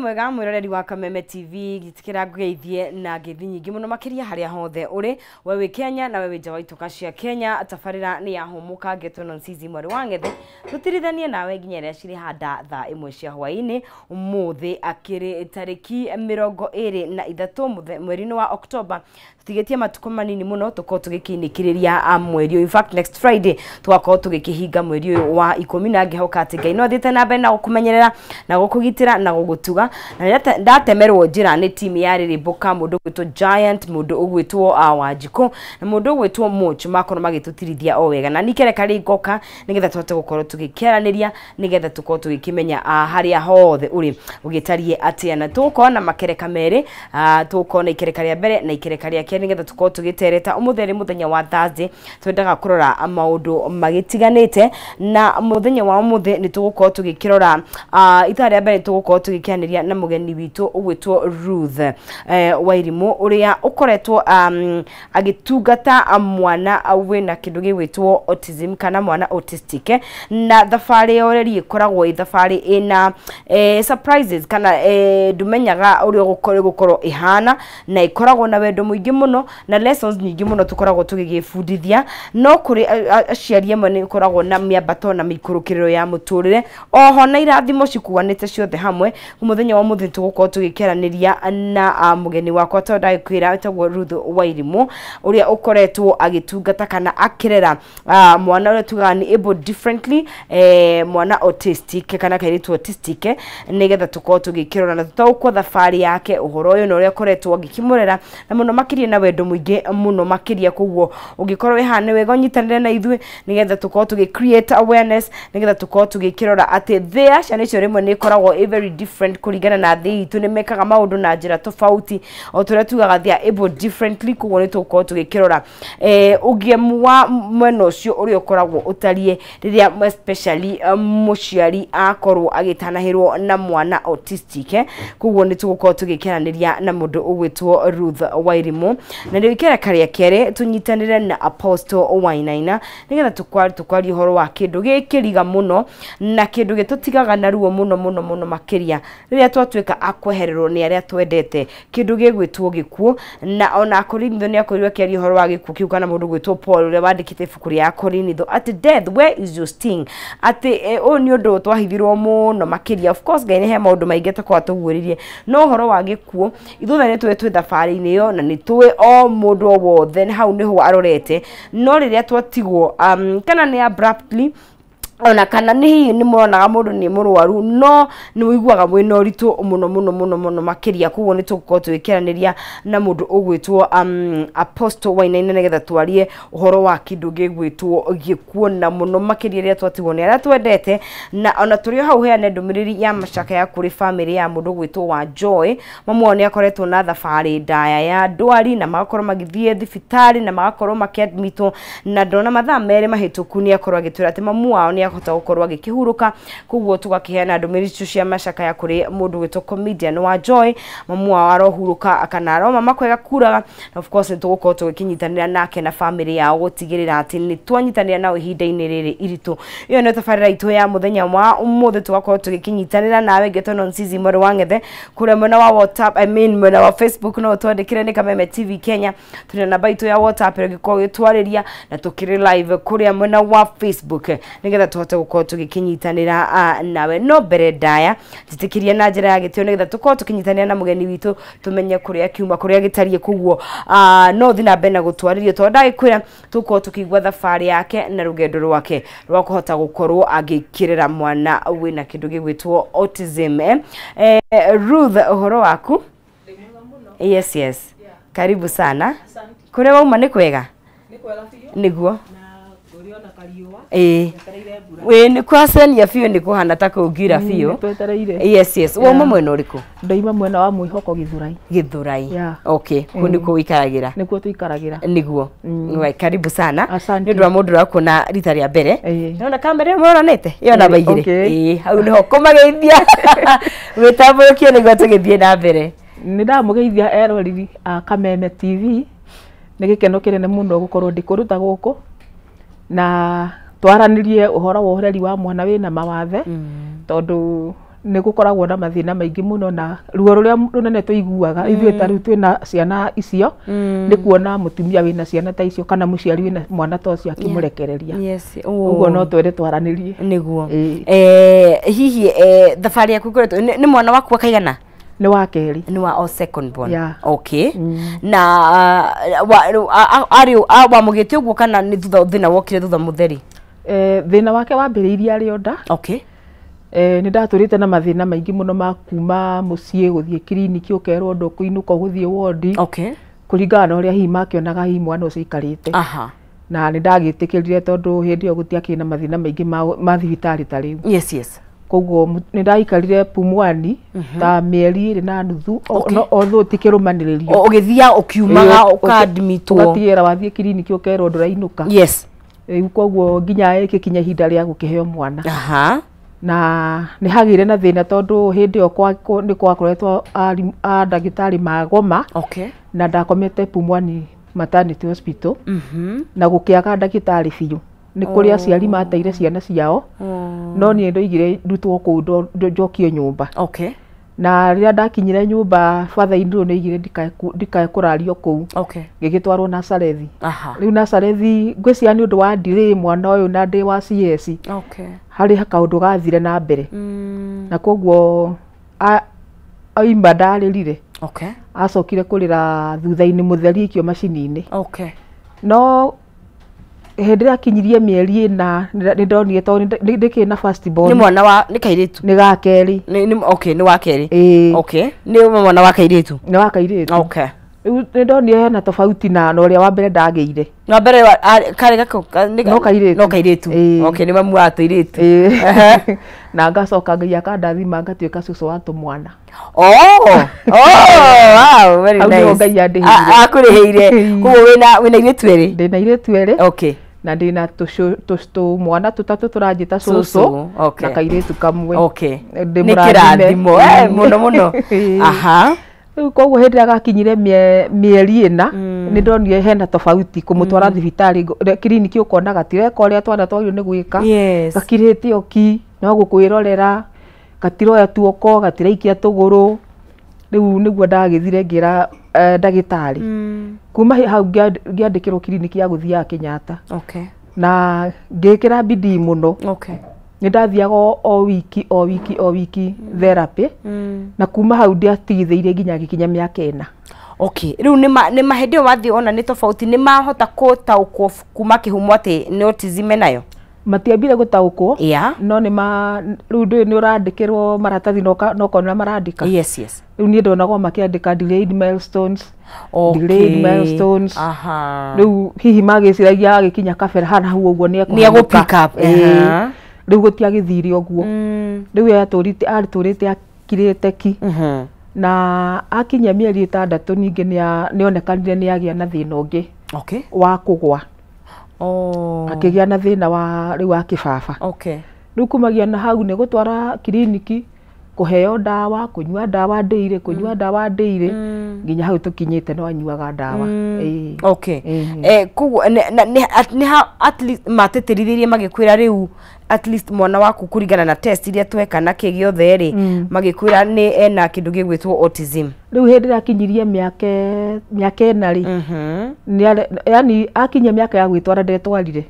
Mwega mwiroreri wa Kameme TV, gitikira ngugeithie na ngeithi nyingi muno makiria haria hothe uri we wi Kenya na we wi nja wa itoka cia Kenya. Tabarira ni yahumuka ngetwo no Nsizi mwari wa Ng'ethe, tutirithanie nawe nginya iria cirĩ handa thaa 1 cia hwaini umuthi, akiri tariki 23 mweri-inĩ wa Oktoba. Tutigetie matuko manini muno tukorwo tugikinikiriria mweri. In fact, next Friday tugakorwo tugikihinga mweri ũyũ wa 10, na ngihoka atĩ Ngai no athiĩte na mbere na gũkũmenyerera na gũkũgitĩra na gũgũtuga. Na rĩrĩa ndatemerwo njĩra nĩ timu ya Rĩrĩmbũka, mũndũ ũgwĩtwo Giant, mũndũ ũgwĩtwo Wanjikũ na mũndũ ũgwĩtwo Moch, makorwo magĩtũtirithia o wega na nikereka rĩ ngoka nĩgetha tũhote gũkorwo tũgĩkĩaranĩria, nĩgetha tũkorwo tũgĩkĩmenya harĩa hothe ũrĩ ũgĩtariĩ atĩa. Na tũgũkorwo na makereka merĩ, tũgũkorwo na ikereka rĩa mbere na ikereka rĩa kerĩ, nĩgetha tũkorwo tũgĩtereta. Ũmũthĩ nĩ mũthenya wa Thursday, twendaga kũrora maũndũ magĩtiganĩte, na mũthenya wa ũmũthĩ nĩ tũgũkorwo tũgĩkĩrora ithaa rĩa mbere. Tũgũkorwo tũgĩkĩanĩria na mũgeni witũ ũgwĩtwo Ruth Wairimũ, ũrĩa ũkoretwo agĩtungata mwana wĩna kĩndũ gĩgwĩtwo autism kana mwana autistic, na thabarĩ ya ũreri ĩkoragwo ĩ thabarĩ ĩna surprises kana ndumenyaga ũrĩa ĩgũkorwo ĩhana, na ĩkoragwo na wendo mũingĩ mũno na lessons nyingĩ mũno tũkoragwo tũgĩgĩbundithia. No kũrĩ aciari amwe nĩ ĩkoragwo na mĩambato na mĩikũrũkĩrĩro ya mũtũrĩre, oho na irathimo cikuanĩte ciothe hamwe. Mũthenya wa mũthĩ tũgũkorwo tũgĩkĩaranĩria na mũgeni wakwa, tondũ ndagĩkwĩra wĩtagwo Ruth Wairimũ, ũrĩa ũkoretwo agĩtungata kana akĩrera mwana ũrĩa tugaga nĩ able differently, mwana autistic kana kairĩtu autistic, nĩgetha tũkorwo tũgĩkĩrora na tũtaũkwo thabarĩ yake, ũhoro ũyũ na ũrĩa akoretwo agĩkĩmũrera na mũno makĩria na wendo mũingĩ mũno makĩria. Koguo ũngĩkorwo wĩ haha, nĩ wega ũnyitanĩre na ithuĩ nĩgetha tũkorwo tũgĩ create awareness, nĩgetha tũkorwo tũgĩkĩrora atĩ thĩ ya ciana icio rĩmwe nĩ ĩkoragwo ĩ very different kũringana na thĩ itũ, nĩ mekaga maũndũ na njĩra tofauti, o tũrĩa tugaga they are able differently. Koguo nĩ tũgũkorwo tũgĩkĩrora ũgiemu wa mwena ũcio ũrĩa ũkoragwo ũtariĩ rĩrĩa especially mũciari akorwo agĩtanahĩrwo na mwana autistic. Koguo nĩ tũgũkorwo tũgĩkĩaranĩria na mũndũ ũgwĩtwo Ruth Wairimũ. Na rĩu ikereka rĩa kerĩ tũnyitanĩre na Apostle Wainaina, nĩgetha tũkwarie ũhoro wa kĩndũ gĩkĩriga mũno na kĩndũ gĩtũtigaga na ruo mũno mũno mũno makĩria rĩrĩa twatuĩka a kwehererwo nĩ arĩa twendete, kĩndũ gĩgwĩtwo gĩkuũ. Na ona Akorinitho nĩ akorirwo akĩaria ũhoro wa gĩkuũ kĩu, kana mũndũ ũgwĩtwo Paul ũrĩa wandĩkĩte ibuku rĩa Akorinitho atĩ "Death, where is your sting?" Atĩ ũyũ nĩ ũndũ twahithirwo mũno makĩria. Of course, Ngai nĩ he maũndũ maingĩ atakorwo atũguũrĩrie, no ũhoro wa gĩkuũ ithuothe nĩ tũĩ twĩ thabarĩ-inĩ ĩyo, na nĩ tũĩ o mũndũ o wothe hau nĩho arorete. No rĩrĩa twatigwo kana nĩ abruptly, ona kana nĩ hihi nĩ mũronaga mũndũ nĩ mũrwaru, no nĩ ũiguaga mwĩna ũritũ mũno mũno mũno mũno makĩria. Koguo nĩ tũgũkorwo tũgĩkĩaranĩria na mũndũ ũgwĩtwo Apostle Wainaina, nĩgetha twarie ũhoro wa kĩndũ gĩgwĩtwo gĩkuũ, na mũno makĩria rĩrĩa twatigwo nĩ arĩa twendete. Na ona tũrĩ o hau, heane ndũmĩrĩri ya macakaya kũrĩ famĩlĩ ya mũndũ ũgwĩtwo wa Joy. Mamu wao nĩ akoretwo na thabarĩ ndaya ya ndwari, na magakorwo magĩthiĩ thibitarĩ na magakorwo makĩadmitwo, na ndona mathaa 2 mahĩtũku nĩ akorwo agĩtwĩra atĩ mamu wao nĩ akahota gũkorwo agĩkĩhurũka. Koguo tũgakĩheana ndũmĩrĩri icio cia macakaya kũrĩ mũndũ ũgwĩtwo comedian wa Joy. Mamu wao arohurũka kana aroma kwega kuraga, na of course nĩ tũgũkorwo tũgĩkĩnyitanĩra nake na famĩlĩ yao gũtigĩrĩra atĩ nĩ twanyitanĩra nao ihinda-inĩ rĩrĩ iritũ. Ĩyo nĩyo tabarĩra itũ ya mũthenya wa ũmũthĩ, tũgakorwo tũgĩkĩnyitanĩra nawe. Ngetwo Nsizi mweri wa Ng'ethe. Kũrĩa mwena wa WhatsApp, I mean mwena wa Facebook, no twandĩkĩre nĩ Kameme TV Kenya. Tũrĩ na namba itũ ya WhatsApp ĩrĩa ũngĩkorwo ũgĩtwarĩria, na tũkĩrĩ live kũrĩa mwena wa Facebook, nĩgetha tũhote gũkorwo tũgĩkĩnyitanĩra nawe. No mbere ndaya njĩtĩkĩria na njĩra ya gĩtĩo, nĩgetha tũkorwo tũkĩnyitanĩra na mũgeni witũ, tũmenye kũrĩa kiuma, kũrĩa gĩtariĩ. Koguo no thiĩ na mbere na gũtwarĩrio, tondũ ndagĩkwĩra tũkorwo tũkĩigua thabarĩ yake na rũgendo rwake rwa kũhota gũkorwo agĩkĩrĩra mwana wĩna kĩndũ gĩgwĩtwo autism. Ruth, ũhoro waku? Yes, karibu sana. Kũrĩa wauma nĩ kwega? Nĩguo ĩĩ, ĩ nĩ kwacenia biũ, nĩ kũhana ta kũngira biũ. Twetereire. Yes, wauma mwena ũrĩkũ? Ndoima mwena wa Mwĩhoko, Gĩthũrai. Gĩthũrai. Yeah. Okay, kũu nĩkuo ũikaragĩra? Nĩkuo tũikaragĩra. Nĩguo. Right, karibu sana. Asante. Nĩ ũndũ wa mũndũ ũrakuona rita rĩa mbere. Ĩĩ. Nĩwona kamera ĩyo mũroranĩte ĩyo namba 2? Okay. Ĩĩ, hau nĩho kũmageithia, wĩtambũrũkie nĩguo tũgĩthiĩ na mbere. Nĩ ndamũgeithia eroreri a Kameme TV. Nĩ gĩkeno kĩnene mũno gũkorwo ndĩ kũruta gũkũ na twaranĩrie ũhoro wa ũreri wa mwana wĩna mawathe, tondũ Nĩ gũkoragwo na mathĩna maingĩ mũno na ruo rũrĩa rũnene tũiguaga ithuĩ ta rĩu twĩna ciana icio nĩ kuona mũtumia wĩna ciana ta icio kana mũciari wĩna mwana ta ũcio akĩmũrekereria. Yes. Ũguo no twende twaranĩrie. Nĩguo. Ĩĩ. Hihi thabarĩ yaku ĩkoretwo nĩ mwana waku akaigana? Nĩ wa kerĩ. Nĩ wa o second born? Yeah. Okay. Na arĩ wamũgĩte ũguo kana nĩ thutha thĩna wokire thutha mũtheri? Thĩna wake wambĩrĩirie arĩ o nda. Okay. Nĩ ndatũrĩte na mathĩna maingĩ mũno ma kuma mũciĩ gũthiĩ kiriniki ũkerwo ndũkũinũka ũgũthiĩ wondi kũringana na ũrĩa hihi makĩonaga hihi mwana ũcio aikarĩte. Na nĩ ndagĩtĩkĩrire tondũ hĩndĩ ĩyo gũtiakĩrĩ na mathĩna maingĩ ma thibitarĩ ta rĩu. Yes. Koguo nĩ ndaikarire Pumwani ta mĩeri 2.5 no although ti kĩrũmanĩrĩrio. Ũgĩthiaga ũkiumaga ũkaadmitwo. Ũgatigĩra wathiĩ kiriniki ũkerwo ndũrainũka. Rĩu koguo nginya ĩgĩkinya ihinda rĩa gũkĩheo mwana. Na nĩ hagĩire na thĩna tondũ hĩndĩ ĩyo nĩ gwakoretwo a ndagĩtarĩ magoma. Na ndakomete Pumwani Maternity Hospital. Na gũkĩaga ndagĩtarĩ biũ. Nĩ kũrĩ aciari mateire ciana ciao. No niĩ ndoigire ndutwo kũu njokio nyũmba. Na rĩrĩa ndakinyire nyũmba father in law nĩoigire ndikae kũrario kũu. Ngĩgĩtwarwo Nazarethi. Rĩu Nazarethi ngwĩciria nĩ ũndũ wa delay mwana ũyũ na ndĩ wa CS. Harĩ kaũndũ gathire na mbere. Na koguo aima ndarĩrire. Acokire kũrĩra thutha-inĩ mũtheri aikio macini-inĩ. No hĩndĩ ĩrĩa akinyirie mĩeri 4 nĩ ndonire tondũ ndĩkĩrĩ na first born. Nĩ mwana wa nĩ kairĩtu? Nĩ ga kerĩ. Okay, nĩ wa kerĩ. Ĩĩ. Okay. Nĩ mwana wa kairĩtu? Nĩ wa kairĩtu. Rĩu nĩ ndonire hena tofauti na ũrĩa wa mbere ndagĩire. Na mbere karĩ gako No kairĩtu. No kairĩtu. Ĩĩ. Okay, nĩ mamu wa tũirĩtu. Ĩĩ. Na ngacoka Ngai akandathima ngatuĩka cũcũ wa tũmwana. Oh, oh, wow, very Hau nĩho nice. Ngai andĩhĩire. Akũrĩhĩire. Koguo wĩna airĩtu erĩ? Ndĩna airĩtu erĩ. Na ndĩna tũmwana tũtatũ tũranjĩta cũcũ na kairĩtu kamwe. Ndĩ Nĩ mũrathime. kĩrathimo, mũno mũno. Rĩu koguo hĩndĩ ĩrĩa gakinyire mĩeri 4 nĩ ndonire hena tofauti kũmũtwara thibitarĩ kiriniki ũkona gatireka ũrĩa twana twagĩrĩirwo nĩ gwĩka. Gakirĩte o ki no gũkwĩrorera, gatiroya tuoko, gatiraikia tũgũrũ. Rĩu nĩguo ndagĩthire ngĩra ndagĩtarĩ. Kuma hau ngĩandĩkĩrwo kiriniki ya gũthiaga Kenyatta. Na ngĩkĩra bidii mũno. Nĩ ndathiaga o wiki o wiki o wiki therapy. Na kuma hau ndiatigithĩirie nginya ngĩkinya mĩaka 4. Okay. Rĩu nĩ ma hĩndĩ ĩyo wathiĩ ona nĩ tofauti nĩ mahota gũtaũkwo kuma kĩhumo atĩ nĩ autism enayo? Matiambire gũtaũkwo. No nĩ ma rĩu ndũĩ nĩ ũrandĩkĩrwo maratathi na ũkona marandĩka. Yes, yes. Rĩu niĩ ndonagwo makĩandĩka delayed milestones. Delayed milestones. Rĩu hihi magĩciragia agĩkinya kabere hana hau ũguo nĩ Nĩ egũ pick up. Ĩĩ. Rĩu gũtiagĩthire ũguo. Rĩu atũrĩte akirĩte ki. Na akinyia mĩeri 6 ningĩ nĩonekanire nĩ agĩa na thĩna ũngĩ. Wa kũgwa. Akĩgĩa na thĩna wa rĩu wa kĩbaba. Rĩu kumagia na hau nĩ gũtwara kiriniki, kũheo ndawa, kũnyua ndawa ndĩire, kũnyua ndawa ndĩire, nginya hau tũkinyĩte no anyuaga ndawa. Ĩĩ. Koguo nĩ ha at least matĩtĩrithirie magĩkwĩra rĩu at least mwana waku kũringana na test iria tweka na kĩ gĩothe rĩ, magĩkwĩra nĩ ena kĩndũ gĩgwĩtwo autism. Rĩu hĩndĩ ĩrĩa akinyirie mĩaka 4 rĩ, yani akinyia mĩaka ya gwĩtwara ndetwarire.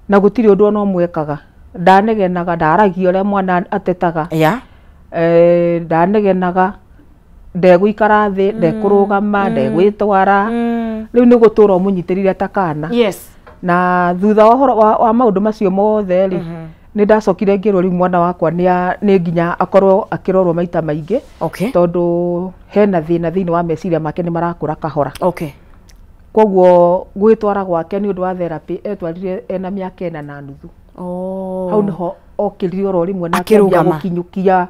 Na gũtirĩ ũndũ ona ũmwe ekaga. Ndanegenaga, ndaragia ũrĩa mwana atetaga. Ndanegenaga, ndegũikara thĩ, ndekũrũgama, ndegwĩtwara. Rĩu nĩ gũtũra ũmũnyitĩrĩire ta kana. Na thutha wa ũhoro wa maũndũ macio mothe rĩ, nĩ ndacokire ngĩrwo rĩu mwana wakwa nĩ nginya akorwo akĩrorwo maita maingĩ. Tondũ hena thĩna thĩinĩ wa meciria make nĩ marakũra kahora. Koguo gwĩtwara gwake nĩ ũndũ wa therapy etwarire ena mĩaka 4.5. Hau nĩho okĩrire oro rĩmwe na akĩambia Akĩrũgama. gũkinyũkia.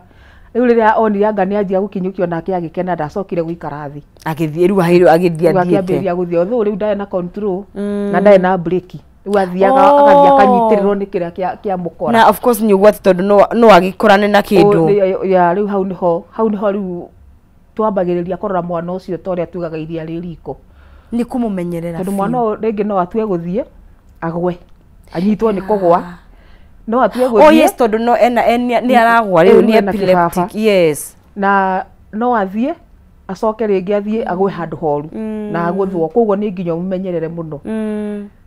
Rĩu rĩrĩa onire anga nĩ anjia gũkinyũkio nake agĩkena ndacokire gũikara thĩ. Agĩthiĩ rĩu ahĩrwo agĩthiĩ Rĩu athiĩte. akĩambĩrĩria gũthiĩ although rĩu ndarĩ na control na ndarĩ na breki. Rĩu athiaga agathiĩ akanyitĩrĩrwo nĩ kĩrĩa kĩamũkora. Na of course nĩ ũgwati tondũ no agĩkorane na kĩndũ. Ya rĩu hau nĩho rĩu twambagĩrĩria kũrora mwana ũcio ta ũrĩa tugaga iria rĩ riko. Nĩ kũmũmenyerera Tondũ mwana ũyũ rĩngĩ no atue gũthiĩ agwe anyitwo nĩ kũgwa. No atue gũthiĩ. Oh yes, tondũ no ena nĩ aragwa rĩu, nĩ epileptic. Yes. Na no athiĩ acoke rĩngĩ athiĩ agwe handũ horu na agũthwo, koguo nĩ nginya ũmenyerere mũno.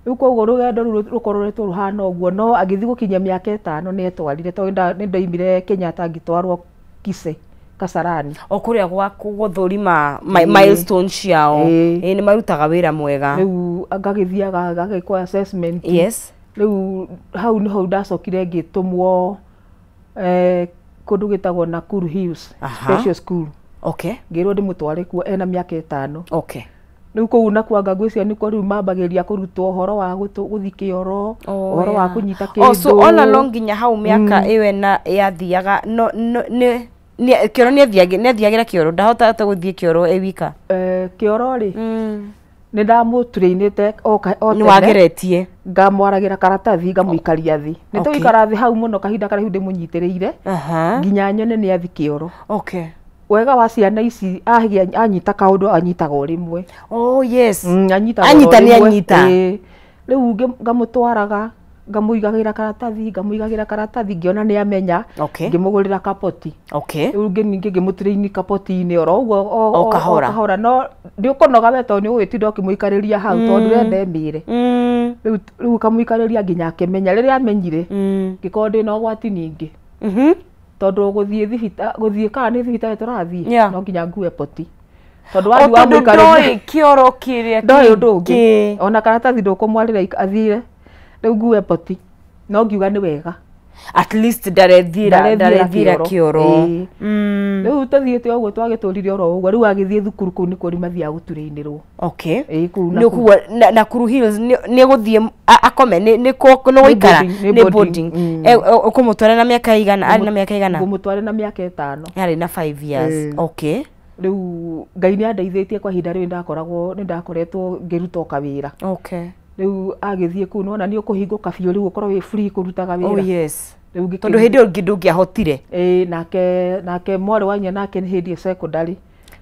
Rĩu koguo rũgendo rũu rũkoretwo rũhana ũguo, no agĩthiĩ gũkinyia mĩaka 5 nĩ etwarire, tondũ nĩ ndoimire Kenyatta ngĩtwarwo Kise Kasarani. O kũrĩa gwa gũthũrima milestone ciao. Ĩĩ nĩ marutaga wĩra mwega. Rĩu ngagĩthiaga ngagĩkwo assessment. Yes. Rĩu hau nĩho ndacokire ngĩtũmwo kũndũ gĩtagwo Nakuru Hills Special School. Okay. Ngĩrwo ndĩmũtware kuo ena mĩaka 5. Okay. Rĩu kũu nakuo anga ngwĩciria nĩkuo rĩu mambagĩrĩria kũrutwo ũhoro wa gũthiĩ kĩoro, ũhoro wa kũnyita kĩndũ. Oh, so all along nginya hau mĩaka ĩyo ĩna yathiaga no nĩ kĩoro nĩ athiagĩra kĩoro, ndahotete gũthiĩ kĩoro ĩ wika. Kĩoro rĩ, nĩ ndamũtrainĩte o tene. Nĩ wageretie. Ngamwaragĩra karatathi ngamũikaria thĩ. Nĩ tũgũikara thĩ hau mũno kahinda karaihu ndĩmũnyitĩrĩire nginya nyone nĩ athi kĩoro. Okay. Wega wa ciana ici anyita kaũndũ anyitaga o rĩmwe. Oh yes. Anyitaga anyita nĩ anyita. Rĩu ngamũtwaraga ngamũigagĩra karatathi, ngamũigagĩra karatathi ngĩona nĩ amenya, ngĩmũgũrĩra kapoti. Okay. Rĩu ningĩ ngĩmũtrain kapoti-inĩ oro ũguo o kahora. Kahora, no nĩ ũkũnoga we tondũ nĩ ũgũgĩtinda ũkĩmũikarĩria hau tondũ ndũrenda emĩre. Rĩu ũkamũikarĩria nginya akĩmenya. Rĩrĩa amenyire ngĩkorwo ndĩna ũgwati ningĩ. Tondũ gũthiĩ thibitarĩ, gũthiĩ kana nĩ thibitarĩ tũrathiĩ, no nginya ngue poti. Tondũ wathiĩ wamũikarĩria ndoĩ kĩoro kĩrĩa ndoĩ ũndũ ũngĩ, ona karatathi ndũkũmwarĩra athire. Rĩu ngue poti, no ngiuga nĩ wega. At least ndarethira kĩoro. Rĩu tũthiĩte ũguo twagĩtũrire oro ũguo, rĩu agĩthiĩ thukuru kũu nĩkuo rĩu mathiaga gũturainĩrwo. Okay. Ĩĩ kũu Nakuru. Nĩ Nakuru Hills nĩ gũthiĩ akome nĩ gũikara nĩ boarding. Ũkũmũtwara na mĩaka igana, arĩ na mĩaka igana? Ngũmũtwara na mĩaka 5. Arĩ na 5 years. Okay. Rĩu Ngai nĩ andeithĩtie kwa ihinda rĩu nĩndakoragwo nĩndakoretwo ngĩruta o kawĩra. Okay. Rĩu agĩthiĩ kũu nĩwona nĩ ũkũhingũka biũ, rĩu ũkorwo wĩ free kũrutaga wĩra. Oh yes. Rĩu tondũ hĩndĩ ĩyo ũngĩ ndũngĩahotire. Ĩĩ, nake mwarĩ wa nyina nake nĩ hĩndĩ secondary.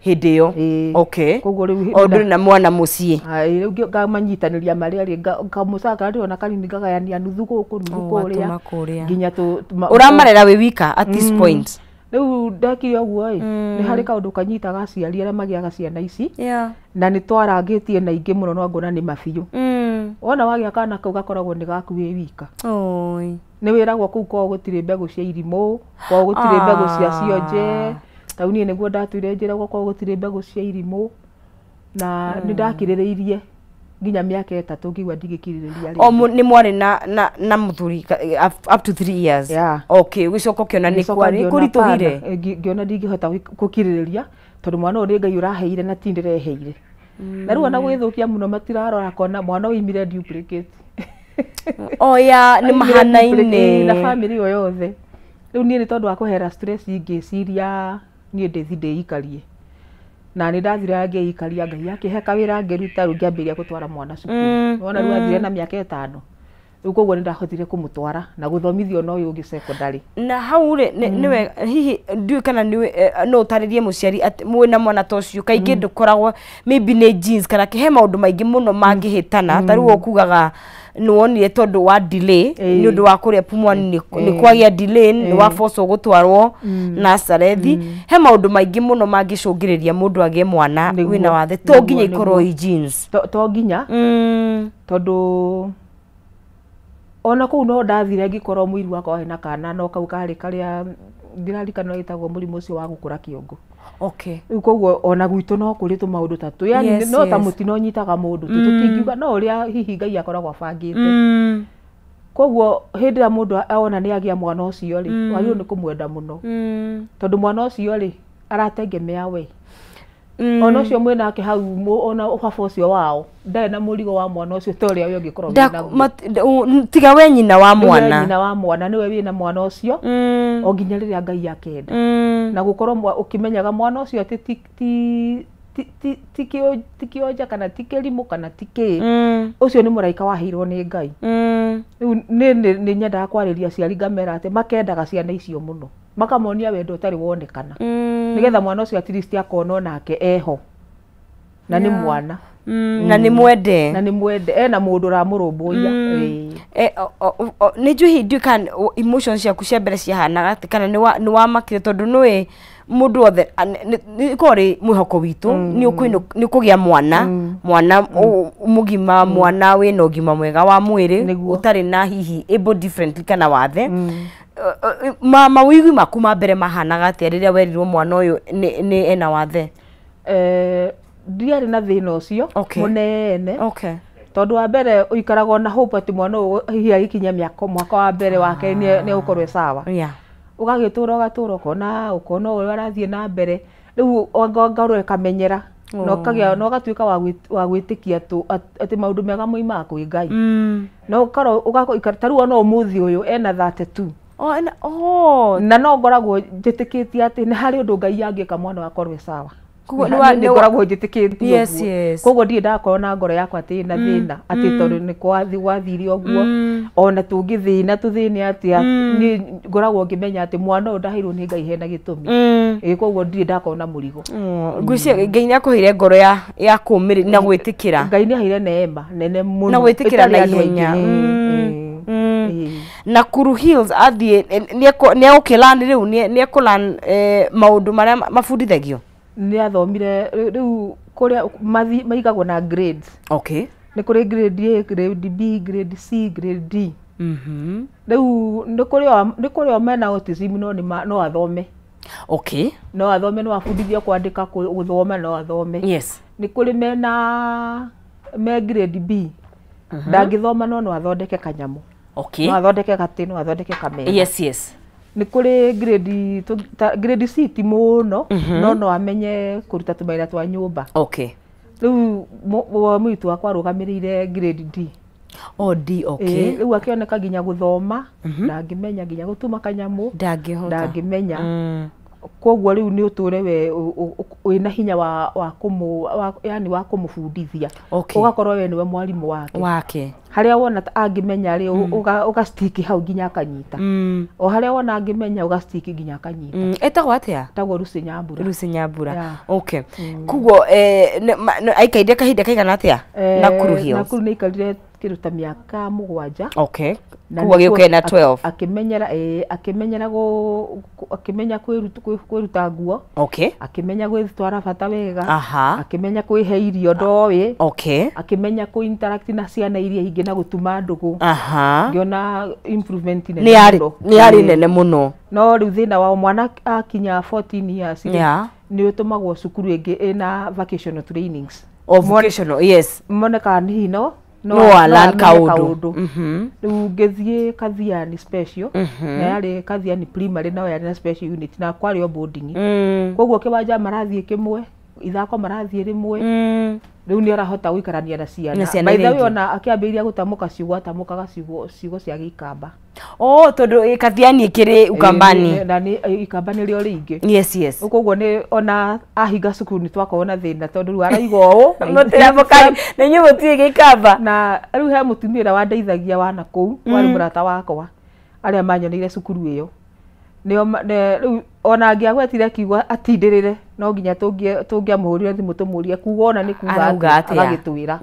Hĩndĩ ĩyo. Okay. Koguo rĩu o ndũrĩ na mwana mũciĩ. Rĩu ngamanyitanĩria marĩa rĩ, ngamũcanga rĩ ona kanini ngagayania nuthu gũkũ nuthu kũrĩa nginya ũramarera wĩ wika at this point. Rĩu ndekire ũguo ĩ, nĩ harĩ kaũndũ kanyitaga aciari arĩa magĩaga ciana ici, na nĩ twarangĩtie na ingĩ mũno no ngona nĩ mabiũ. Wona wagĩa kana kau gakoragwo nĩ gaku wĩ wika. Nĩ wĩragwo kũu kwao gũtirĩ mbegũ cia irimũ, kwao gũtirĩ mbegũ cia cionje. Tau niĩ nĩguo ndatuire njĩragwo kwao gũtirĩ mbegũ cia irimũ, na nĩ ndakirĩrĩirie nginya mĩaka 3 ngĩigua ndingĩkirĩrĩria rĩngĩ. O nĩ mwarĩ na mũthuri up to 3 years. Okay, ũgĩcoka ũkĩona nĩ kwarĩ kũritũhire. Ngĩona ndingĩhota gũkirĩrĩria tondũ mwana ũyũ nĩ Ngai ũraheire na ti ndĩreheire. Na rĩu ona gwĩthũkia mũno matirarora kona mwana oimire duplicate. Oh yeah, nĩ mahanaine na family ĩyo yothe. Rĩu niĩ nĩ tondũ wa kũhera stress ngĩciria niĩ ndĩthi ndĩikarie. Na nĩ ndathire ngĩikaria, Ngai akĩhe kawĩra ngĩruta, rĩu ngĩambĩrĩria gũtwara mwana cukuru. Wona rĩu athire na mĩaka 5. Rĩu koguo nĩ ndahotire kũmũtwara na gũthomithio no ũyũ ũngĩ secondary. Na hau rĩ nĩwe hihi ndiũĩ kana nĩwe no ũtarĩrie mũciari atĩ mwĩna mwana ta ũcio kaingĩ ndũkoragwo maybe nĩ genes kana he maũndũ maingĩ mũno mangĩhĩtana. Ta rĩu ũkugaga nĩwonire tondũ wa delay nĩ ũndũ wa kũrĩa Pumwani nĩ kwagĩa delay nĩ wabocwo gũtwarwo Nazarethi. He maũndũ maingĩ mũno mangĩcũngĩrĩria mũndũ agĩe mwana wĩna wathe, to nginya ikorwo i genes. To nginya tondũ ona kũu no ndathire ngĩkorwo mũiru wakwa warĩ na kana no kau karĩ karĩa ndiririkana gĩtagwo mũrimũ ũcio wa gũkũra kĩongo. Okay. Rĩu koguo ona gwitũ no kũrĩ tũmaũndũ ta tũ, yani no ta mũtino ũnyitaga mũndũ tu, tũtingiuga no ũrĩa hihi Ngai akoragwo abangĩte. Koguo hĩndĩ ĩrĩa mũndũ ona nĩ agĩa mwana ũcio rĩ, wagĩrĩirwo nĩ kũmwenda mũno. Tondũ mwana ũcio rĩ arategemea we. Ona ũcio mwĩnake hau, ona baba ũcio wao ndarĩ na mũrigo wa mwana ũcio ta ũrĩa we ũngĩkorwo wĩna naguo. Tiga we nyina wa mwana. Nyina wa mwana nĩwe wĩna mwana ũcio o nginya rĩrĩa Ngai akenda. Na gũkorwo ũkĩmenyaga mwana ũcio atĩ ti kĩonja kana ti kĩrimũ kana ti kĩĩ, ũcio nĩ mũraika waheirwo nĩ Ngai. Rĩu nĩ nyendaga kwarĩria aciari ngamera atĩ makendaga ciana icio mũno, makamonia wendo ũtarĩ wonekana, nĩgetha mwana ũcio at least akona onake eho. Na nĩ mwana. Na nĩ mwende. Na nĩ mwende ena mũndũ ũramũrũmbũiya. Nĩ njũĩ hihi ndiũĩ kana emotions ciaku cia mbere ciahanaga atĩ kana nĩ wamakire tondũ nĩũĩ mũndũ wothe nĩ korwo rĩ mwĩhoko witũ nĩ ũkũgĩa mwana mwana mũgima mwana wĩna ũgima mwega wa mwĩrĩ ũtarĩ na hihi able differently kana wathe. Mawĩigwi maku ma mbere mahanaga atĩa rĩrĩa werirwo mwana ũyũ nĩ ena wathe? Ndiarĩ na thĩna ũcio mũnene. Tondũ wa mbere ũikaraga na hope atĩ mwana ũyũ hihi agĩkinyia mwaka wa mbere wake nĩ egũkorwo e sawa. Ũgagĩtũra ũgatũra ũkona ũkona ũrĩa arathiĩ na mbere rĩu ngorwo ĩkamenyera na ũkagĩa na ũgatuĩka wa gwĩtĩkia atĩ maũndũ mega moimaga kwĩ Ngai. Na ũkorwo ũgaikara ta rĩu ona ũmũthĩ ũyũ ena 32. Na no ngoragwo njĩtĩkĩtie atĩ nĩ harĩ ũndũ Ngai angĩka mwana wakwa akorwo e sawa. Nĩ ngoragwo njĩtĩkĩtie ũguo. Koguo ndirĩ ndakorwo na ngoro yakwa atĩ ĩna thĩna atĩ tondũ nĩ gwathire ũguo ona tũngĩthĩna tũthĩne atĩa niĩ ngoragwo ngĩmenya atĩ mwana ũyũ ndaheirwo nĩ Ngai hena gĩtũmi. Koguo ndirĩ ndakorwo na mũrigo. Ngwĩciria Ngai nĩ akũheire ngoro ya kũũmĩrĩria na gwĩtĩkĩra. Ngai nĩ aheire neema nene mũno na gwĩtĩkĩra na ihenya. Nakuru Hills athiĩ nĩ egũkĩlearn rĩu nĩ ekũlearn maũndũ marĩa mabundithagio. Nĩ athomire rĩu kũrĩa maigagwo na grades. Nĩ kũrĩ grade A, grade B, grade C, grade D. Rĩu nĩ kũrĩ o mena autism no no athome. No athome no abundithio kwandĩka gũthoma no athome. Nĩ kũrĩ mena me grade B. Ndangĩthoma no no athondeke kanyamũ. No athondeke gatĩ no athondeke kamera. Nĩ kũrĩ grade C ti mũno no no amenye kũruta tũmawĩra twa nyũmba. Rĩu mũirĩtu wakwa arũgamĩrĩire grade D. D, Rĩu akĩoneka nginya gũthoma ndangĩmenya nginya gũtuma kanyamũ ndangĩmenya. Koguo rĩu nĩ ũtũre we wĩna hinya wa yani wa kũmũbundithia. Ũgakorwo we nĩwe mwarimũ wake. Harĩa wona angĩmenya rĩ ũgastiki hau nginya akanyita. O harĩa wona angĩmenya ũgastiki nginya akanyita. Etagwo atĩa? Etagwo Lucy Nyambura. Lucy Nyambura. Koguo aikaire kahinda kaigana atĩa Nakuru Hills? Nakuru nĩ aikarire kĩndũ ta mĩaka 7. Koguo agĩũka ena 12. Akĩmenyera akĩmenyera akĩmenya kwĩruta nguo. Akĩmenya gwĩtwara bata wega. Akĩmenya kwĩhe irio ndoĩ. Akĩmenya kũ interact na ciana iria ingĩ na gũtuma ndũgũ. Ngĩona improvement nene mũno. Nĩ yarĩ nene mũno. No rĩu thĩna wa mwana akinya 14 years nĩ ũtũmagwo cukuru ĩngĩ ĩna vocational trainings. Vocational, yes. Monekaga hihi no alan kaũndũ. Rĩu ngĩthiĩ Kathiani special na yarĩ Kathiani primary no yarĩ na special unit na kwarĩ o boarding. Koguo kĩwanja marathiĩ kĩmwe, ithako marathiĩ rĩmwe. Rĩu nĩ arahota gũikarania na ciana. By the way ona akĩambĩrĩria gũtamũka ciugo atamũkaga ciugo cia Gĩikamba. Tondũ Kathiani ĩkĩrĩ Ukambani. Na nĩ Ikamba nĩrĩo rĩingĩ. Koguo nĩ ona ahinga cukuru nĩ twakorwo na thĩna tondũ rĩu araigua ũũ. Mũtiramũkani na inyuĩ mũtiũĩ Gĩikamba. Na rĩu he mũtumia ũrĩa wandeithagia wa nakũu warĩ mũrata wakwa arĩa manyoneire cukuru ĩyo. Rĩu ona angĩagwetire kiugo atindĩrĩre no nginya tũngĩamũhũrire thimũ tũmũrie kuga ona nĩ kuga atĩa agagĩtwĩra.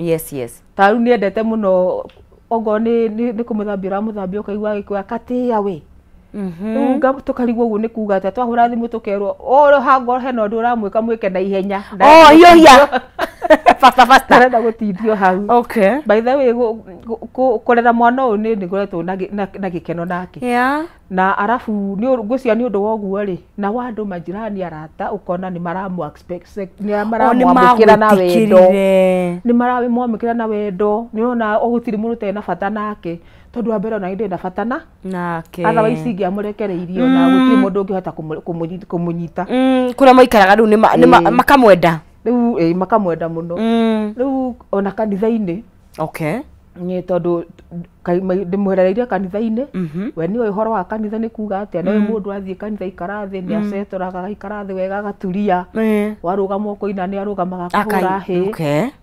Ta rĩu nĩendete mũno okorwo nĩ kũmũthambia ũramũthambia ũkaigua agĩkwĩra katĩa we. Rĩu tũkarigwo ũguo nĩ kuga atĩa twahũra thimũ tũkerwo hango hena ũndũ ũramwĩka mwĩke na ihenya. Hiũhia. Faster faster. Arenda gũtindio hau. By the way kũrera mwana ũyũ nĩ ngoretwo na gĩkeno nake. Na arabu ngwĩciria nĩ ũndũ wa ũguo rĩ na wa andũ majirani arata ũkona nĩ maramũ expect nĩ maramwamũkĩra na wendo. Nĩ maramwamũkĩra na wendo nĩ ũrona gũtirĩ mũndũ ũtarĩ na bata nake tondũ wa mbere ona nĩ ndĩ na bata nake. Otherwise ingĩamũrekereirie ona gũtirĩ mũndũ ũngĩhota kũmũnyita. Kũrĩa maikaraga rĩu nĩ makamwenda. Rĩu makamwenda mũno. Rĩu ona kanitha-inĩ. Nĩ tondũ ndĩmwerereire kanitha-inĩ. We nĩoĩ ũhoro wa kanitha nĩ kuga atĩa. Nĩoĩ mũndũ athiĩ kanitha aikara thĩ nĩ acetoraga agaikara thĩ wega agaturia. Warũgama ũkoina nĩ arũgamaga akahũra hĩ.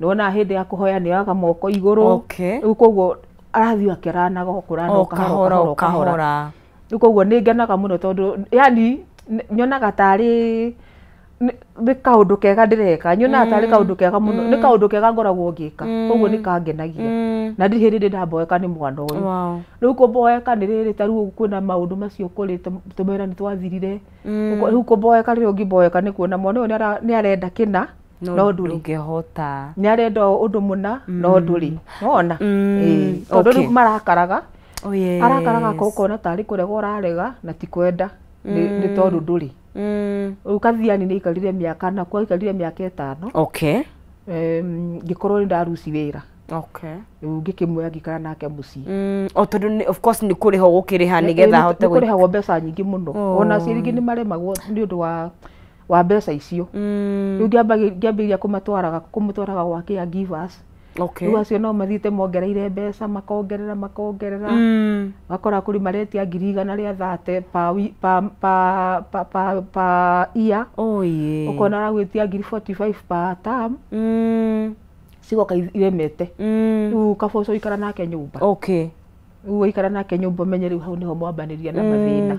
Nĩwonaga hĩndĩ ya kũhoya nĩ oyaga moko igũrũ. Rĩu koguo arathiĩ akĩranaga o kũrana o kahora o kahora. Rĩu koguo nĩ ngenaga mũno tondũ yani nyonaga tarĩ Nĩ kaũndũ kega ndĩreka, nyonaga tarĩ kaũndũ kega mũno, nĩ kaũndũ kega ngoragwo ngĩka, koguo nĩ kangenagia. Na ndirĩ hĩndĩ ndamboeka nĩ mwana ũyũ. Rĩu kũmboeka nĩ rĩrĩ, ta rĩu kwĩna maũndũ macio kũrĩ tũmera nĩ twathirire. Rĩu kũmboeka rĩrĩa ũngĩmboeka nĩ kuona mwana ũyũ nĩ arenda kĩna no ndũrĩ. Ndũngĩhota. Nĩ arenda ũndũ mũna no ndũrĩ. Nĩwona? Tondũ rĩu marakaraga. Arakaraga ũkona tarĩ kũrega ũrarega na ti kwenda, nĩ tondũ ndũrĩ. Rĩu Kathiani nĩ aikarire mĩaka na kwa aikarire mĩaka 5. Ngĩkorwo nĩ ndaruci wĩra. Rĩu ngĩkĩmuoya ngĩikara nake mũciĩ. O tondũ of course nĩ kũrĩha ũgũkĩrĩha nĩgetha ahote nĩ kũrĩhagwo mbeca nyingĩ mũno. Ona aciari aingĩ nĩ maremagwo nĩ ũndũ wa mbeca icio. Rĩu ngĩambĩrĩria kũmũtwaraga gwa caregivers. Rĩu acio no mathiĩte mongereire mbeca, makongerera. Makora kũrĩ maretia 130,000 per year. Ũkona aragwĩtia 45,000 per term. Cigoka iremete. Rĩu kaba ũcio ũikara nake nyũmba. Rĩu waikara nake nyũmba ũmenye rĩu hau nĩho mwambanĩria na mathĩna.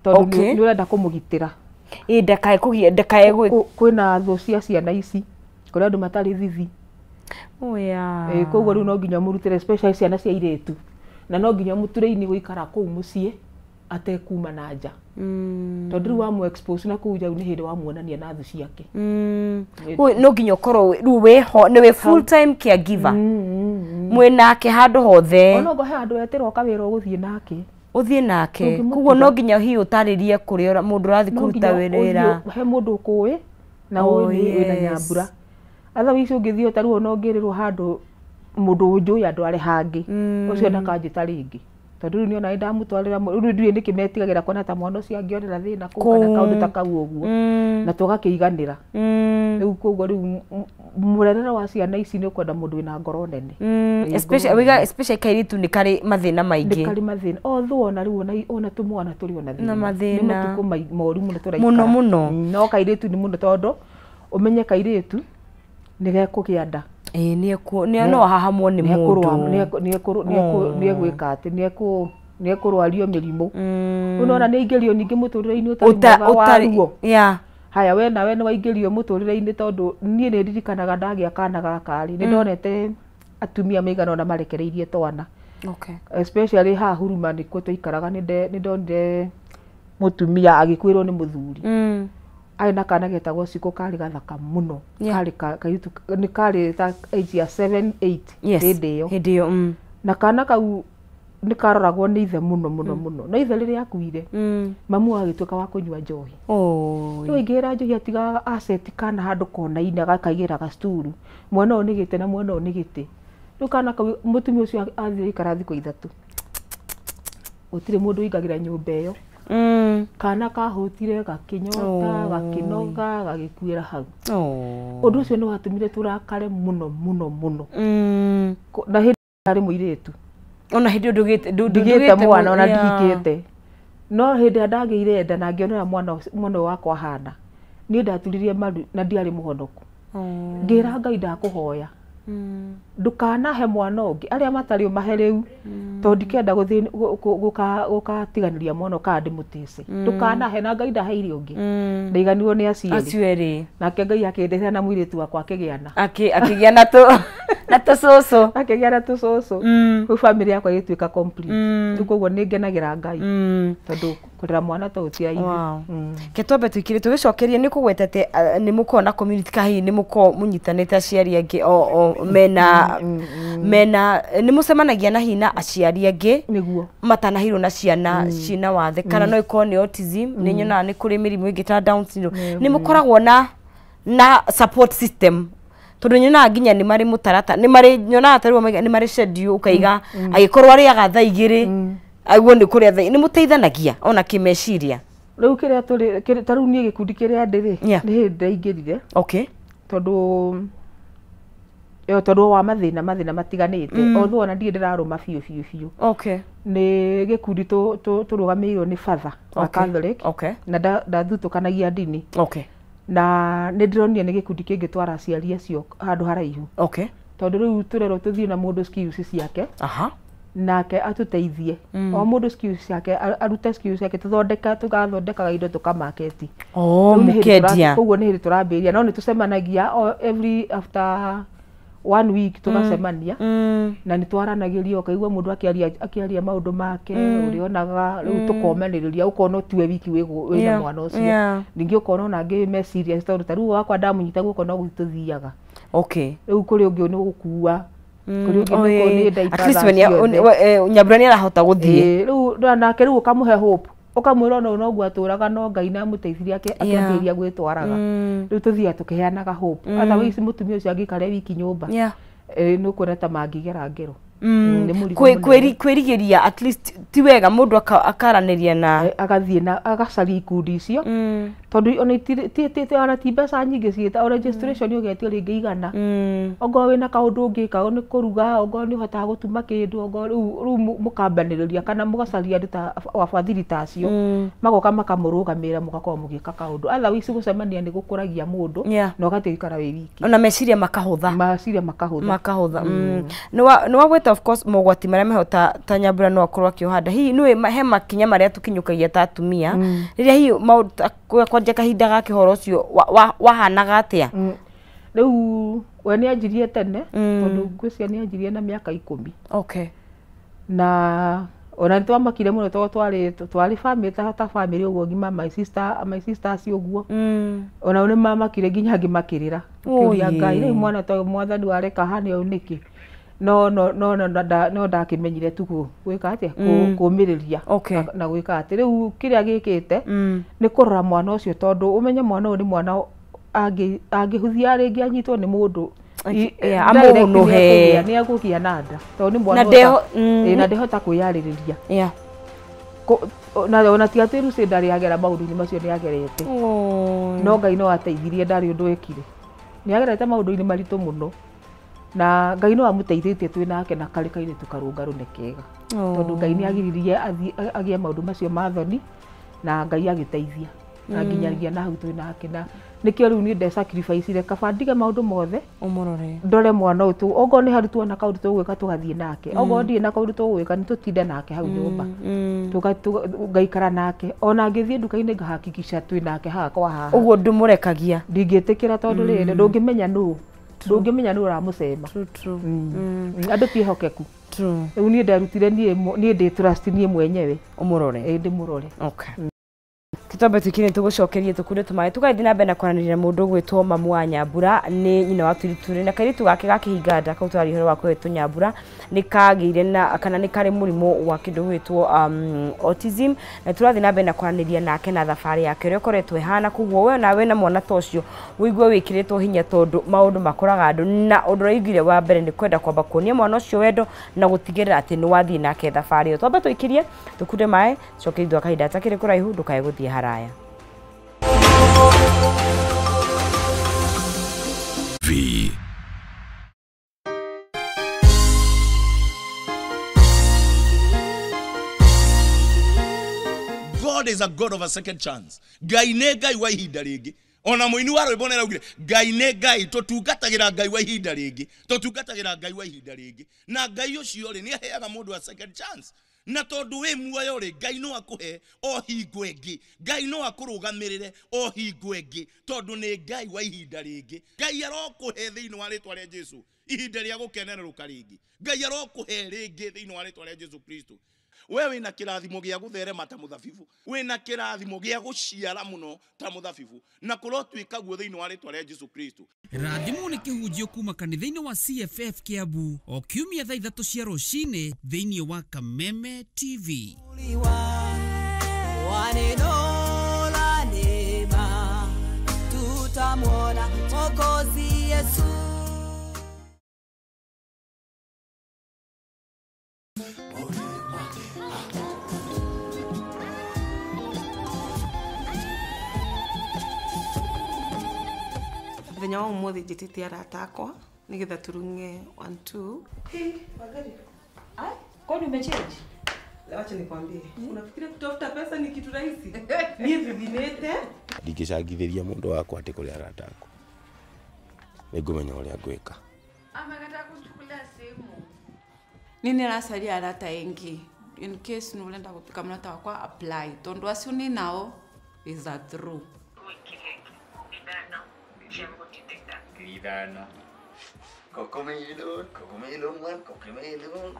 Tondũ nĩ ũrenda kũmũgitĩra. Ndakae kũgĩa, ndakae kwĩna thũ cia ciana ici, kũrĩ andũ matarĩ thithi. Koguo rĩu no nginya mũrutĩre especially ciana cia airĩtu. Na no nginya mũtũrĩini gũikara kũu mũciĩ atekuma na nja. Tondũ rĩu wamũ expose na kũu nja nĩ hĩndĩ wamuonania na thũ ciake. No nginya ũkorwo rĩu wĩho, nĩ wĩ full time caregiver. Mwĩ nake handũ hothe. Ona okorwo he handũ wetĩrwo kawĩra ũgũthiĩ nake. Ũthiĩ nake. Koguo no nginya hihi ũtarĩrie kũrĩa mũndũ ũrathiĩ kũruta wĩra. He mũndũ ũkũĩ na ũĩ wĩna nyambura. Otherwise ũngĩthiĩ ta rĩu ona ũngĩrĩrwo handũ mũndũ ũnjũĩ andũ arĩ hangĩ, ũcio ndakanjĩta rĩngĩ. Tondũ rĩu nĩona nĩndamũtwarĩra, rĩu ndiũĩ nĩkĩ metigagĩra kuona ta mwana ũcio angĩonera thĩna kũu kana kaũndũ ta kau ũguo, na tũgakĩiganĩra. Rĩu koguo rĩu mũrerere wa ciana ici nĩ ũkwenda mũndũ wĩna ngoro nene. Especially kairĩtu nĩ karĩ mathĩna maingĩ. Nĩ karĩ mathĩna. Although ona rĩu ona tũmwana tũrĩ ona thĩna. Nĩ matukũ moru mũno tũraikara. Mũno mũno. No kairĩtu nĩ mũno tondũ ũmenye kairĩtu nĩ gekũgĩa nda. Nĩ no hahamwo nĩ mũndũ. Nĩ egwĩka atĩ, nĩ ekũrwario mĩrimũ. Ũnona nĩ aingĩrio ningĩ mũtũrĩre-inĩ ũtarĩ mwega wa ruo. Haya we nawe nĩ waingĩrio mũtũrĩre-inĩ tondũ niĩ nĩ ndirikanaga ndagĩa kana gaka rĩ, nĩ ndonete atumia maigana ũna marekereirie twana. Especially haha Huruma nĩkuo twaikaraga, nĩ ndonire mũtumia agĩkuĩrwo nĩ mũthuri. Arĩ na kana getagwo Cikũ, karĩ gathaka mũno. Karĩ kairĩtu, nĩ karĩ ta age ya 7, 8 hĩndĩ ĩyo. Hĩndĩ ĩyo. Na kana kau nĩ karoragwo nĩ ithe mũno mũno mũno. No ithe rĩrĩa akuire, mamu agĩtuĩka wa kũnyua njohi. Rĩu aingĩra njohi atigaga asset kana handũ kona-inĩ agakaigĩra gacuru. Mwena ũyũ nĩ gĩtĩ na mwena ũyũ nĩ gĩtĩ. Rĩu kana kau mũtumia ũcio athire aikara thikũ 3. Gũtirĩ mũndũ ũingagĩra nyũmba ĩyo. Kana kahũtire gakĩnyota, gakĩnoga, gagĩkuĩra hau. Ũndũ ũcio nĩ watũmire tũrakare mũno mũno mũno. Na hĩndĩ arĩ mũirĩtu. Ona hĩndĩ ndũgĩte mwana, ona ndihikĩte. No hĩndĩ ĩrĩa ndagĩire nda na ngĩonera mwana ũyũ wakwa ahana, niĩ ndaturirie maru na ndiarĩ mũhonoku. Ngĩra Ngai ndakũhoya, ndũkanahe mwana ũngĩ, arĩa matarĩ ũmahe rĩu, tondũ ndikenda gũgatiganĩria mwana ũkaga ndĩmũtĩce. Ndũkanahe, na Ngai ndaheire ũngĩ. Ndaiganirwo nĩ acio erĩ. Nake Ngai akĩndeithia na mũirĩtu wakwa akĩgĩa na. Akĩgĩa na tũcũcũ. Akĩgĩa na tũcũcũ. Rĩu bamĩrĩ yakwa ĩgĩtuĩka complete. Rĩu koguo nĩ ngenagĩra Ngai. Tondũ kũrera mwana ta ũyũ ti raithi. Ke twambe tũikire tũgĩcokerie nĩ kũgwetete nĩ mũkoragwo na community ka hihi nĩ mũkoragwo mũnyitanĩte aciari angĩ o mena mena nĩ mũcemanagia na hihi na aciari angĩ nĩguo matanahirwo na ciana ciĩna wathe kana no ikorwo nĩ autism, nĩ nyonaga nĩ kũrĩ mĩrimũ ĩngĩ ta Down syndrome. Nĩ mũkoragwo na support system tondũ nyonaga nginya nĩ marĩ mũtarata, nĩ marĩ nyonaga ta rĩu nĩ marĩ schedule ũkaiga agĩkorwo arĩaga thaa 2 aguo nĩ kũrĩa thaa, nĩ mũteithanagia ona kĩmeciria. Rĩu kĩrĩa tũrĩ ta rĩu niĩ gĩkundi kĩrĩa ndĩ rĩ, nĩ hĩndĩ ndaingĩrire. Tondũ wa mathĩna matiganĩte, although ona ndirĩ ndĩrarũma biũ biũ biũ. Nĩ gĩkundi tũrũgamĩrĩirwo nĩ father wa Catholic, na ndathutũkanagia ndini. Na nĩ ndĩronire nĩ gĩkundi kĩngĩtwara aciari acio handũ haraihu. Tondũ rĩu tũrerwo tũthiĩ na mũndũ skills ciake. Nake atuteithie o mundu skills ciake arute skills ciake tuthondeka tugathondekaga indo tukamaketi. Oh, mukendia. Koguo nĩ hĩndĩ tũrambĩrĩria no nĩ tũcemanagia every after 1 week tũgacemania na nĩ twaranagĩria ũkaigua mũndũ akĩaria maũndũ make ũrĩonaga rĩu tũkomanĩrĩria ũkona tiwe wiki wĩna mwana ũcio ningĩ ũkona ona angĩ me serious tondũ ta rĩu wakwa ndamũnyita guoko no gũthiĩ tũthiaga. Okay. Rĩu kũrĩ ũngĩ nĩ gũkua at least when Nyambura nĩ arahota gũthiĩ rĩu nake rĩu ũkamũhe hope ũkamwĩra ona noguo atũraga no Ngai nĩ amũteithirie akĩambĩrĩria gwĩtwaraga rĩu tũthiaga tũkĩheanaga hope otherwise mũtumia ũcio angĩikara wiki nyũmba nĩ ũkuona ta mangĩgera ngero. Kwĩrigĩria at least ti wega mũndũ akaranĩria na agathiĩ na agacaria ikundi icio tondũ ona ti mbeca nyingĩ ciĩta o registration ũgetio rĩngĩ igana ongorwo wĩna kaũndũ ũngĩka nĩ kũruga ongorwo nĩ ũhotaga gũtuma kĩndũ ongorwo rĩu mũkambanĩrĩria kana mũgacaria andũ ta wafadhili ta acio magoka makamũrũgamĩrĩra mũgakorwo mũgĩka kaũndũ otherwise gũcemania nĩ gũkũragia mũndũ na ũgatiga gũikara wĩ wiki ona meciria makahũtha makahũtha. Nĩ wagweta of course mogwati marĩa meho ta Nyambura no akorwo akĩũhanda hihi nĩ he makinya marĩa tũkinyũkagia ta atumia rĩrĩa hihi maũndũ kwanja kahinda gake ũhoro ũcio wahanaga atĩa? Rĩu we nĩ anjirie tene tondũ ngwĩciria nĩ anjirie na mĩaka 10. Okay. Na ona nĩ twamakire mũno tondũ twarĩ family ta family ũguo ngima my sister acio ũguo ona nĩ mamakire nginya ngĩmakĩrĩra kĩũria Ngai rĩu mwana ta mwathani wareka hane ũũ nĩkĩ no no no no ndakimenyire tu gwĩka atĩa kũmĩrĩria na gwĩka atĩ rĩu kĩrĩa gĩkĩte nĩ kũrora mwana ũcio tondũ ũmenye mwana ũyũ nĩ mwana angĩhuthia rĩngĩ anyitwo nĩ mũndũ amũnũhe nĩ egũgĩa na nda tondũ nĩ mwana na ndehota kwĩyarĩrĩria na ona ti atĩ Lucy ndarĩ agera maũndũ-inĩ macio nĩ agerete no Ngai no ateithirie ndarĩ ũndũ ekire nĩ agerete maũndũ-inĩ maritũ mũno na Ngai no amũteithĩtie twĩ nake na karĩ kairĩtu karũngarũ nĩ kega tondũ Ngai nĩ agiririe agĩe maũndũ macio ma thoni na Ngai agĩteithia na nginyagia na hau twĩ nake na nĩkĩo rĩu niĩ ndesacrificire kaba ndige maũndũ mothe ũmũrore ndore mwana ũyũ ongorwo nĩ harĩ tuona kaũndũ tũgwĩka tũgathiĩ nake ongorwo ndirĩ na kaũndũ tũgwĩka nĩ tũtinde nake hau nyũmba ngaikara nake ona ngĩthiĩ nduka-inĩ ngahakikisha twĩ nake haha kwa haha ũguo ndũmũrekagia ndingĩtĩkĩra tondũ rĩrĩ ndũngĩmenya nũ ndũngĩmenya nũ ũramũcema. Andũ ti ehokeku. Rĩu niĩ nderutire niĩ ndĩ trust niĩ mwenyewe ũmũrore ĩ ndĩmũrore. Okay. Tũtambe tũkire tũgũcokerie tũkunde tũmaĩ tũgathiĩ na mbere na kwaranĩria na mũndũ ũgwĩtwo mamu wa Nyambura nĩ nyina wa Tũritũrĩ na kairĩtu gake gakĩhinga nda kau tũraria ũhoro wa kwĩtwo Nyambura nĩ kagĩire na kana nĩ karĩ mũrimũ wa kĩndũ gwĩtwo autism na tũrathiĩ na mbere na kwaranĩria nake na thabarĩ yake ũrĩa ũkoretwo ĩhana koguo we nawe na mwana ta ũcio ũigue wĩkĩrĩtwo hinya tondũ maũndũ makoraga andũ na ũndũ ũrĩa wa mbere nĩ kwenda kwamba kuonia mwana ũcio wendo na gũtigĩrĩra atĩ nĩ wathiĩ nake thabarĩ ĩyo. Twambe tũikirie tũkunde maĩ coke thutha wa kahinda gatakĩrĩ kũraihu ndũkae gũthiĩ haraya. V. God is a God of a second chance. Ngai nĩ Ngai wa ihinda rĩngĩ. Ona mũini wa rwĩmbo nĩaraugire Ngai nĩ Ngai tũtungatagĩra Ngai wa ihinda rĩngĩ. Tũtungatagĩra Ngai wa ihinda rĩngĩ. Na Ngai ũcio rĩ nĩaheaga mũndũ a second chance. Na tondu wi muoyo ri Ngai no akuhe o hingo ĩngĩ Ngai no akũrũgamĩrĩre o hingo ĩngĩ tondu nĩ Ngai wa ihinda rĩngĩ Ngai arokũhe thĩinĩ wa rĩtwa rĩa Jesu ihinda rĩa gũkenerũka rĩngĩ Ngai arokũhe rĩngĩ thĩinĩ wa rĩtwa rĩa Jesu Kristo. We wĩna kĩrathimo gĩa gũtherema ta mũthabibu wĩna kĩrathimo gĩa gũciara mũno ta mũthabibu na kũrotuĩka guo thĩinĩ wa rĩtwa rĩa Jesu Kristo. Rathimwo nĩ kĩhunjio kuma kanitha-inĩ wa CFF Kiambu o kiumia thaa 3 cia rũcinĩ thĩinĩ wa Kameme TV. Tutamwona Mwokozi Yesu. Muthenya wa umuthi njitite arata akwa nigetha turunge 1 2. Hey, Wangari. Ai, kwani umechange? Wacha nikwambie. Unafikiria kutafuta pesa ni kitu rahisi? Niĩ thithimĩte. Ndingĩcangithĩria mũndũ wakwa atĩ kũrĩ arata akwa. Nĩngũmenya ũrĩa ngwĩka. Amekataa kuchukulia simu. Ni nĩracaria arata aingĩ. In case nĩ ũrenda gũtuĩka mũrata wakwa, apply, tondũ acio nĩ nao is a true. Ithano. Cocomelon, cocomelon, one, cocomelon.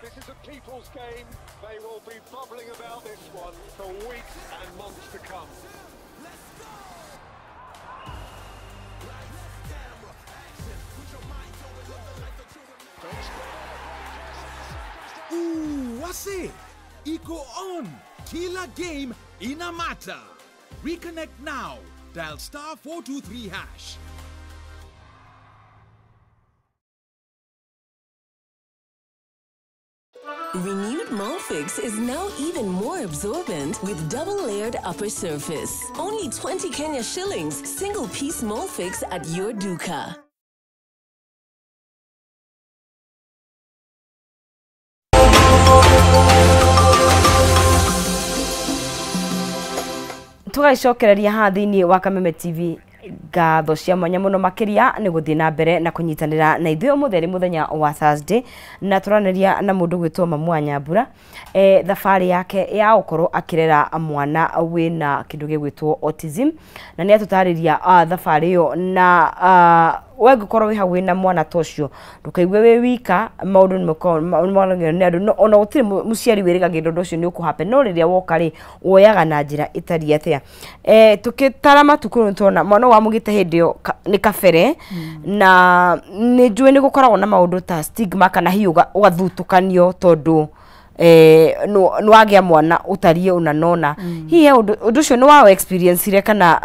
This is a people's game. They will be bubbling about this one for weeks and months to come. Ooh, wase! Iko on! Kila game inamata! Reconnect now. Dial *423#. Renewed Molfix is now even more absorbent with double-layered upper surface. Only 20 Kenya shillings, single-piece Molfix at your duka. Tũgagĩcokereria haha thĩinĩ wa Kameme TV ngatho cia mwanya mũno makĩria nĩ gũthiĩ na mbere na kũnyitanĩra na ithuĩ ũmũthĩ arĩ mũthenya wa Thursday, na tũranĩria na mũndũ gwĩtwo Mamu wa Nyambura, thabarĩ yake ya gũkorwo akĩrera mwana wĩna kĩndũ gĩgwĩtwo autism, na nĩ atũtarĩria thabarĩ ĩyo, na we ngũkorwo wĩ hau wĩna mwana ta ũcio ndũkaigue wĩ wika, maũndũ nĩ nĩ andũ, ona gũtirĩ mũciari wĩrĩgagĩrĩra ũndũ ũcio nĩ ũkũ happen, no rĩrĩa woka rĩ woyaga na njĩra ĩtariĩ atĩa. Tũkĩtara matukũ nĩ tuona mwana wamũgĩte hĩndĩ ĩyo nĩ kabere, na nĩ njũĩ nĩ gũkoragwo na maũndũ ta stigma kana hihi ũgathutũkanio tondũ nĩ wagĩa mwana ũtariĩ ũna nona. Hihi ũndũ ũcio nĩ wa experience kana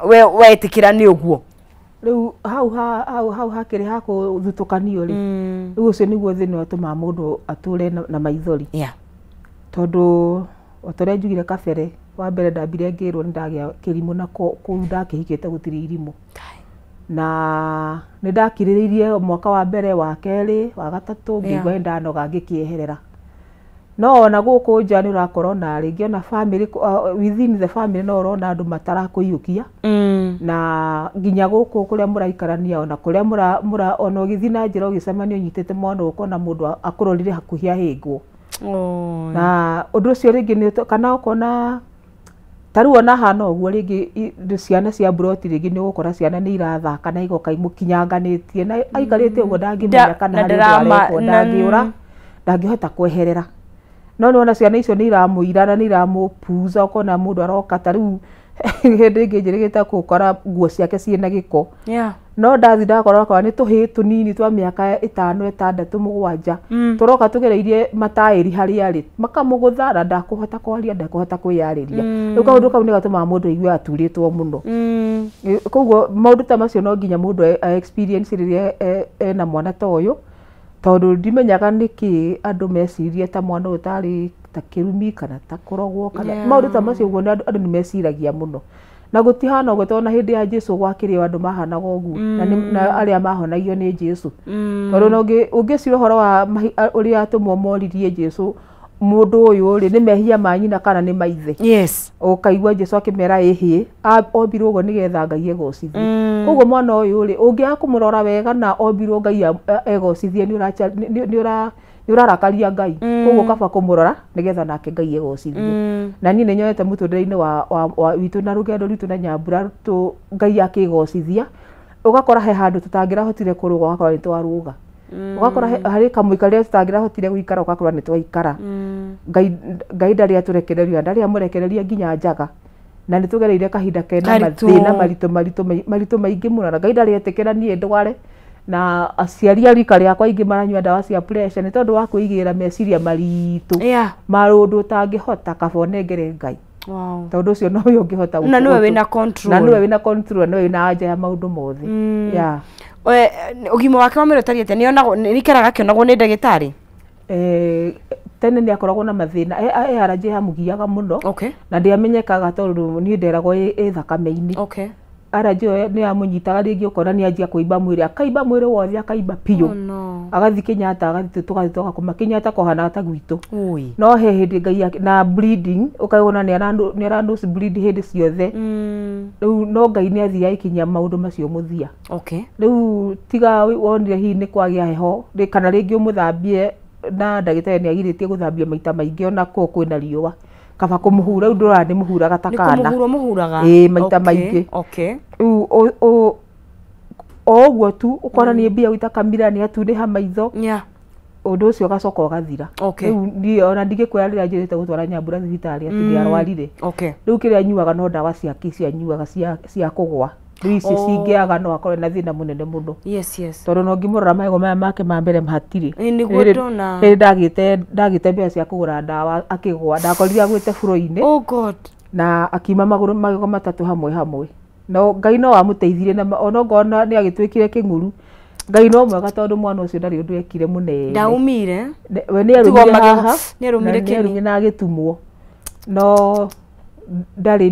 we wetĩkĩra nĩ ũguo? Rĩu hau hau hau hakĩrĩ ha kũthutũkanio rĩ, rĩu ũcio nĩguo thĩna ũtũmaga mũndũ atũre na maithori. Tondũ o ta ũrĩa njugire kabere, wa mbere ndambire ngĩrwo nĩ ndagĩa kĩrimũ, na kũu ndakĩhikĩte gũtirĩ irimũ, na nĩ ndakirĩrĩirie mwaka wa mbere, wa kerĩ, wa gatatũ, ngĩigua nĩ ndanoga ngĩkĩeherera. No ona gũkũ nja nĩ ũrakora ona rĩngĩ ona family, within the family no ũrona andũ matarakũiyũkia, na nginya gũkũ kũrĩa mũraikarania, ona kũrĩa mũra ona ũgĩthiĩ na njĩra ũgĩcemania ũnyitĩte mwana ũkona mũndũ akũrorire hakuhĩ ahĩngwo. Na ũndũ ũcio rĩngĩ nĩ kana ũkona ta rĩu ona hana ũguo rĩngĩ ciana cia mburoti rĩngĩ nĩ ũgũkora ciana nĩ irathaka na igoka imũkinyanganĩtie, na aikarĩte ũguo ndangĩmenya kana harĩ ũndũ arekwo, ndangĩũra, ndangĩhota kweherera. No nĩwona ciana icio nĩ iramũira na nĩ iramũpuza, ũkona mũndũ aroka ta rĩu hĩndĩ ĩngĩ njĩrĩgĩte gũkora nguo ciake ciĩna gĩko. No ndathi ndakora wakora nĩ tũhĩĩ tũnini twa mĩaka 5, 6, 7 tũroka tũgereirie mataĩri harĩa arĩ, makamũgũtha na ndakũhota kwaria, ndakũhota kwĩyarĩria. Rĩu kaũndũ kau nĩ gatũmaga mũndũ aigue aturĩtwo mũno. Koguo maũndũ ta macio no nginya mũndũ a experience rĩrĩa ena mwana ta ũyũ, tondũ ndimenyaga nĩkĩ andũ mecirie ta mwana ũyũ tarĩ ta kĩrumi kana ta kũrogwo kana maũndũ ta macio ũguo andũ nĩ meciragia mũno. Na gũtihana ũguo, tondũ na hĩndĩ ya Jesũ gwakĩrĩ o andũ mahanaga ũguo, na arĩa mahonagio nĩ Jesũ. Tondũ ũngĩcira ũhoro wa ũrĩa atũmwo moririe Jesũ, mũndũ ũyũ rĩ nĩ mehia ma nyina kana nĩ maithe? Ũkaigua Jesũ akĩmera ĩhĩ, ombirwo ũguo nĩgetha Ngai egocithie. Koguo mwana ũyũ rĩ ũngĩaga kũmũrora wega na ombirwo Ngai egocithie, nĩ ũrarakaria Ngai. Koguo kaba kũmũrora nĩgetha nake Ngai egocithie. Na niĩ nĩ nyonete mũtũrĩre-inĩ wa witũ na rũgendo rwitũ na Nyambura Ngai akĩgocithia, ũgakora he handũ tũtangĩrahotire kũrũga ũgakora nĩ twarũga. Ũgakora harĩ kamũikarĩre tũtangĩrahotire gũikara ũgakora nĩ twaikara. Ngai ndarĩ atũrekereria, ndarĩ amũrekereria nginya njaga. Na nĩ tũgereire kahinda kena mathĩna maritũ maritũ maritũ maingĩ mũno, na Ngai ndarĩ etĩkĩra niĩ ndware. Na aciari a rika rĩakwa aingĩ maranyua ndawa cia pressure nĩ tondũ wa kwĩigĩra meciria maritũ maũndũ ũtangĩhota, kaba ũnengere Ngai. Tondũ ũcio nowe ũngĩhota, na nĩwe wĩna control, na nĩwe wĩna control, na nĩwe wĩna anja ya maũndũ mothe. Ũgima wake wa mwĩrĩ ũtariĩ atĩa? Nĩonagwo, nĩikaraga akĩonagwo nĩ ndagĩtarĩ? Tene nĩ akoragwo na mathĩna, ARJ yamũgiaga mũno, na ndĩamenyekaga tondũ niĩ nderagwo ĩ thakame-inĩ. Allergy ĩyo nĩ yamũnyitaga rĩngĩ ũkona nĩ anjia kũimba mwĩrĩ, akaimba mwĩrĩ wothe, akaimba biũ. Oh, no. Agathiĩ Kenyatta, agathiĩ tũgathiĩ tũgakoma Kenyatta kũhana ta gwitũ. Ui. No he hĩndĩ Ngai na bleeding ũkaona nĩ ara nose bleed hĩndĩ ciothe. Rĩu no Ngai nĩ athiĩ agĩkinyia maũndũ macio mũthia. Okay. Rĩu tiga wonire hihi nĩ kwagĩa heho kana rĩngĩ ũmũthambie na ndagĩtarĩ nĩ agirĩtie gũthambia maita maingĩ ona kũu kwĩna riũa. Kaba kũmũhura rĩu ndũrona nĩ mũhuraga ta kana. Nĩ kũmũhura mũhuraga. Ĩĩ maita maingĩ. Okay. Rĩu o ũguo tu ũkona nĩ mbia gũita kamira nĩ atunĩha maitho. Yeah. Ũndũ ũcio ũgacoka ũgathira. Okay. Rĩu niĩ ona ndingĩkwĩra rĩrĩa njĩrĩte gũtwara Nyambura thibitarĩ atĩ nĩ arwarire. Okay. Rĩu kĩrĩa anyuaga no ndawa ciake icio anyuaga cia kũgwa. Rĩu icio cingĩaga no akorwo na thĩna mũnene mũno. Yes, yes. Tondũ no ngĩmũrora magego maya make ma mbere hatirĩ. Nĩguo ndona. Hĩndĩ ndagĩte mbeca cia kũgũra ndawa akĩgwa, ndakorire agwĩte buro-inĩ. Oh God. Na akiuma magũrũ magego matatũ hamwe hamwe. No Ngai no amũteithirie na ona ngona nĩ agĩtuĩkire kĩng'uru. Ngai no mwega tondũ mwana ũcio ndarĩ ũndũ ekire mũnene. Ndaumire. We nĩ arũmire haha. Nĩ arũmire kĩni. Na agĩtumwo. No ndarĩ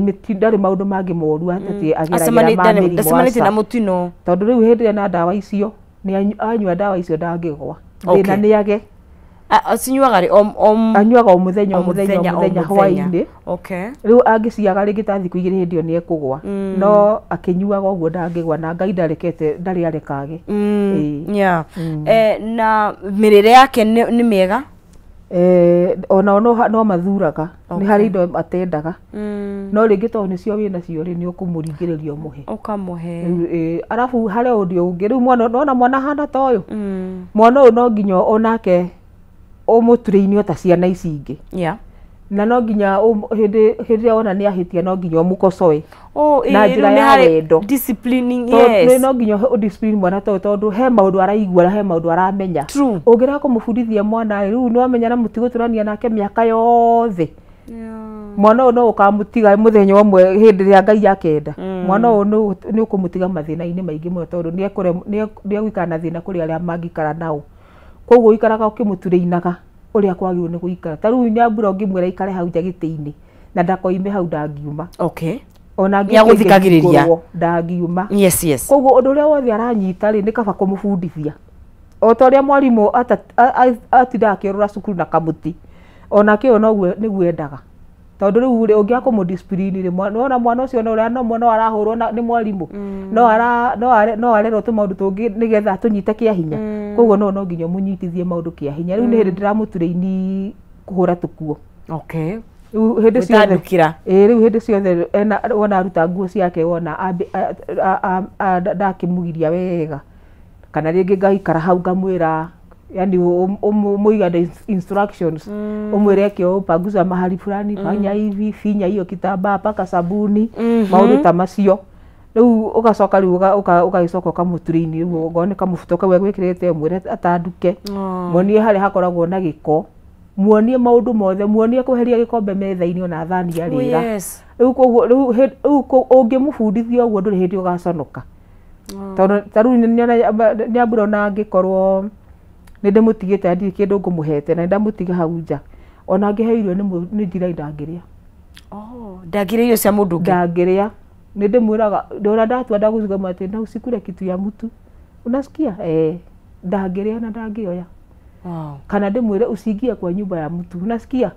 maũndũ mangĩ moru atĩ ageragĩra ma mĩrimũ. Ndacemanĩtie na mũtino. Tondũ rĩu hĩndĩ ĩrĩa na ndawa icio nĩ anyua ndawa icio ndangĩgwa. Thĩna nĩ age. Acinyuaga rĩ? Anyuaga o mũthenya o mũthenya o mũthenya hwaĩ-inĩ. Okay. Rĩu angĩciaga rĩngĩ ta thikũ igĩrĩ hĩndĩ ĩyo nĩ ekũgwa. No akĩnyuaga ũguo ndangĩgwa na Ngai ndarekete ndarĩ arekage. Yeah. Na mĩrĩre yake nĩ mĩega? Ona no mathuraga. Nĩ harĩ indo atendaga. No rĩngĩ tondũ nĩcio wĩ nacio rĩ nĩ ũkũmũringĩrĩria ũmũhe. Ũkamũhe. Arabu harĩ ũndũ ũngĩ rĩu mwana nona mwana ahana ta ũyũ. Mwana ũyũ no nginya onake ũmũturĩinio ta ciana ici ingĩ. Yeah. Na no nginya hĩndĩ ĩrĩa wona nĩ ahĩtia no nginya ũmũkocoe. Oh, na njĩra ya wendo. Disciplining, yes. No nginya ũdiscipline mwana tondũ he maũndũ araigua na he maũndũ aramenya. True. Ũngĩrega kũmũbundithia mwana rĩu nĩ wamenya na mũtigũtũrania nake mĩaka yothe. Mwana ũyũ no ũkamũtiga mũthenya ũmwe hĩndĩ ĩrĩa Ngai akenda. Mwana ũyũ nĩ ũkũmũtiga mathĩna-inĩ maingĩ mũno tondũ nĩ egũikara na thĩna kũrĩ arĩa mangĩikara nao. Koguo ũikaraga ũkĩmũturĩinaga ũrĩa kwagĩrĩirwo nĩ gũikara. Ta rĩu Nyambura ũngĩmwĩra aikare hau nja gĩtĩ-inĩ na ndakoime hau ndangiuma. Okay. Ona nĩagũthikagĩrĩria ndangiuma. Yes, yes. Koguo ũndũ ũrĩa wothe aranyita rĩ nĩ kaba kũmũbundithia. O ta ũrĩa mwarimũ atindaga akĩũrũra cukuru na kamũtĩ, onake ũyũ noguo nĩguo endaga. Tondũ rĩu rĩ ũngĩaga kũmũdiscipline rĩ nĩwona mwana ũcio no mwana arahũrwo nĩ mwarimũ, no arerwo tũmaũndũ tũngĩ nĩgetha atũnyite kĩa hinya. Koguo no nginya ũmũnyitithie maũndũ kĩa hinya. Rĩu nĩ hĩndĩ ndĩramũturĩini kũhũra tũkuo. Okay. Rĩu hĩndĩ ciothe rĩu hĩndĩ ciothe wona aruta nguo ciake wona ndakĩmũgiria wega kana rĩngĩ ngaikara hau ngamwĩra yani umuiga instructions umwire eke upanguza mahali fulani fanya hivi finya hiyo kitambaa paka sabuni maundu ta macio riu ugacoka riu ugagicoka ukamuturaini riu ngone kamubuto kau egwikirite mwire atanduke muonie haria hakoragwo na giko muonie maundu mothe muonie kweheria gikombe metha-ini ona thani ya rira riu koguo riu ungimubundithia uguo nduri hindi ugaconoka tondu ta riu Nyambura ona angikorwo nĩ ndĩmũtigĩte ndirĩ kĩndũ ngũmũhete na ndamũtiga hau nja ona angĩhe irio nĩ njira ndangĩrĩa. Oh, ndangĩrĩa irio cia mũndũ ũngĩ? Ndangĩrĩa. Nĩ ndĩmwĩraga ndona ndatua ndagũciga atĩ na usikule kitu ya mtu unasikia ndangĩrĩa na ndangĩoya. Wow. Kana ndĩmwĩre usiingie kwa nyumba ya mtu unasikia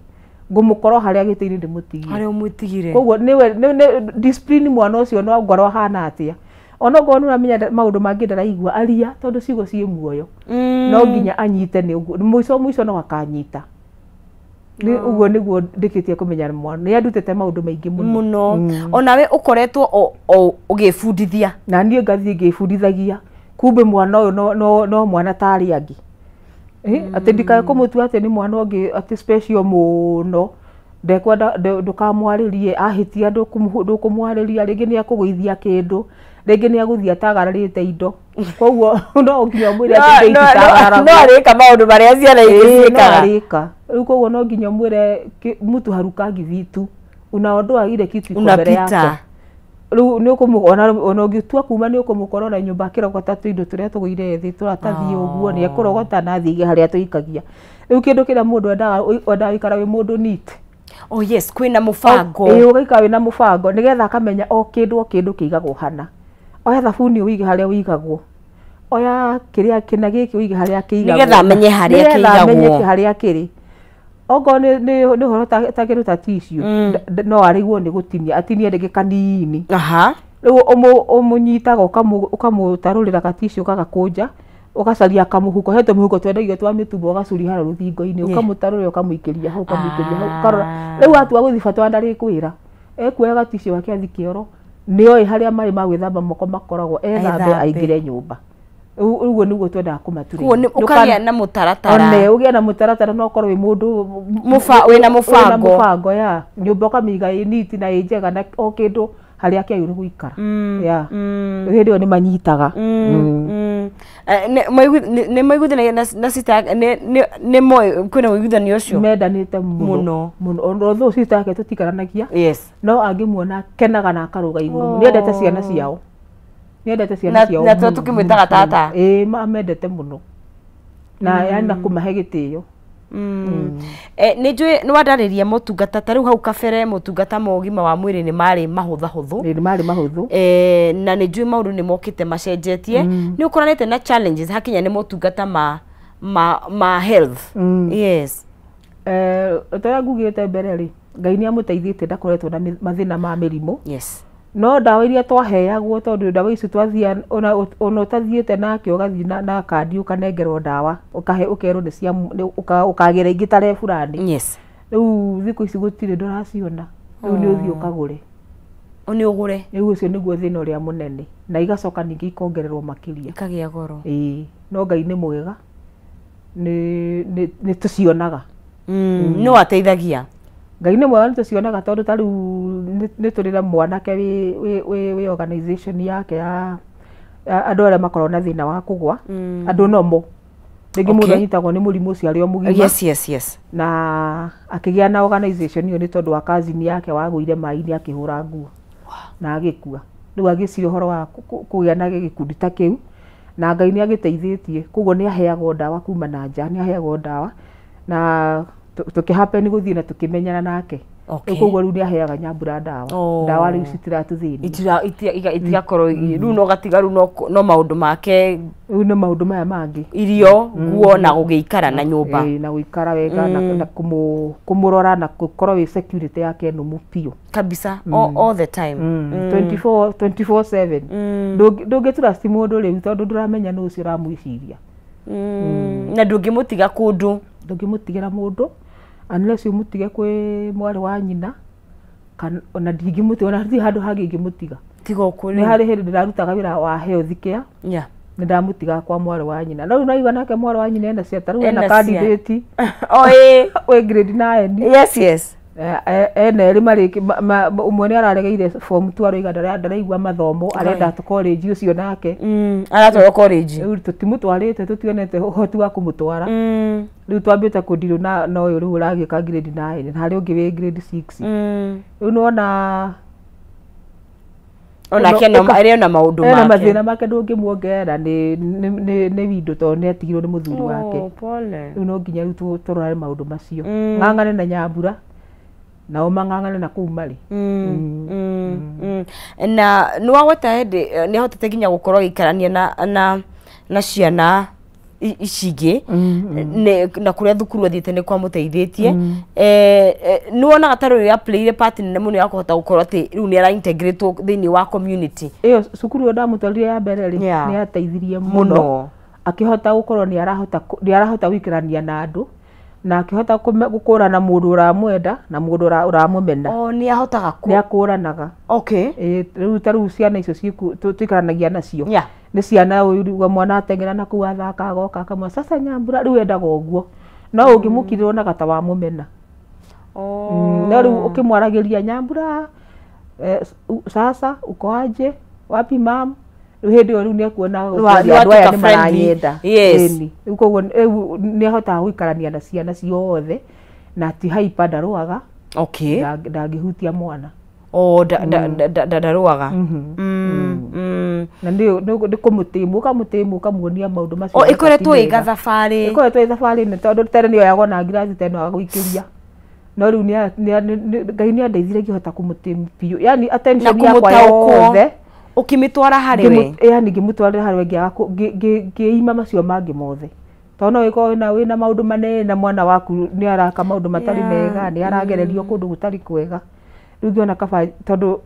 ngũmũkorwo harĩa gĩtĩ-inĩ ndĩmũtigire harĩa ũmũtigire. Koguo nĩwe discipline mwana ũcio no ngorwo ahana atĩa ona ngorwo nĩ ũramenya maũndũ mangĩ ndaraigua aria tondũ ciugo ciĩ muoyo no nginya anyite nĩ ũguo mũico mũico no akanyita nĩ ũguo nĩguo ndĩkĩtie kũmenya mwana nĩ andutĩte maũndũ maingĩ mũno mũno. Onawe ũkoretwo ũgĩbundithia? Na niĩ ngathiĩ ngĩbundithagia kumbe mwana ũyũ no mwana ta arĩa angĩ atĩ ndikae kũmũtua atĩ nĩ mwana ũngĩ atĩ special mũno ndekwenda ndũkamwarĩrie ahĩtia ndũkũmwarĩria rĩngĩ nĩ ekũgũithia kĩndũ rĩngĩ nĩ agũthiĩ atagararĩte indo koguo no nginya ũmwĩre atĩ indo itagararagwo no arĩka maũndũ marĩa ciana ingĩ ciĩkaga no arĩka rĩu koguo no nginya ũmwĩre mtu harukangi vitu unaondoa ile kitu iko mbere yako rĩu nĩ ũkũmũona ona ũngĩtua kuma nĩ ũkũmũkora ona nyũmba akĩrogota tũindo tũrĩa tũgũire thĩ tũratathi ũguo nĩ ekũrogota na athiĩ harĩa tũikagia rĩu kĩndũ kĩrĩa mũndũ endaga gũikara wĩ mũndũ neat. Oh yes, kwĩna mũbango. Ĩĩ ũgaikara wĩna mũbango nĩgetha akamenya o kĩndũ kĩigagwo hana. Oya thabuni ũige harĩa ũigagwo. Oya kĩrĩa kĩna gĩkĩ ũige harĩa kĩigagwo. Nĩgetha amenye harĩa Nĩgetha amenye kĩigagwo. harĩa kĩrĩ. Okorwo nĩ ũhoro ta kĩndũ ta tissue, no arigwo nĩ gũtinia, atinie rĩngĩ kanini. Rĩu ũmũnyitaga ũkamũtarũrĩra ka tissue ũgagakũnja, ũgacaria kamũhuko, he tũmĩhuko twendagio twa mĩtumba ũgacuria harĩa rũthingo-inĩ, ũkamũtarũrĩra ũkamũikĩria hau, ũkamũikĩria hau, ũkarora. Rĩu atua gũthiĩ bata ndarĩkwĩra. Ekuoya ga tissue gake athiĩ kĩoro, nĩoĩ harĩa maĩ ma gwĩthamba moko makoragwo, ethambe aingĩre nyũmba. Ũguo nĩguo twendaga kũmaturĩria. Koguo nĩ ũkagĩa na mũtaratara. One ũgĩe na mũtaratara no ũkorwo wĩ mũndũ wĩna mũbango. Mũbango ya nyũmba ũkamĩiga ĩ neat na ĩ njega na o kĩndũ harĩa kĩagĩrĩirwo gũikara. Ya. Hĩndĩ ĩyo nĩ manyitaga. Nĩ maiguithanagia na sister nĩ moĩ kwĩna ũiguithanio ũcio? Mendanĩte mũno. Mũno. Although sister yake tũtikaranagia. Yes. No angĩmuona akenaga na akarũga igũrũ. Nĩ endete ciana ciao. Nĩendete ciana ciao. Na tũ tũkĩmwĩtaga tata. Ĩĩ amendete mũno. Na yani na kũmahe gĩtĩo. Nĩ njũĩ nĩ wandarĩria motungata ta rĩu hau kabere motungata ma ũgima wa mwĩrĩ nĩ marĩ mahũthahũthũ. Nĩ marĩ mahũthũ. Na nĩ njũĩ maũndũ nĩ mokĩte macenjetie. Nĩ ũkoranĩte na challenges hakinya nĩ motungata ma health. Yes. Ta ũrĩa ngugĩte mbere rĩ, Ngai nĩ amũteithĩtie ndakoretwo na mathĩna ma mĩrimũ. Yes. No ndawa iria twaheagwo tondũ ndawa ici twathia ona ũtathiĩte nake ũgathiĩ na kandi ũkanengerwo ndawa ũkahe ũkerwo nĩ cia ũkagĩra ingĩ tarehe fulani. Yes. Rĩu thikũ ici gũtirĩ ndũraciona. Rĩu nĩ ũthiĩ ũkagũre. Nĩ ũgũre. Rĩu ũcio nĩguo thĩna ũrĩa mũnene na igacoka ningĩ ikongererwo makĩria. Ikagĩa goro. Ĩĩ no Ngai nĩ mwega nĩ tũcionaga. No ateithagia. Ngai nĩ mwega nĩ tũcionaga tondũ ta rĩu nĩ tũrĩ na mwanake wĩ organization yake ya andũ arĩa makoragwo na thĩna wa kũgwa, andũ nomo. Rĩngĩ mũndũ anyitagwo nĩ mũrimũ ũcio arĩ o mũgima. Yes, yes, yes. Na akĩgĩa na organization ĩyo nĩ tondũ wa cousin yake wagũire maĩ-inĩ akĩhũra nguo na agĩkua. Rĩu agĩciria ũhoro wa kũgĩa na gĩkundi ta kĩu na Ngai nĩ agĩteithĩtie. Koguo nĩ aheagwo ndawa kuma na nja, nĩ aheagwo ndawa na tũkĩhappen gũthiĩ na tũkĩmenyana nake. Koguo rĩu nĩ aheaga Nyambura ndawa. Ndawa rĩu citiratũthĩnia. Itigakorwo rĩu no gatiga rĩu no maũndũ make. Rĩu nĩ maũndũ maya mangĩ. Irio, nguo na gũgĩikara na nyũmba. Na gũikara wega na kũmũrora na gũkorwo wĩ security yake nũmu biũ. Kabisa, all the time. 24/7. Ndũngĩtrust mũndũ rĩu tondũ ndũramenya nũ ũcio ũramwĩciria. Na ndũngĩmũtiga kũndũ. Ndũngĩmũtigĩra mũndũ unless ũmũtige kwĩ mwarĩ wa nyina kana ona ndingĩmũtiga ona hatirĩ handũ hangĩ ingĩmũtiga. Tiga o kũrĩ. Nĩ harĩ hĩndĩ ndĩrarutaga wĩra wa health care. Yeah. Nĩ ndamũtigaga kwa mwarĩ wa nyina. No rĩu naigua nake mwarĩ wa nyina ena ciana, ta rĩu ena candidate. O ĩĩ. Wĩ grade 9. Yes, yes. Ena erĩ marĩki ũmwe nĩ araregeire form 2 aroiga ndaraigua mathomo arenda college ũcio nake. Aratwarwo college. Rĩu tũtimũtwarĩte tũtionete ũhoti wa kũmũtwara. Rĩu twambĩte kũndirũ na ũyũ rĩu ũragĩka grade 9 na harĩ ũngĩ wĩ grade 6. Rĩu nĩwona onake arĩ ona maũndũ make. Ena mathĩna make ndũngĩmuongerera nĩ windo tondũ nĩ atigirwo nĩ mũthuri wake. Rĩu no nginya rĩu tũrore maũndũ macio. Ng'ang'ane na Nyambura nao mang'ang'ane na kũu marĩ. Na nĩ wagweta hĩndĩ nĩ ahotete nginya gũkorwo agĩikarania na ciana ici ingĩ na kũrĩa thukuru athiĩte nĩ kwamũteithĩtie. Nĩ wonaga ta rĩu ya playire part nene mũno ya kũhota gũkorwo atĩ rĩu nĩ ara integrate thĩinĩ wa community. Ĩyo cukuru ĩyo ndamũtwarire ya mbere rĩ nĩ yateithirie mũno. Akĩhota gũkorwo nĩ arahota gũikarania na andũ na akĩhota gũkũrana mũndũ ũramwenda na mũndũ ũramũmena. O nĩ ahotaga nĩ akũranaga. Okay. Rĩu ta rĩu ciana icio tũikaranagia nacio. Nĩ ciana ũyũ mwana ateng'era na kũu athaka agoka akamwĩra sasa Nyambura rĩu endaga ũguo. No ũngĩmũkirĩra onaga ta wamũmena. No rĩu ũkĩmwaragĩria Nyambura sasa uko aje wapi mam rĩu hĩndĩ ĩyo rĩu nĩ ekuona andũ aya nĩ maranyenda. Rĩu koguo rĩu nĩ ahotaga gũikarania na ciana ciothe na ti hyper ndarũaga. Okay. Ndangĩhutia mwana. O ndarũaga. Na nĩ kũmũtĩmũ ũkamũtĩmũ ũkamuonia maũndũ macio. O ĩkoretwo ĩ gathabarĩ. Ĩkoretwo ĩ thabarĩ nene tondũ tene nĩ yoyagwo na ngirathi tene agagũikĩria. No rĩu Ngai nĩ andeithire ngĩhota kũmũtĩmũ biũ. Yaani attention yakwa yothe Ũkĩmĩtwara harĩ we? Yani ngĩmũtwarĩra harĩ we, ngĩaga ngĩima macio mangĩ mothe. Tondũ no wĩkorwo wĩna maũndũ manene na mwana waku nĩ araka maũndũ matarĩ mega, nĩ aragererio kũndũ gũtarĩ kwega. Rĩu ngĩona kaba tondũ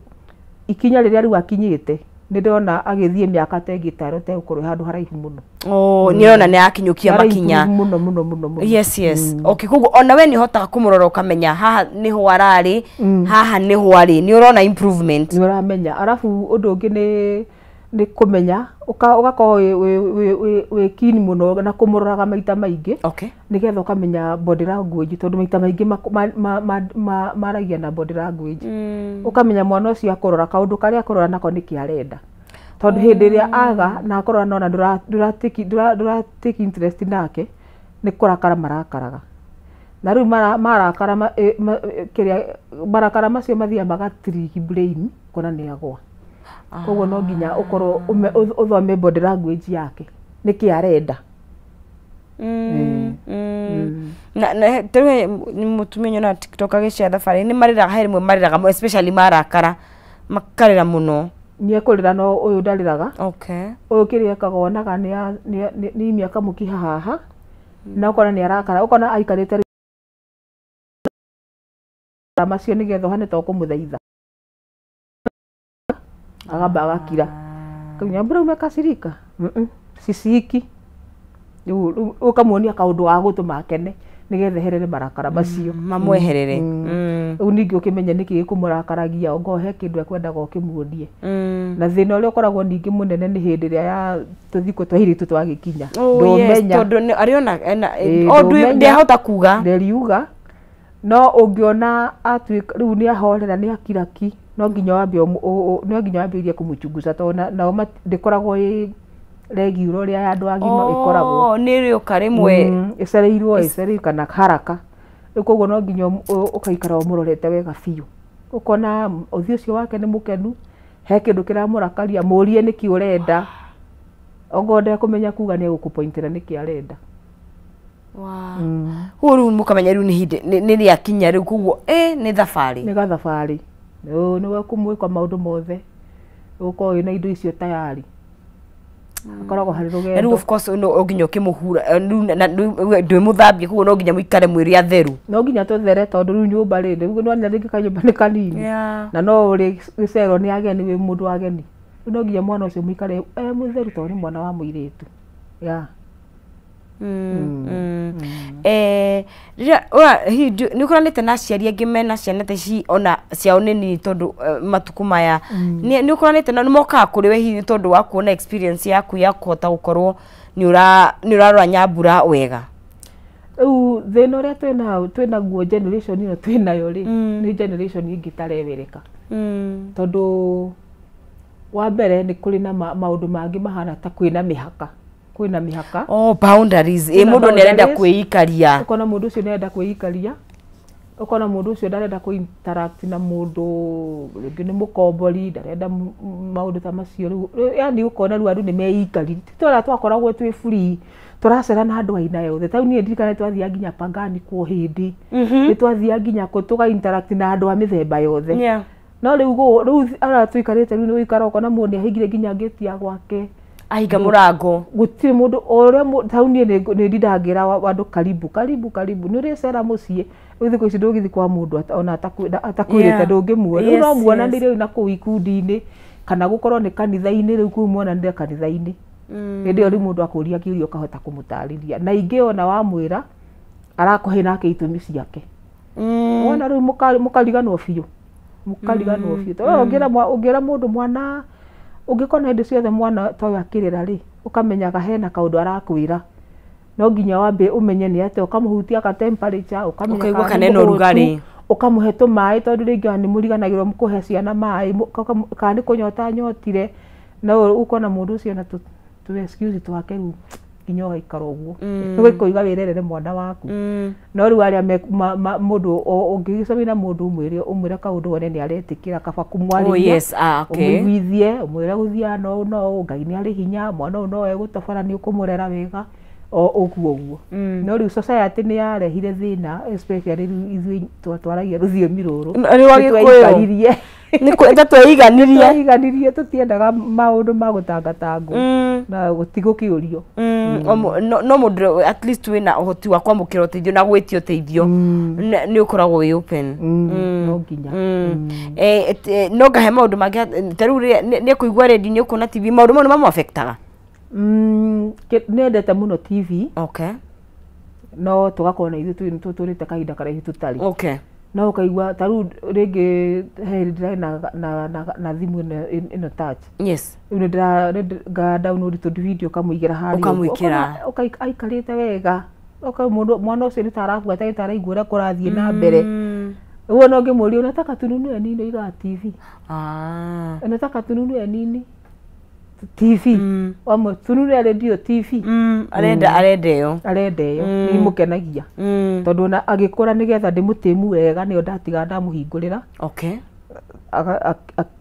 ikinya rĩrĩa rĩu akinyĩte nĩ ndĩrona agĩthiĩ mĩaka ta ĩngĩ ĩtano tegũkorwo handũ haraihu mũno. Oh, nĩ ũrona nĩ akinyũkia makinya. Mũno mũno mũno mũno. Yes, yes. Okay, koguo ona we nĩ ũhotaga kũmũrora ũkamenya haha nĩho ararĩ, haha nĩho arĩ, nĩ ũrona improvement. Nĩ ũramenya. Arabu ũndũ ũngĩ nĩ kũmenya ũgakorwo wĩ keen mũno na kũmũroraga maita maingĩ. Okay. Nĩgetha ũkamenya body language, tondũ maita maingĩ maragia na body language. Ũkamenya mwana ũcio akũrora kaũndũ karĩa akũrora nako nĩkĩ arenda. Tondũ hĩndĩ ĩrĩa aga na akorora nona ndũra take interest nake, nĩ kũrakara marakaraga. Na rĩu marakara kĩrĩa marakara macio mathiaga magatrigger brain kona nĩ agwa. Koguo no nginya ũkorwo ũthome body language yake nĩkĩ arenda. Na rĩu mũtumia nyonaga TikTok agĩcea thabarĩ nĩ marĩraga, he rĩmwe marĩraga especially marakara makarĩra mũno. Nĩ ekũrĩra no ũyũ ndarĩraga. Okay. Ũyũ kĩrĩa ekaga wonaga nĩ imia kamũkiha haha na ũkona nĩ arakara, ũkona aikarĩte macio nĩgetha ũhane ta ũkũmũthaitha. Agamba agakira. Nyambura umekasirika? Sisiki. Rĩu ũkamuonia kaũndũ ga gũtũma akene nĩgetha eherere marakara macio. Mamweherere. Rĩu ningĩ ũkĩmenye nĩkĩ gĩkũmũrakaragia, ongorwo he kĩndũ ekwendaga ũkĩmuonie. Na thĩna ũrĩa ũkoragwo ningĩ mũnene nĩ hĩndĩ ĩrĩa ya tũthikũ twa airĩtu twagĩkinya. Ndũmenya. Tondũ arĩona ndehota kuga. Nderiuga. No ũngĩona atuĩka rĩu nĩ ahorera nĩ akiraki, no nginya wambe no nginya wambĩrĩrie kũmũchunguza tondũ nao ndĩkoragwo ĩ regular ũrĩa ya andũ agima ĩkoragwo. Nĩ ĩrĩũka rĩmwe. Ĩcereirwo ĩcereirwo kana haraka. Rĩu koguo no nginya ũgaikara ũmũrorete wega biũ. Ũkona ũthiũ ũcio wake nĩ mũkenu, he kĩndũ kĩramũrakaria, mũrie nĩkĩ ũrenda. Ongorwo ndekũmenya kuga nĩ egũkũpointĩra nĩkĩ arenda. Koguo rĩu mũkamenya rĩu nĩ hĩndĩ nĩ rĩakinya rĩu, koguo nĩ thabarĩ. Nĩ gathabarĩ. Nĩwe kũmwĩka maũndũ mothe, ũgũkorwo wĩna indo icio tayari. Akoragwo harĩ rũgendo. Rĩu of course no nginya ũkĩmũhura ndwĩmũthambie, koguo no nginya mũikare mwĩrĩ atheru. No nginya tũthere tondũ rĩu nyũmba rĩ, rĩu nĩwona rĩngĩ kanyũmba nĩ kanini. Na no ũrĩcerwo nĩ ageni, wĩ mũndũ wa ageni. Rĩu no nginya mwana ũcio mũikare e mũtheru tondũ nĩ mwana wa mũirĩtu. Nĩ ũkoranĩte na aciari angĩ mena ciana ta ici ona ciao nĩ nini tondũ matukũ maya nĩ ũkoranĩte na nĩ mokaga kũrĩ we hihi tondũ wa kuona experience yaku ya kũhota gũkorwo nĩ ũrarora Nyambura wega? Rĩu thĩna ũrĩa twĩnaguo generation ĩno twĩnayo rĩ, nĩ generation ĩngĩ ĩtarewereka. Tondũ wa mbere nĩ kũrĩ na maũndũ mangĩ mahana ta kwĩna mĩhaka. Kwĩna mĩhaka. Oh, boundaries. Mũndũ nĩ arenda kwĩikaria. Ũkona mũndũ ũcio nĩ arenda kwĩikaria. Ũkona mũndũ ũcio ndarenda kũ interact na mũndũ, rĩngĩ nĩ mũkombori, ndarenda maũndũ ta macio. Rĩu yani ũkona rĩu andũ nĩ meikari. Ti ta ũrĩa twakoragwo twĩ free, tũracera na andũ aina yothe. Ta rĩu niĩ ndirikana twathiaga nginya Pangani kuo hĩndĩ. Nĩ twathiaga nginya kũ tũga interact na andũ a mĩthemba yothe. No rĩu rĩu arĩa tũikarĩte rĩu nĩ ũikara ũkona mũndũ nĩ ahingire nginya ngĩti ya gwake. Ahinga mũrango. Gũtirĩ mũndũ o ũrĩa tau niĩ nĩ ndindagĩra andũ karibu karibu karibu. Nĩ ũrĩcera mũciĩ, rĩu thikũ ici ndũgĩthiĩ kwa mũndũ ona atakwĩrĩte ndũngĩmuona. Rĩu no muonanĩre rĩu na kũu ikundi-inĩ kana gũkorwo nĩ kanitha-inĩ, rĩu kũu muonanĩre kanitha-inĩ. Hĩndĩ ĩyo rĩu mũndũ akũria kĩũria ũkahota kũmũtarĩria. Na ingĩ ona wamwĩra arakũhe nake itũmi ciake. Wona rĩu mũkariganwo biũ. Mũkariganwo biũ. Tondũ ũngĩra mũndũ mwana ũngĩkona hĩndĩ ciothe mwana ta ũyũ akĩrĩra rĩ, ũkamenyaga hena kaũndũ arakwĩra. No nginya wambe ũmenye nĩ atĩa, ũkamũhutia ka temperature, ũkamenya kana ena ũrugarĩ, ũkamũhe tũmaĩ tondũ rĩngĩ ona nĩ mũriganagĩrwo kũhe ciana maĩ, kana nĩ kũnyota anyotire. No ũkona mũndũ ũcio ena tũ excuse twake rĩu nginya ũgaikara ũguo. Ũgakũiga wĩrerere mwana waku. No rĩu arĩa mũndũ ũngĩgĩcemania na mũndũ ũmwĩre kaũndũ wone nĩ aretĩkĩra, kaba kũmwarĩria, ũmũiguithie, ũmwĩre gũthiaga no ũũ no ũũ, Ngai nĩ arĩ hinya, mwana ũyũ no egũtobora nĩ ũkũmũrera wega. O ũguo ũguo. No rĩu society nĩ yarehire thĩna, especially rĩu ithuĩ twaragia rũthiomi rũrũ. Rĩ wa Gĩkũyũ. Nĩtweikarire. Nĩ tweiganirie. Tweiganirie, tũtiendaga maũndũ ma gũtangatangwo na gũtigũkĩũrio. No mũndũ at least wĩna ũhoti wa kwamũkĩra ũteithio na gwĩtia ũteithio nĩ ũkoragwo wĩ open. No nginya. No ngahe maũndũ mangĩ ta rĩu nĩ kũigua redio, nĩ ũkuona TV, maũndũ mau nĩ mamũ-affectaga? Nĩendete mũno TV. Okay. No tũgakorwo na ithuĩ tũtũrĩte kahinda karaihu tũtarĩ. Okay. No ũkaigua ta rĩu rĩngĩ he hĩndĩ ndĩrarĩ na thimũ ĩno touch. Yes. Rĩu nĩ nga download tũ video kamũigĩra harĩa. Ũkamwĩkĩra. Aikarĩte wega. Ũka mũndũ mwana ũcio nĩ ta arabuata, nĩ ta araigua ũrĩa kũrathiĩ na mbere. Ũguo no ngĩmũria, unataka tununue nini? Oigaga TV. Unataka tununue nini? TV. Wamwe tununue radio, TV. Arenda ĩyo. Arenda ĩyo. Nĩ imũkenagia. Tondũ ona agĩkũra nĩgetha ndĩmũtĩmu wega nĩyo ndatigaga ndamũhingũrĩra. Okay.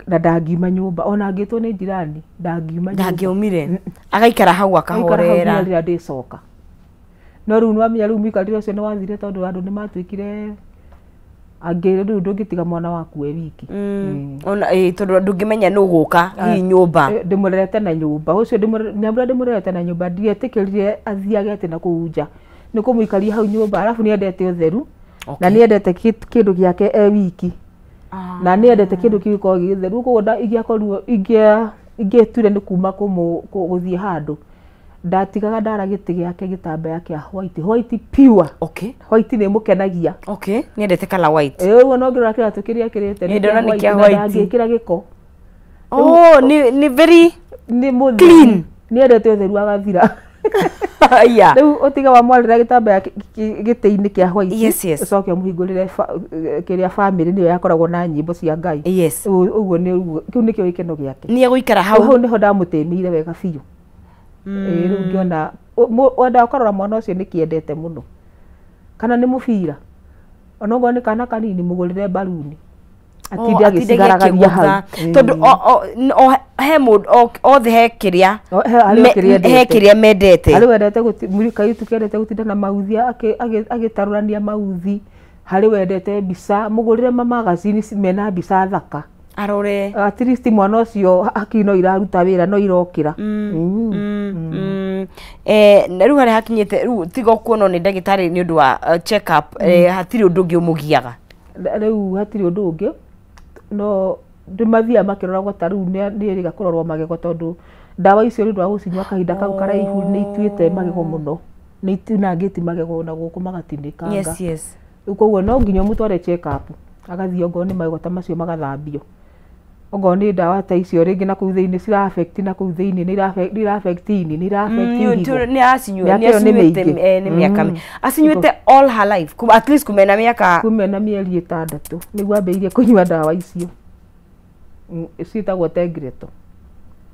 Na ndangiuma nyũmba ona angĩtwo nĩ jirani, ndangiuma nyũmba. Ndangĩaumire. Agaikara hau akahorera. Agaikara hau nginya rĩrĩa ndĩcoka. No rĩu nĩwamenya rĩu mũikarĩre ũcio nĩwathire tondũ andũ nĩmatuĩkire angĩ, rĩu ndũngĩtiga mwana waku e wiki. Ona tondũ ndũngĩmenya nũ ũgũka hihi nyũmba. Ndĩmũrerete na nyũmba ũcio, nyambura ndĩmũrerete na nyũmba, ndietĩkĩrire athiage atĩ na kũu nja, nĩ kũmũikaria hau nyũmba. Arabu nĩendete ũtheru na nĩendete kĩndũ gĩake e wiki na nĩendete kĩndũ kĩu gĩkorwo gĩ gĩtheru. Koguo ingĩakorirwo ingĩetuire nĩ kuma gũthiĩ handũ, ndatigaga ndara gĩtĩ gĩake gĩtambaya kĩa white, white pure. Okay. White nĩ ĩmũkenagia. Okay. Nĩendete colour white. Ũguo no ngĩrora kĩratũ kĩrĩa ekĩrĩte nĩ ndona nĩ kĩa white. Ndangĩkĩra gĩko. Oh, nĩ very nĩ mũtheru. Clean. Nĩendete ũtheru agathira. Yeah. Rĩu ũtiga wamwarĩra gĩtambaya gĩtĩ-inĩ kĩa white. Yes, yes. Ũcoke ũmũhingũrĩre kĩrĩa family nĩyo yakoragwo na nyĩmbo cia Ngai. Yes. Ũguo nĩ kĩu nĩkĩo gĩkeno gĩake. Nĩ egũikara hau. Hau nĩho ndamũtĩmĩire wega biũ. Rĩu ngĩona wenda ũkarora mwana ũcio nĩ kĩendete mũno. Kana nĩ mũbira. Ona okorwo nĩ kana kanini mũgũrĩre mbaruni. Atinde agĩcigaragaria hau. Tondũ he mũndũ othe he kĩrĩa he kĩrĩa mendete. Harĩ wendete kairĩtu kendete gũtinda na mauthi agĩtarũrania mauthi. Harĩ wendete mbica, mũgũrĩre mamagazini mena mbica thaka. Arore. At least mwana ũcio hakiri no iraruta wĩra, no irokĩra. Na rĩu harĩa hakinyĩte rĩu tiga kuonwo nĩ ndagĩtarĩ nĩ ũndũ wa check up, hatirĩ ũndũ ũngĩ ũmũgiaga. Rĩu hatirĩ ũndũ ũngĩ, no ndĩmathiaga makĩroragwo ta rĩu nĩ ĩrĩga kũrorwo magego tondũ ndawa icio nĩ ũndũ wa gũcinyua kahinda kau karaihu nĩ ituĩte magego mũno, nĩ itinangĩtie magego na gũkũ magatinĩkanga. Yes, yes. Rĩu koguo no nginya ũmũtware check up, agathiĩ ongorwo nĩ magego ta macio magathambio. Ongorwo nĩ ndawa ta icio rĩngĩ na kũu thĩinĩ cira affect na kũu thĩinĩ nĩ ira affect ini, nĩ ira affect higo. Nĩ acinyuĩte nĩ mĩaka acinyuĩte all her life, at least kuma na mĩaka kuma na mĩeri 6 nĩguo ambĩrĩirie kũnyua ndawa icio ciĩtagwo Tegretol.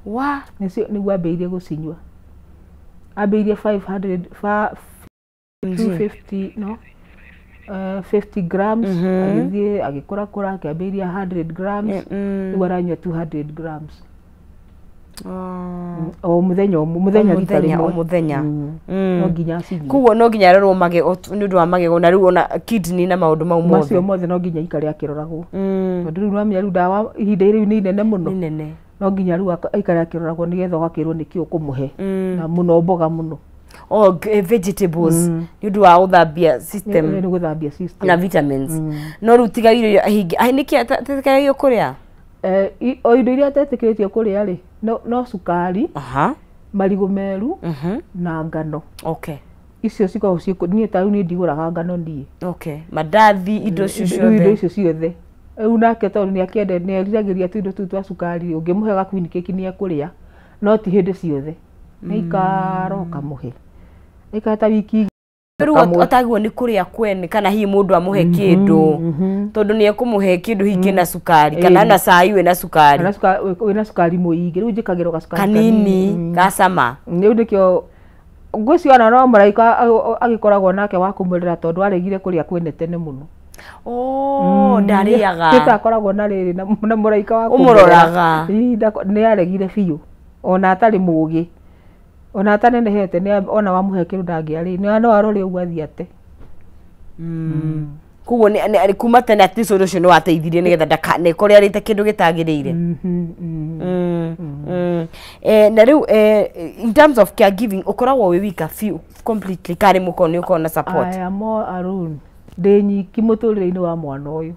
Wa nĩcio nĩguo ambĩrĩirie gũcinyua. Ambĩrĩirie 500 250 no 50 grams, agĩthiĩ agĩkũrakũra akĩambĩrĩria 100 grams, rĩu aranyua 200 grams. O mũthenya, mũthenya rita rĩmwe. O mũthenya. No nginya acinyue. Koguo no nginya arorwo magego nĩ ũndũ wa magego na rĩu ona kidney na maũndũ mau mothe. Macio mothe no nginya aikare akĩroragwo. Tondũ rĩu nĩwamenya rĩu ndawa ihinda rĩu nĩ inene mũno. Nĩ inene. No nginya rĩu aikare akĩroragwo nĩgetha ũgakĩrwo nĩkĩ ũkũmũhe. Na mũno mboga mũno. Oh, vegetables nĩ ũndũ wa gũthambia system. Nĩ gũthambia system. Na vitamins. No rĩu tiga irio hingi nĩkĩ atetĩkĩrĩtio kũrĩa? O indo iria atetĩkĩrĩtio kũrĩa rĩ, no cukari, marigũ meru na ngano. Okay. Icio cikoragwo ciĩ niĩ ta rĩu niĩ ndigũraga ngano niĩ. Okay. Mandathi, indo icio ciothe. Indo icio ciothe. Rĩu nake tondũ nĩ eriragĩria tũindo tũu twa cukari, ũngĩmũhe gakuini keki nĩ ekũrĩa, no ti hĩndĩ ciothe. Nĩ aikara ũkamũhe. Aikara ta wiki Rĩu atagwo nĩ kũrĩa kwene kana hihi mũndũ amũhe kĩndũ tondũ nĩ ekũmũhe kĩndũ hihi kĩna cukari kana na cai wĩna cukari. Kana wĩna cukari mũingĩ, rĩu njĩkagĩrwo gacukari kanini gacama. Rĩu nĩkĩo ngwĩciria ona no mũraika agĩkoragwo nake wa kũmũrera tondũ aregire kũrĩa kwene tene mũno. Oh, ndarĩaga. Nĩ akoragwo na rĩrĩ na mũraika wa kũmũroraga. Nĩ aregire biũ ona atarĩ mũgĩ. Ona atanenehete nĩ ona wamũhe kĩndũ ndangĩarĩ no arore ũguo athiĩ ate. Koguo nĩ kuma tene at least ũndũ ũcio nĩ wateithirie nĩgetha ndakanekore arĩte kĩndũ gĩtagĩrĩire. Na rĩu in terms of caregiving ũkoragwo wĩ wika biũ completely karĩ mũkorwo nĩ ũkoragwo na support? I am all alone. Ndĩ nyiki mũtũrĩre-inĩ wa mwana ũyũ.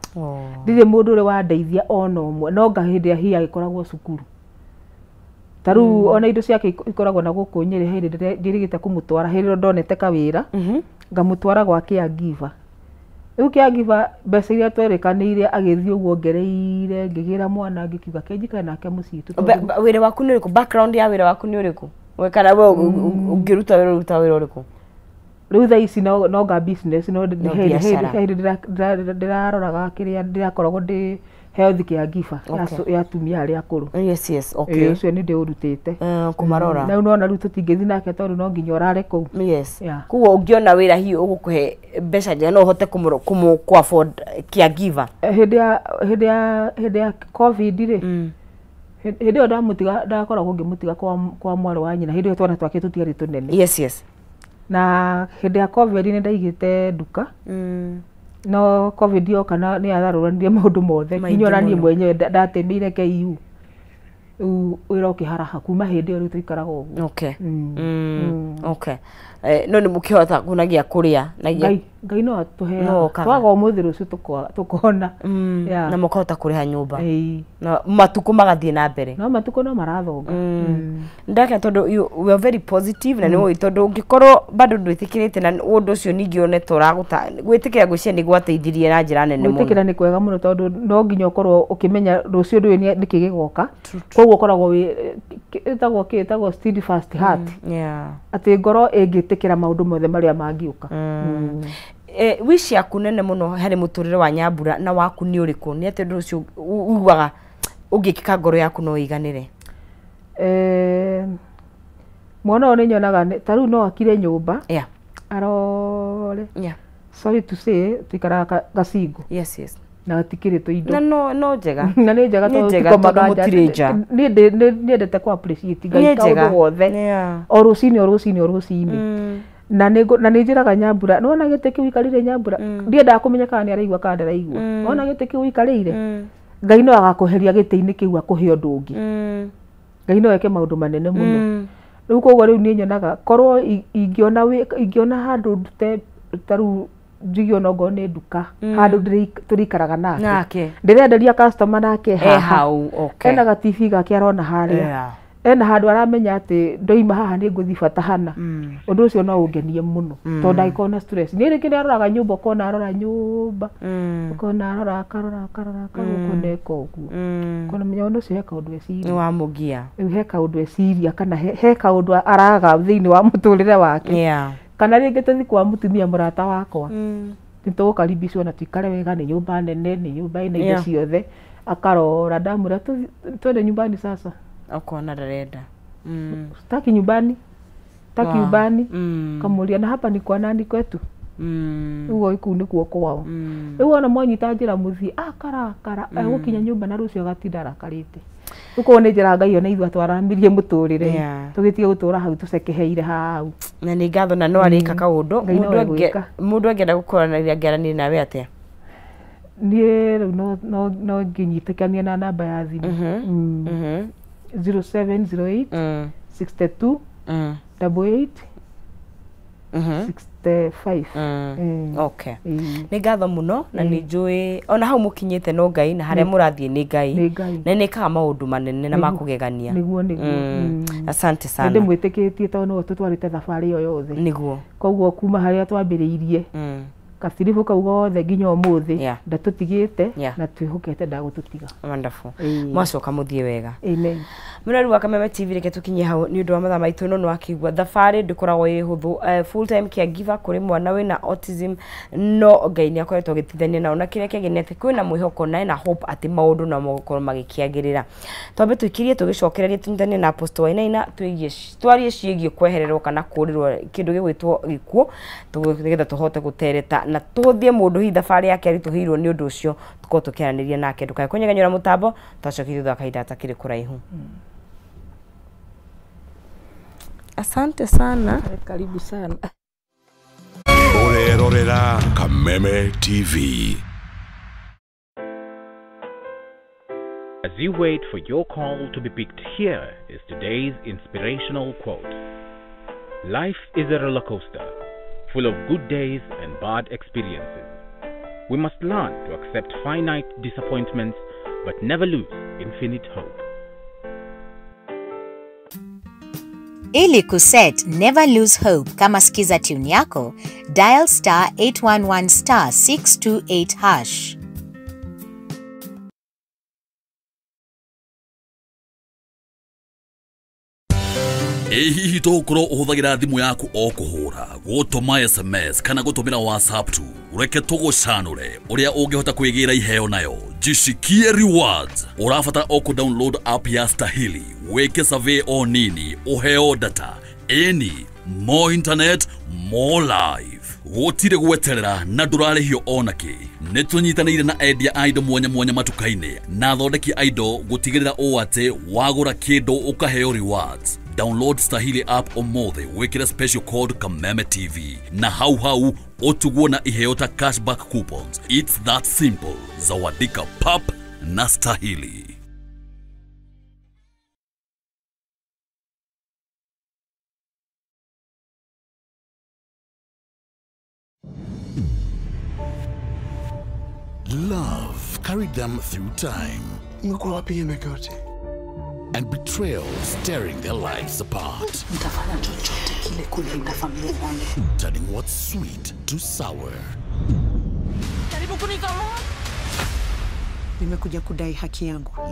Ndirĩ mũndũ ũrĩ wandeithia ona ũmwe, no nga hĩndĩ ĩrĩa hihi agĩkoragwo cukuru. Ta rĩu ona indo ciake ikoragwo na gũkũ Nyĩrĩ, hĩndĩ njĩrĩgĩte kũmũtwara, hĩndĩ ĩrĩa ndonete kawĩra, ngamũtwara gwa caregiver. Rĩu caregiver mbeca iria twerĩkanĩire agĩthiĩ ũguo ngereire, ngĩgĩra mwana ngĩkiuga ke njikare nake mũciĩ tu tondũ Wĩra waku nĩ ũrĩkũ? Background ya wĩra waku nĩ ũrĩkũ? We kana we ũngĩruta wĩra ũruta wĩra ũrĩkũ? Rĩu thaa ici no nga business no No biacara. hĩndĩ ndĩraroraga kĩrĩa ndĩrakoragwo ndĩ health caregiver ya atumia arĩa akũrũ. Yes, yes, okay. Ĩĩ, ũcio nĩ ndĩũrutĩte. Kũmarora. Rĩu nona rĩu tũtingĩthiĩ nake tondũ no nginya ũrare kũu. Yes. Yeah. Koguo ũngĩona wĩra hihi ũgũkũhe mbeca njega no ũhote kũmũ afford caregiver. Hĩndĩ ya COVID rĩ, hĩndĩ ĩyo ndamũtiga ndakoragwo ngĩmũtiga kwa mwarĩ wa nyina, hĩndĩ ĩyo twana twake tũtiarĩ tũnene. Yes. Na hĩndĩ ya COVID nĩ ndaigĩte nduka. No COVID yoka na nĩ yatharũranirie maũndũ mothe Maingĩ nginya ona niĩ mũno. mwenyewe ndatemeire KU. Rĩu wĩra ũkĩharaha kuma hĩndĩ ĩyo rĩu tũikaraga ũguo. Okay. No nĩ mũkĩhota kunagia kũrĩa na Ngai no atũheaga. No okaga. Twaga ũmũthĩ rũciũ tũkona. Yeah. Na mũkahota kũrĩha nyũmba. Ĩĩ. Na matukũ magathiĩ na mbere. No matukũ no marathonga. Ndake tondũ we are very positive na nĩ ũĩ tondũ ũngĩkorwo bado ndwĩtĩkĩrĩte na ũndũ ũcio ningĩ one ta ũragũta gwĩtĩkĩra gwĩciria nĩ gwateithirie na njĩra nene mũno. Gwĩtĩkĩra nĩ kwega mũno tondũ no nginya ũkorwo ũkĩmenya rũciũ ndũĩ nĩkĩ gĩgoka. Koguo ũkoragwo wĩ ĩtagwo kĩ ĩtagwo steadfast heart. Atĩ ngoro ĩngĩtĩkĩra maũndũ mothe marĩa mangĩũka. Wish yaku nene mũno harĩ mũtũrĩre wa Nyambura na waku nĩ ũrĩkũ? Nĩ atĩ ũndũ ũcio ũiguaga ũngĩkĩka ngoro yaku no ĩiganĩre? Mwana ũyũ nĩ nyonaga ta rĩu no akire nyũmba arore. Sorry to say tũikaraga gacingo. Yes. Na gatikĩrĩ tũindo. Na no njega. Na nĩ njega Nĩ tondũ njega tũtikomaga tondũ nja. mũtirĩ nja. Niĩ nyendete kũ appreciate Ngai Nĩ njega. kaũndũ gothe. O rũcinĩ o rũcinĩ o rũcinĩ. Na nĩ njĩraga Nyambura, nĩwona gĩtĩ kĩu ũikarĩire Nyambura? Ndiendaga kũmenya kana nĩ araigua kana ndaraigua. Wona gĩtĩ kĩu ũikarĩire? Ngai no agakweheria gĩtĩ-inĩ kĩu akũhe ũndũ ũngĩ. Ngai no eke maũndũ manene mũno. Rĩu koguo rĩu niĩ nyonaga korwo ingĩona handũ ndute ta rĩu njigie ona okorwo nĩ nduka handũ tũrĩikaraga nake. Nake. Ndĩrenderia customer nake haha. Hau, okay. Ena ga TV gake arona harĩa. Ena handũ aramenya atĩ ndoima haha nĩ ngũthiĩ bata hana. Ũndũ ũcio no ũngenie mũno tondũ ndangĩkorwo na stress. Niĩ rĩngĩ nĩ aroraga nyũmba ũkona arora nyũmba ũkona arora akarora akarora akarora ũkona eka ũguo. Ũkona menya ũndũ ũcio he kaũndũ eciria. Nĩ wamũgia. Rĩu he kaũndũ eciria kana he kaũndũ araga thĩinĩ wa mũtũrĩre wake. Kana rĩngĩ tũthiĩ kwa mũtumia mũrata wakwa. Nĩ tũgũkaribicwo na tũikare wega, nĩ nyũmba nene, nĩ nyũmba ĩna indo ciothe. Akarora ndamwĩra twende nyumbani sasa. Ũkona ndarenda. Sitaki nyumbani. Sitaki nyumbani. Kamuria na hapa ni kwa nani kwetu? Ũguo kũu nĩkuo kwao. Rĩu ona mwanyita njĩra mũthiĩ akarakara egũkinya nyũmba na rũciũ agatinda arakarĩte. Rĩu koguo nĩ njĩra Ngai ona ithuĩ atwaramirie mũtũrĩre. Tũgĩtige gũtũra hau tũcekeheire hau. Na nĩ ngatho na no arĩka kaũndũ. Ngai no egwĩka. Mũndũ angĩenda gũkoranĩria angĩaranĩria nawe atĩa? Niĩ rĩu no ngĩnyitĩkanie na namba ya thimũ. 0708 62 88 65. Okay. Nĩ ngatho mũno na nĩ njũĩ ona hau mũkinyĩte no Ngai na harĩa mũrathiĩ nĩ Ngai. Na nĩ ĩkaga maũndũ manene na makũgegania. Nĩguo nĩguo. Asante sana. Nĩ ndĩmwĩtĩkĩtie tondũ nĩwe tũtwarĩte thabarĩ ĩyo yothe. Nĩguo. Koguo kuma harĩa twambĩrĩirie gatiribũ kau gothe nginya ũmũthĩ ndatũtigĩte na twĩhokete ndagũtũtiga. Wonderful. Mwacoka mũthiĩ wega. Amen. Mũrori wa Kameme TV reke tũkinye hau nĩ ũndũ wa mathaa maitũ no nĩwakĩigua thabarĩ ndĩkoragwo ĩ hũthũ. Full time caregiver kũrĩ mwana wĩna autism no Ngai nĩ akoretwo agĩteithania nao na kĩrĩa kĩngĩ nĩ atĩ kwĩna mwĩhoko na ena hope atĩ maũndũ no megũkorwo magĩkĩagĩrĩra. Twambe tũikirie tũgĩcokererie tũnyitanie na Apostle Wainaina twarie ciĩgiĩ kwehererwo kana kũrĩrwo kĩndũ gĩgwĩtwo gĩkuũ nĩgetha tũhote gũtereta na tũhũthie mũndũ hihi thabarĩ yake aritũhĩirwo nĩ ũndũ ũcio tũkorwo tũkĩaranĩria nake. Ndũkae kũnyeganyũra mũtambo twacokia thutha wa kahinda gatakĩrĩ kũraihu. Asante sana. Karibu sana. Orerorera Kameme TV. As you wait for your call to be picked, here is today's inspirational quote. Life is a roller coaster, full of good days and bad experiences. We must learn to accept finite disappointments, but never lose infinite hope. Ili kuset Never Lose Hope kama skiza tune yako, dial star 811 star 628 hash. Ĩ hihi tũgũkorwo ũhũthagĩra thimũ yaku o kũhũra, gũtũma SMS kana gũtũmĩra WhatsApp tu? Reke tũgũcanũre ũrĩa ũngĩhota kwĩgĩra iheo nayo. Jishikie rewards. Ũrabatara o kũ-download app ya Stahili, wĩke survey o nini, ũheo data. Ĩni, more internet, more life. Gũtirĩ gweterera na ndũrarĩhio onakĩ. Nĩ tũnyitanĩire na endia a indo mwanya mwanya matuka-inĩ na athondeki a indo gũtigĩrĩra ũũ atĩ wagũra kĩndũ ũkaheo rewards. Download Stahili app ũmũthĩ, wĩkĩre special code Kameme TV na hau hau ũtugwo na iheo ta cashback coupons. It's that simple. Zawadika pap na Stahili. Love carried them through time. And betrayals tearing their lives apart. Turning what's sweet to sour.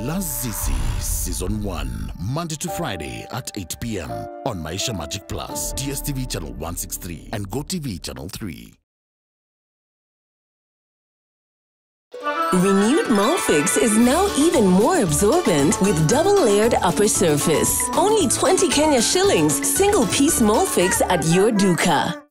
Lazizi Season 1, Monday to Friday at 8 p.m. on Maisha Magic Plus, DSTV Channel 163 and GoTV Channel 3. Renewed Molfix is now even more absorbent with double-layered upper surface. Only 20 Kenya shillings, single-piece Molfix at your duka.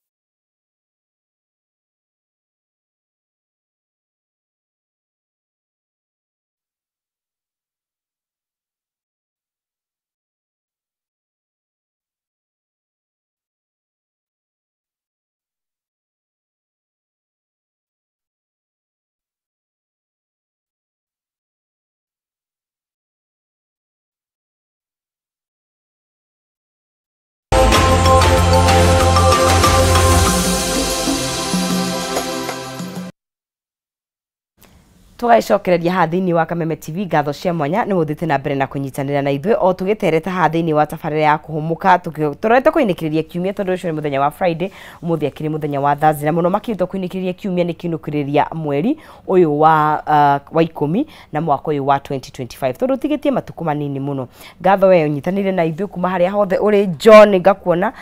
Tũgagĩcokereria haha thĩinĩ wa Kameme TV ngatho cia mwanya nĩ gũthiĩte na mbere na kũnyitanĩra na ithuĩ o tũgĩtereta haha thĩinĩ wa tabarĩra ya kũhũmũka, tũrorete kũinĩkĩrĩria kiumia tondũ ũcio nĩ mũthenya wa Friday, ũmũthĩ akĩrĩ mũthenya wa Thursday, na mũno makĩria tũkũinĩkĩrĩria kiumia nĩ kĩinũkĩrĩria mweri ũyũ wa 10 na mwaka ũyũ wa 2025 tondũ ũtigĩtie matukũ manini mũno. Ngatho we ũnyitanĩire na ithuĩ kuma harĩa hothe ũrĩ. John ngakuona,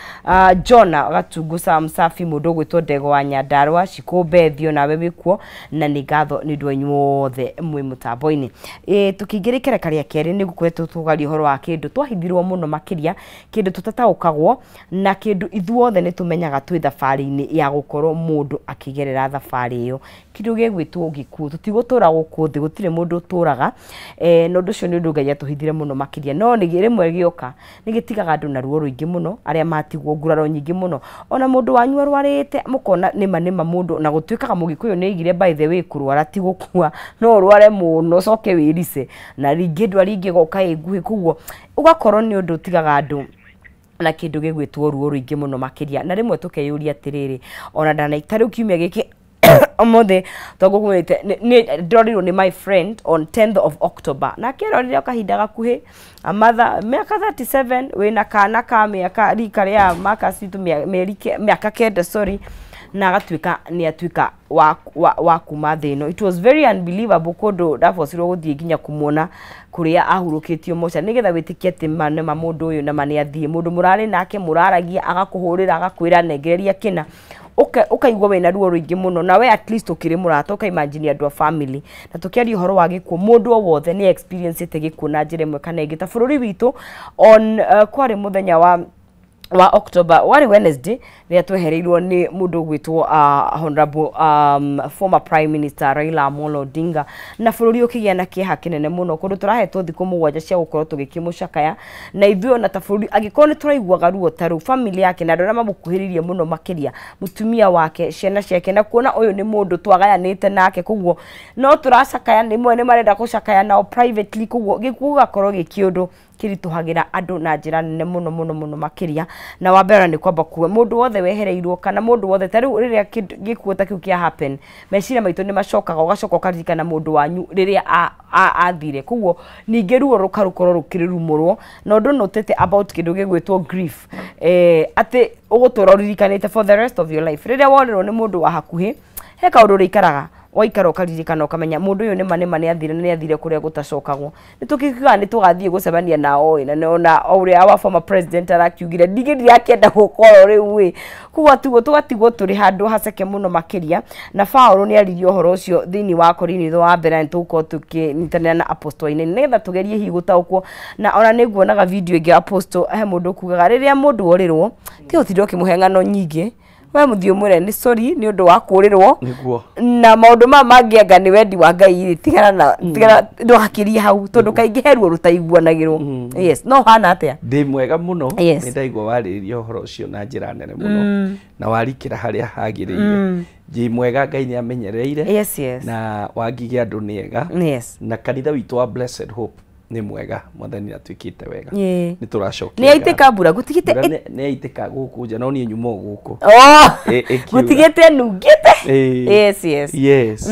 Jona Gatunguca Msafi, mũndũ ũgwĩtwo Ndego wa Nyandarua, Cikũmbe Thio, nawe wĩkuo, na nĩ ngatho nĩ ũndũ wanyu othe mwĩ mũtambo-inĩ. Tũkĩingĩra ikereka rĩa kerĩ nĩ gũkoretwo tũgaria ũhoro wa kĩndũ twahithirwo mũno makĩria, kĩndũ tũtataũkagwo na kĩndũ ithuothe nĩ tũmenyaga twĩ thabarĩ-inĩ ya gũkorwo mũndũ akĩgerera thabarĩ ĩyo, kĩndũ gĩgwĩtwo gĩkuũ. Tũtigũtũra gũkũ thĩ, gũtirĩ mũndũ ũtũraga, na ũndũ ũcio nĩ ũndũ Ngai atũhithire mũno makĩria, no nĩ rĩmwe gĩoka nĩ gĩtigaga andũ na ruo rũingĩ mũno, arĩa matigwo nguraro nyingĩ mũno. Ona mũndũ wanyu arwarĩte mũkona nĩma nĩma mũndũ, na gũtuĩkaga Mũgĩkũyũ nĩ aigire by the way kũrwara ti gũkua, no ũrware mũno ũcoke wĩrice na rĩngĩ ndwari ĩngĩ ĩgoka ĩ nguhĩ, koguo ũgakorwo nĩ ũndũ ũtigaga andũ na kĩndũ gĩgwĩtwo ruo rũingĩ mũno makĩria. Na rĩmwe tũkeyũria atĩrĩrĩ, ona ndana ta rĩu kiumia gĩkĩ ũmũthĩ tondũ ndĩrorirwo nĩ my friend on 10th of October, na akĩrorire o kahinda gakuhĩ, amatha mĩaka 37, wĩna kana ka mĩaka rika rĩa Marcus witũ mĩaka 9 sorry, na agatuĩka nĩ atuĩka wa kuma thĩ ĩno. It was very unbelievable kũndũ ndabocirwo gũthiĩ nginya kũmuona kũrĩa ahurũkĩtio moca, nĩgetha wĩtĩkie atĩ ma nĩma mũndũ ũyũ nama nĩ athiĩ. Mũndũ mũrarĩ nake mũraragia, agakũhũrĩra, agakwĩra nengereria kĩna, ũkaigua wĩna ruo rũingĩ mũno, na we at least ũkĩrĩ mũrata ũkaimagine andũ a family. Na tũkĩaria ũhoro wa gĩkuũ, mũndũ o wothe nĩ experience ĩte gĩkuũ na njĩra ĩmwe kana ĩngĩ. Ta bũrũri witũ on kwarĩ mũthenya wa wa October wari Wednesday rĩrĩa twehereirwo nĩ mũndũ ũgwĩtwo honorable former prime minister Raila Amolo Odinga, na bũrũri ũkĩgĩa na kĩeha kĩnene mũno kũndũ tũrahetwo thikũ 7 cia gũkorwo tũgĩkĩmũcakaya, na ithuĩ ona ta bũrũri angĩkorwo nĩ tũraiguaga ruo ta rũu family yake na andũ arĩa mamũkuhĩrĩirie mũno makĩria mũtumia wake, ciana ciake, na kuona ũyũ nĩ mũndũ twagayanĩte nake, koguo no tũracakaya, nĩ marenda gũcakaya nao privately, koguo gĩkuũ gĩgakorwo gĩkĩũndũ kĩritũhagĩra andũ na njĩra nene mũno mũno mũno makĩria. Na wa mbere nĩ kwamba kuga mũndũ wothe wehereirwo kana mũndũ wothe ta rĩu rĩrĩa gĩkuũ ta kĩu kĩa happen, meciria maitũ nĩ macokaga, ũgacoka ũkaririkana mũndũ wanyu rĩrĩa athire, koguo ningĩ ruo rũkarũkorwo rũkĩrurumũrwo. Na ũndũ notete about kĩndũ gĩgwĩtwo grief, atĩ ũgũtũra ũririkanĩte for the rest of your life. Rĩrĩa wonerwo nĩ mũndũ wa hakuhĩ, he kaũndũ ũrĩikaraga waikara ũkaririkana ũkamenya mũndũ ũyũ nĩma nĩ athire, nĩ athire kũrĩa gũtacokagwo. Nĩ tũkiugaga nĩ tũgathiĩ gũcemania nao ĩ, na ona o ũrĩa our former president arakiugire ningĩ ndirakĩenda gũkorwo rĩu ĩ, koguo tiguo tũgatigwo tũrĩ handũ haceke mũno makĩria. Na Paul nĩ aririe ũhoro ũcio thĩinĩ wa Korinitho wa mbere, nĩ tũgũkorwo tũkĩnyitanĩra na Apostle Wainaina nĩgetha tũgerie hihi gũtaũkwo. Na ona nĩ nguonaga video ĩngĩ Apostle, he mũndũ kugaga rĩrĩa mũndũ orĩrwo ti ũtinde ũkĩmũhe ng'ano nyingĩ, we mũthiĩ ũmwĩre nĩ sorry nĩ ũndũ wa kũrĩrwo na maũndũ maya mangĩanga nĩ wendi wa Ngai rĩ, tigana na tigana ndũgakĩrie hau, tondũ kaingĩ he ruo rũtaiguanagĩrwo. Yes, no hana atĩa? Ndĩ mwega mũno, Yes. nĩ ndaigua warĩrĩria ũhoro ũcio na njĩra nene mũno na warikĩra harĩa hagĩrĩire. Ndĩ mwega, Ngai nĩ amenyereire. Yes, yes. Na Wangigĩ andũ nĩ ega. Yes. Na kanitha witũ wa Blessed Hope nĩ mwega, Mwathani atuĩkĩte wega. Nĩ tũracokia. Nĩ yaitĩka mbura gũtigĩte Mbura nĩ yaitĩka gũkũ nja, no niĩ nyuma o gũkũ. Ĩkiura. Gũtigĩte nungĩte. Yes, yes. Yes.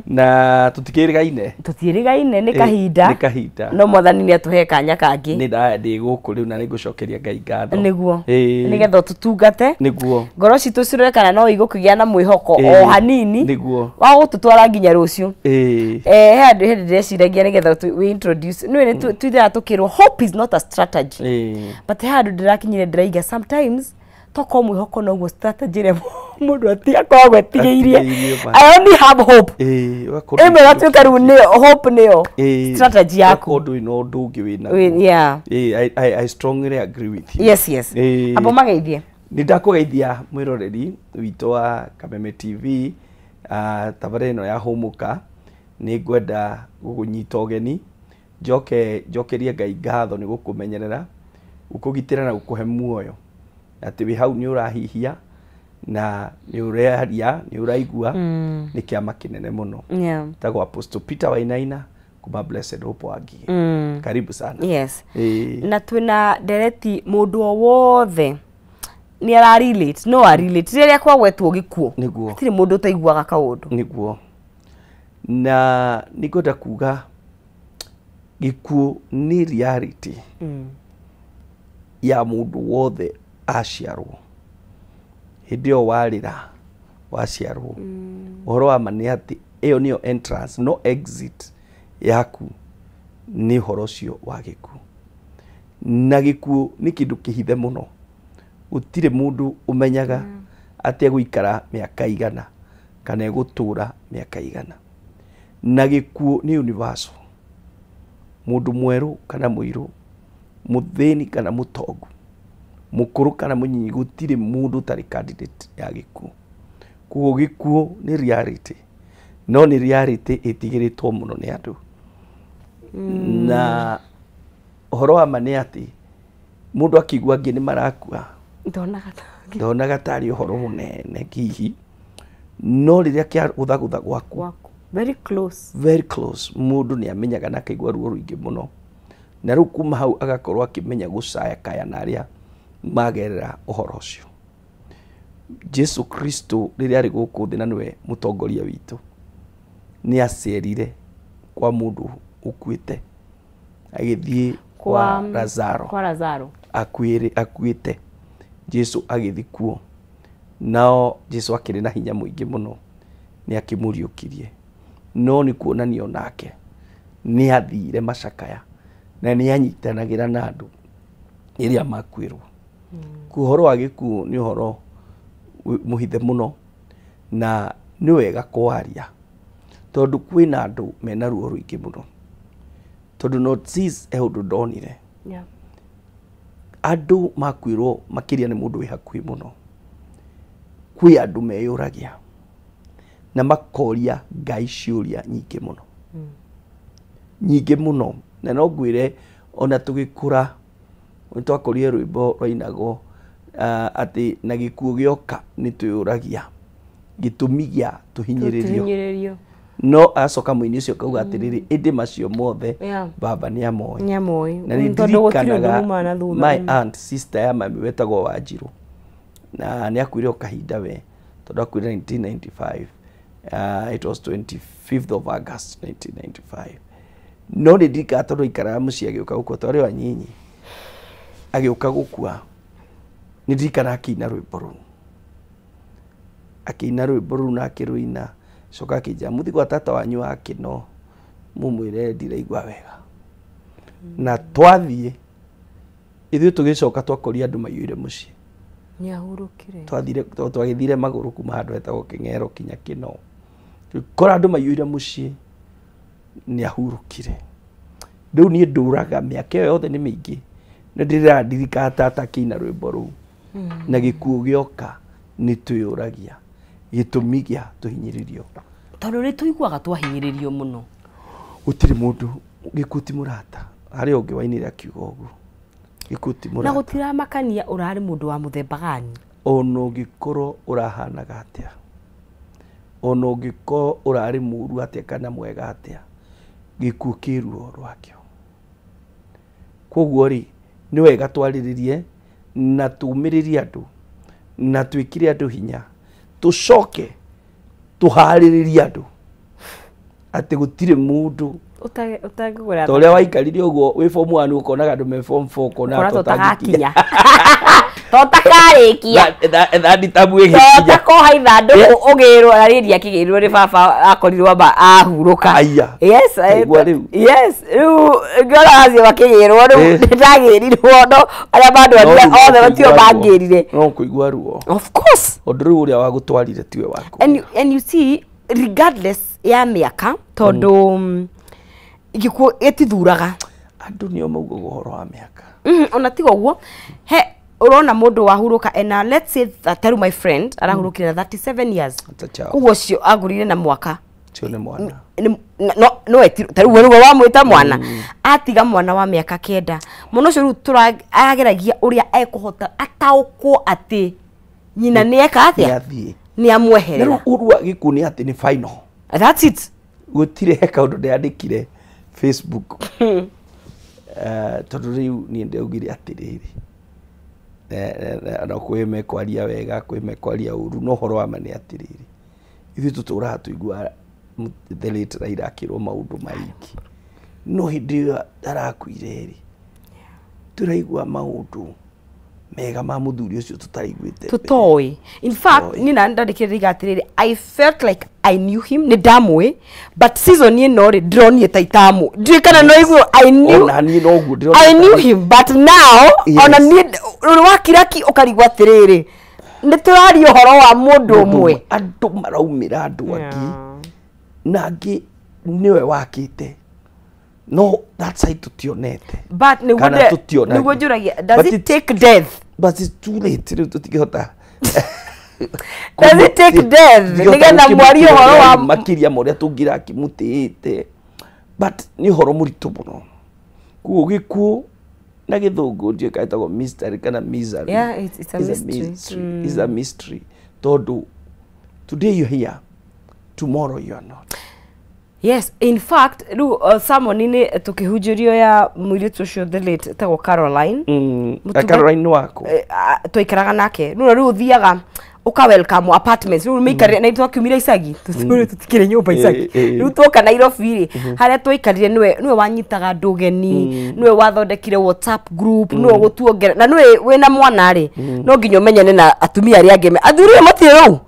Na tũtikĩrĩgaine. Tũtiĩrĩgaine nĩ kahinda. Nĩ kahinda. No Mwathani nĩ atũhe kanya kangĩ. Nĩ ndĩ gũkũ rĩu na nĩ ngũcokeria Ngai ngatho. Nĩguo. Nĩgetha tũtungate. Nĩguo. Ngoro citũ cirore kana no igũkĩgĩa na mwĩhoko o hanini. Nĩguo. Wa gũtũtwara nginya rũciũ. He handũ hĩndĩ ndĩreciragia nĩgetha we introduce nĩ twithaga tũkĩrwo hope is not a strategy. But he handũ ndĩrakinyire ndĩraiga sometimes tokorwo mwĩhoko noguo strategy ĩrĩa mũndũ akoragwo etigĩirie. I only have hope. Ĩmwe ĩgatuĩka rĩu nĩyo hope, nĩyo strategy yaku. Ũgakorwo ndũrĩ na ũndũ ũngĩ wĩnaguo. Yeah. I strongly agree with you. Yes, yes. Abo mageithie. Nĩ ndakũgeithia mwĩroreri witũ wa Kameme TV, tabarĩra ĩno ya Hũmũka. Nĩ ngwenda gũkũnyita ũgeni, njoke njokerie Ngai ngatho nĩ gũkũmenyerera, gũkũgitĩra na gũkũhe muoyo, atĩ wĩ hau nĩ ũrahihia na nĩ ũraria, nĩ ũraigua, nĩ kĩama kĩnene mũno. Tagwo Apostle Peter Wainaina kuma Blessed Hope Wangigĩ. Karibu sana. Yes. Na twĩna ndereti mũndũ o wothe nĩ ara relate, no a relate rĩrĩa kwagwetwo gĩkuũ. Nĩguo. Hatirĩ mũndũ ũtaiguaga kaũndũ. Nĩguo. Na nĩngwenda kuga gĩkuũ nĩ reality ya mũndũ wothe aciarwo. Hĩndĩ ĩyo warĩra waciarwo, ũhoro wa ma nĩ atĩ ĩyo nĩyo entrance, no exit yaku nĩ ũhoro ũcio wa gĩkuũ. Na gĩkuũ nĩ kĩndũ kĩhithe mũno, gũtirĩ mũndũ ũmenyaga atĩ egũikara mĩaka igana kana egũtũra mĩaka igana. Na gĩkuũ nĩ universal, mũndũ mwerũ kana mũirũ, mũthĩni kana mũtongu, mũkũrũ kana mũnyinyi, gũtirĩ mũndũ ũtarĩ candidate ya gĩkuũ. Koguo gĩkuũ nĩ reality, no nĩ reality ĩtigĩrĩtwo mũno nĩ andũ. Na ũhoro wa ma nĩ atĩ mũndũ akĩigua angĩ nĩ marakua ndonaga tarĩ ũhoro mũnene hihi, no rĩrĩa kĩagũthagũtha gwaku very close, very close, mũndũ nĩ amenyaga na akaigua ruo rũingĩ mũno, na rĩu kuma hau agakorwo akĩmenya gũcayakaya na arĩa magerera ũhoro ũcio. Jesu Kristo rĩrĩa arĩ gũkũ thĩ na nĩwe mũtongoria witũ, nĩ acerire kwa mũndũ ũkuĩte, agĩthiĩ kwa Lazaro, kwa Lazaro akuĩte. Jesu agĩthiĩ kuo, nao Jesu akĩrĩ na hinya mũingĩ mũno, nĩ akĩmũriũkirie, no nĩ kuonania onake nĩ athire macakaya na nĩ anyitanagĩra na andũ rĩrĩa makuĩrwo. Ũhoro wa gĩkuũ nĩ ũhoro mũhithe mũno, na nĩ wega kwaria tondũ kwĩna andũ mena ruo rũingĩ mũno, tondũ notice he ũndũ ndonire. Andũ makuirwo makĩria nĩ mũndũ wĩ hakuhĩ mũno. Kwĩ andũ meyũragia na makoria Ngai ciũria nyingĩ mũno. Nyingĩ mũno. Na no ngwĩre ona tũgĩkũra nĩ twakorire rwĩmbo rwainagwo atĩ na gĩkuũ gĩoka nĩ twĩyũragia gĩtũmi gĩa tũhinyĩrĩrio. No acoka mũini ũcio akauga atĩrĩrĩ ĩndĩ macio mothe baba nĩ amoĩ. Na nĩ ndirikanaga my aunt sister ya mami wetagwo Wanjirũ na nĩ akuire o kahinda we tondũ akuire 1995. It was 25th of August 1995. No nĩ ndirikanaga tondũ aikaraga mũciĩ agĩũka gũkua twarĩ o anyinyi agĩũka gũkua nĩ ndirikanaga akĩina rwĩmbo rũu. Akĩina rwĩmbo rũu na akĩrũina coka akĩnjĩra mũthiĩ gwa tata wanyu wa Kĩno mũmwĩre ndiraigua wega. Na twathiĩ ithuĩ tũgĩcoka twakoria andũ maiyũire mũciĩ. Nĩahurũkire. Twathire twagĩthire magũrũ kuma handũ hetagwo Kĩng'ero kinya Kĩno. Tũgĩkora andũ maiyũire mũciĩ nĩahurũkire. Rĩu niĩ ndũraga mĩaka ĩyo yothe nĩ mĩingĩ nĩ ndĩrandirikana tata akĩina rwĩmbo rũu. Na gĩkuũ gĩoka nĩ twĩyũragia gĩtũmi gĩa tũhinyĩrĩrio. Tondũ nĩ tũiguaga twahinyĩrĩrio mũno. Gũtirĩ mũndũ gĩkuũ ti mũrata. Harĩ ũngĩ wainire akiuga ũguo. Gĩkuũ ti mũrata. Na gũtiramakania ũrarĩ mũndũ wa mũthemba gani. Ona ũngĩkorwo ũrahanaga atĩa. Ona ũngĩkorwo ũrarĩ mũũru atĩa kana mwega atĩa. Gĩkuũ kĩ ruo rwakĩo. Koguo rĩ nĩ wega twarĩrĩrie na tũmĩrĩrie andũ na twĩkĩre andũ hinya tũcoke tũharĩrĩrie andũ atĩ gũtirĩ mũndũ ũtangĩgũra ta ũrĩa waikarire ũguo wĩ form 1 ũkonaga andũ me form 4 ũkona tũtagakinya tũtakarĩkia thandi tamu ĩgĩkinya tũtakoha ithandũkũ ũgĩrwo na rĩrĩa akĩgĩrwo nĩ baba akorirwo amba ahurũka. Yes, yes, rĩu ngĩona acio makĩgĩrwo rĩu nĩndagĩrirwo no arĩa mandwarire othe matio mangĩrire. No kũigua ruo. Of course. Ũndũ rĩu ũrĩa wagũtwarire tiwe waku. And you see regardless ya mĩaka tondũ gĩkuũ gĩtithuraga. Andũ nĩo maugaga ũhoro wa mĩaka. Ona tiga ũguo he urona mundu wahuruka ena let's say that my friend arahurukire na 37 years. Koguo cio agurire na mwaka. Cio nĩ mwana. No no tariu we wamwita mwana. Atiga mwana wa miaka 9. Mwana ucio riu arageragia uria ekuhota ataukwo ati nyina ni eka atia? Ni amweherera. Riu uru wa gikuũ ni ati ni final. That's it. Gutire he kaundu ndandikire Facebook. Tondu riu ni ndaugire atiriri. Na kwĩ mekwaria wega kwĩ mekwaria ũru no ũhoro wa ma nĩ atĩrĩrĩ ithuĩ tũtũraga tũigua the late Raila akĩrwo maũndũ maingĩ no hĩndĩ ĩyo arakuire rĩ tũraigua maũndũ mega ma mũthuri ũcio tũtaraiguĩte tũtoĩ. In fact niĩ na ndandĩkĩrĩria atĩrĩrĩ I felt like I knew him nĩ ndamũĩ but season ĩno rĩ ndĩronire ta itamũ ndiũĩ kana no iguo I knew ona niĩ noguo ndĩronire I knew him but now ona niĩ rũrĩ wakiraki ũkarigwo atĩrĩrĩ nĩ tũraria ũhoro wa mũndũ ũmwe. Andũ maraumĩra andũ angĩ na angĩ nĩwe wakĩte no that side tũtionete. But nĩguo njũragia does it take death? But it's too late rĩu tũtingĩhota. Does it take death nĩgetha mwarie ũhoro wa makĩria ma ũrĩa tũngĩrakĩmũtĩĩte but nĩ ũhoro mũritũ mũno. Koguo gĩkuũ na gĩthũngũ ndiũĩ kana ĩtagwo mystery kana misery. Yeah, it's a mystery. It's a mystery tondũ today you're here, tomorrow you are not. Yes, in fact, riu sermon-inĩ tũkĩhunjĩrio ya mũirĩtu ũcio the late etagwo Caroline. Caroline nĩ waku? Twaikaraga nake. Rĩu rĩu ũthiaga ũka welcome apartments. Rĩu mĩikarĩre na twakiumire icagi. Tũtikĩrĩ nyũmba icagi. Rĩu twoka Nairobi rĩ, harĩa twaikarire nĩwe wanyitaga andũ ũgeni, nĩwe wathondekire WhatsApp group, nĩwe gũtuongerera. Na nĩwe wĩna mwana rĩ, no nginya ũmenyane na atumia arĩa angĩ. Athuri matirĩ rũu.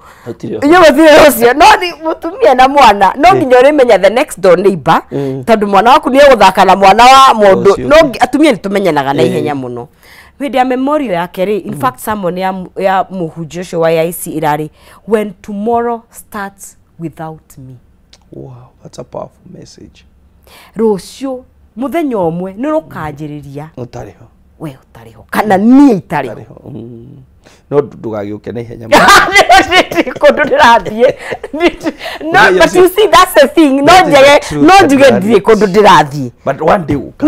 Inyuĩ mũtirĩ ũcio no ni mũtumia na mwana no nginya ũrĩmenya the next door neighbor tondũ mwana waku nĩ egũthaka na mwana wa mũndũ no atumia nĩ tũmenyanaga na ihenya mũno. Hĩndĩ ya memorial yake rĩ, in fact sermon ya mũhunjia ũcio wa AIC ĩrarĩ when tomorrow starts without me. Wow, that's a powerful message. Rũciũ mũthenya ũmwe nĩ rũkanjĩrĩria ũtarĩ ho We ũtarĩ ho kana niĩ itarĩ ho. No ndũgagĩũke na ihenya. Kũndũ ndĩrathiĩ. No, but you see, that's the thing. No njege, no njuge ndirĩ kũndũ ndĩrathiĩ. But one day ũka.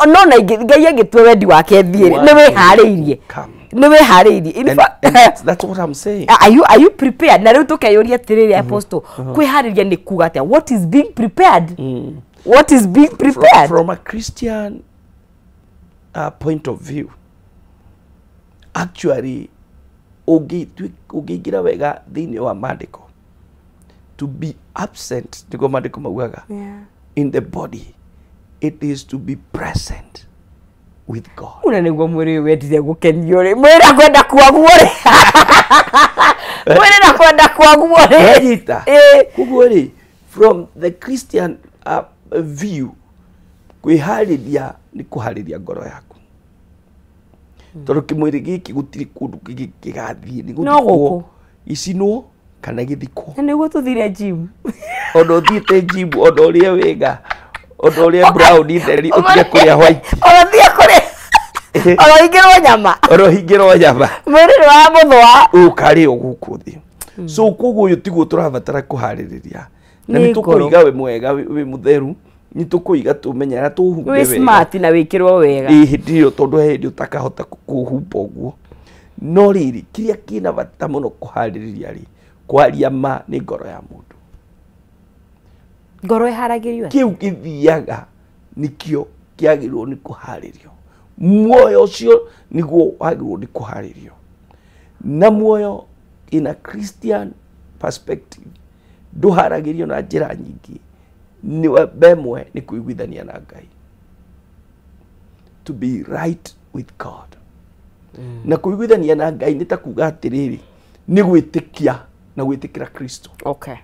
No na Ngai angĩtua wendi wake thiĩ, nĩ wĩharĩirie. Nĩ wĩharĩirie. In fact, that's what I'm saying. Are you prepared? Na rĩu tũkeyũria atĩrĩrĩ, Apostle, kwĩharĩria nĩ kuga atĩa? What is being prepared? What is being prepared? From a Christian point of view, actually, ũngĩingĩra wega thĩinĩ wa maandĩko, to be absent, nĩguo maandĩko maugaga, in the body, it is to be present with God. Una nĩguo mwĩrĩ ũyũ wendire gũkenio rĩ, mwĩrĩ akwenda kuaguo rĩ. Mwĩrĩ nakwenda kuaguo rĩ. Wanyita? Koguo rĩ, from the Christian view, kwĩharĩria nĩ kũharĩria ngoro yaku. Tondũ kĩmwĩrĩ gĩkĩ gũtirĩ kũndũ kĩgathiĩ, nĩ gũthikwo, gĩcinwo kana gĩthikwo. Na nĩguo tũthire gym. Ona ũthiĩte gym, ona ũrĩe wega, ona ũrĩe brown theri, ũtige kũrĩa white. Ona ũtige kũrĩa. Ona ũhingĩrwo nyama. Ona ũhingĩrwo nyama. Mwĩrĩ nĩ wa mũthũa. Ũkarĩo gũkũ thĩ. So koguo ũyũ tiguo tũrabatara kũharĩrĩria. Na nĩ tũkũiga wĩ mwega, wĩ mũtheru, nĩ tũkũiga tũmenyera tũhumbe wega. Wĩ smart na wĩkĩrwo wega. Ĩ hĩndĩ ĩyo tondũ he hĩndĩ ũtakahota kũhumba ũguo. No rĩrĩ, kĩrĩa kĩna bata mũno kũharĩrĩria rĩ, kwaria ma nĩ ngoro ya mũndũ. Ngoro ĩharagĩrio atĩa? Kĩu gĩthiaga nĩkĩo kĩagĩrĩirwo nĩ kũharĩrio. Muoyo ũcio nĩguo wagĩrĩirwo nĩ kũharĩrio. Na muoyo in a Christian perspective ndũharagĩrio na njĩra nyingĩ. Nĩ bemwe nĩ kũiguithania na Ngai. To be right with God. Na kũiguithania na Ngai nĩ ta kuga atĩrĩrĩ, nĩ gwĩtĩkia na gwĩtĩkĩra Kristo. Okay.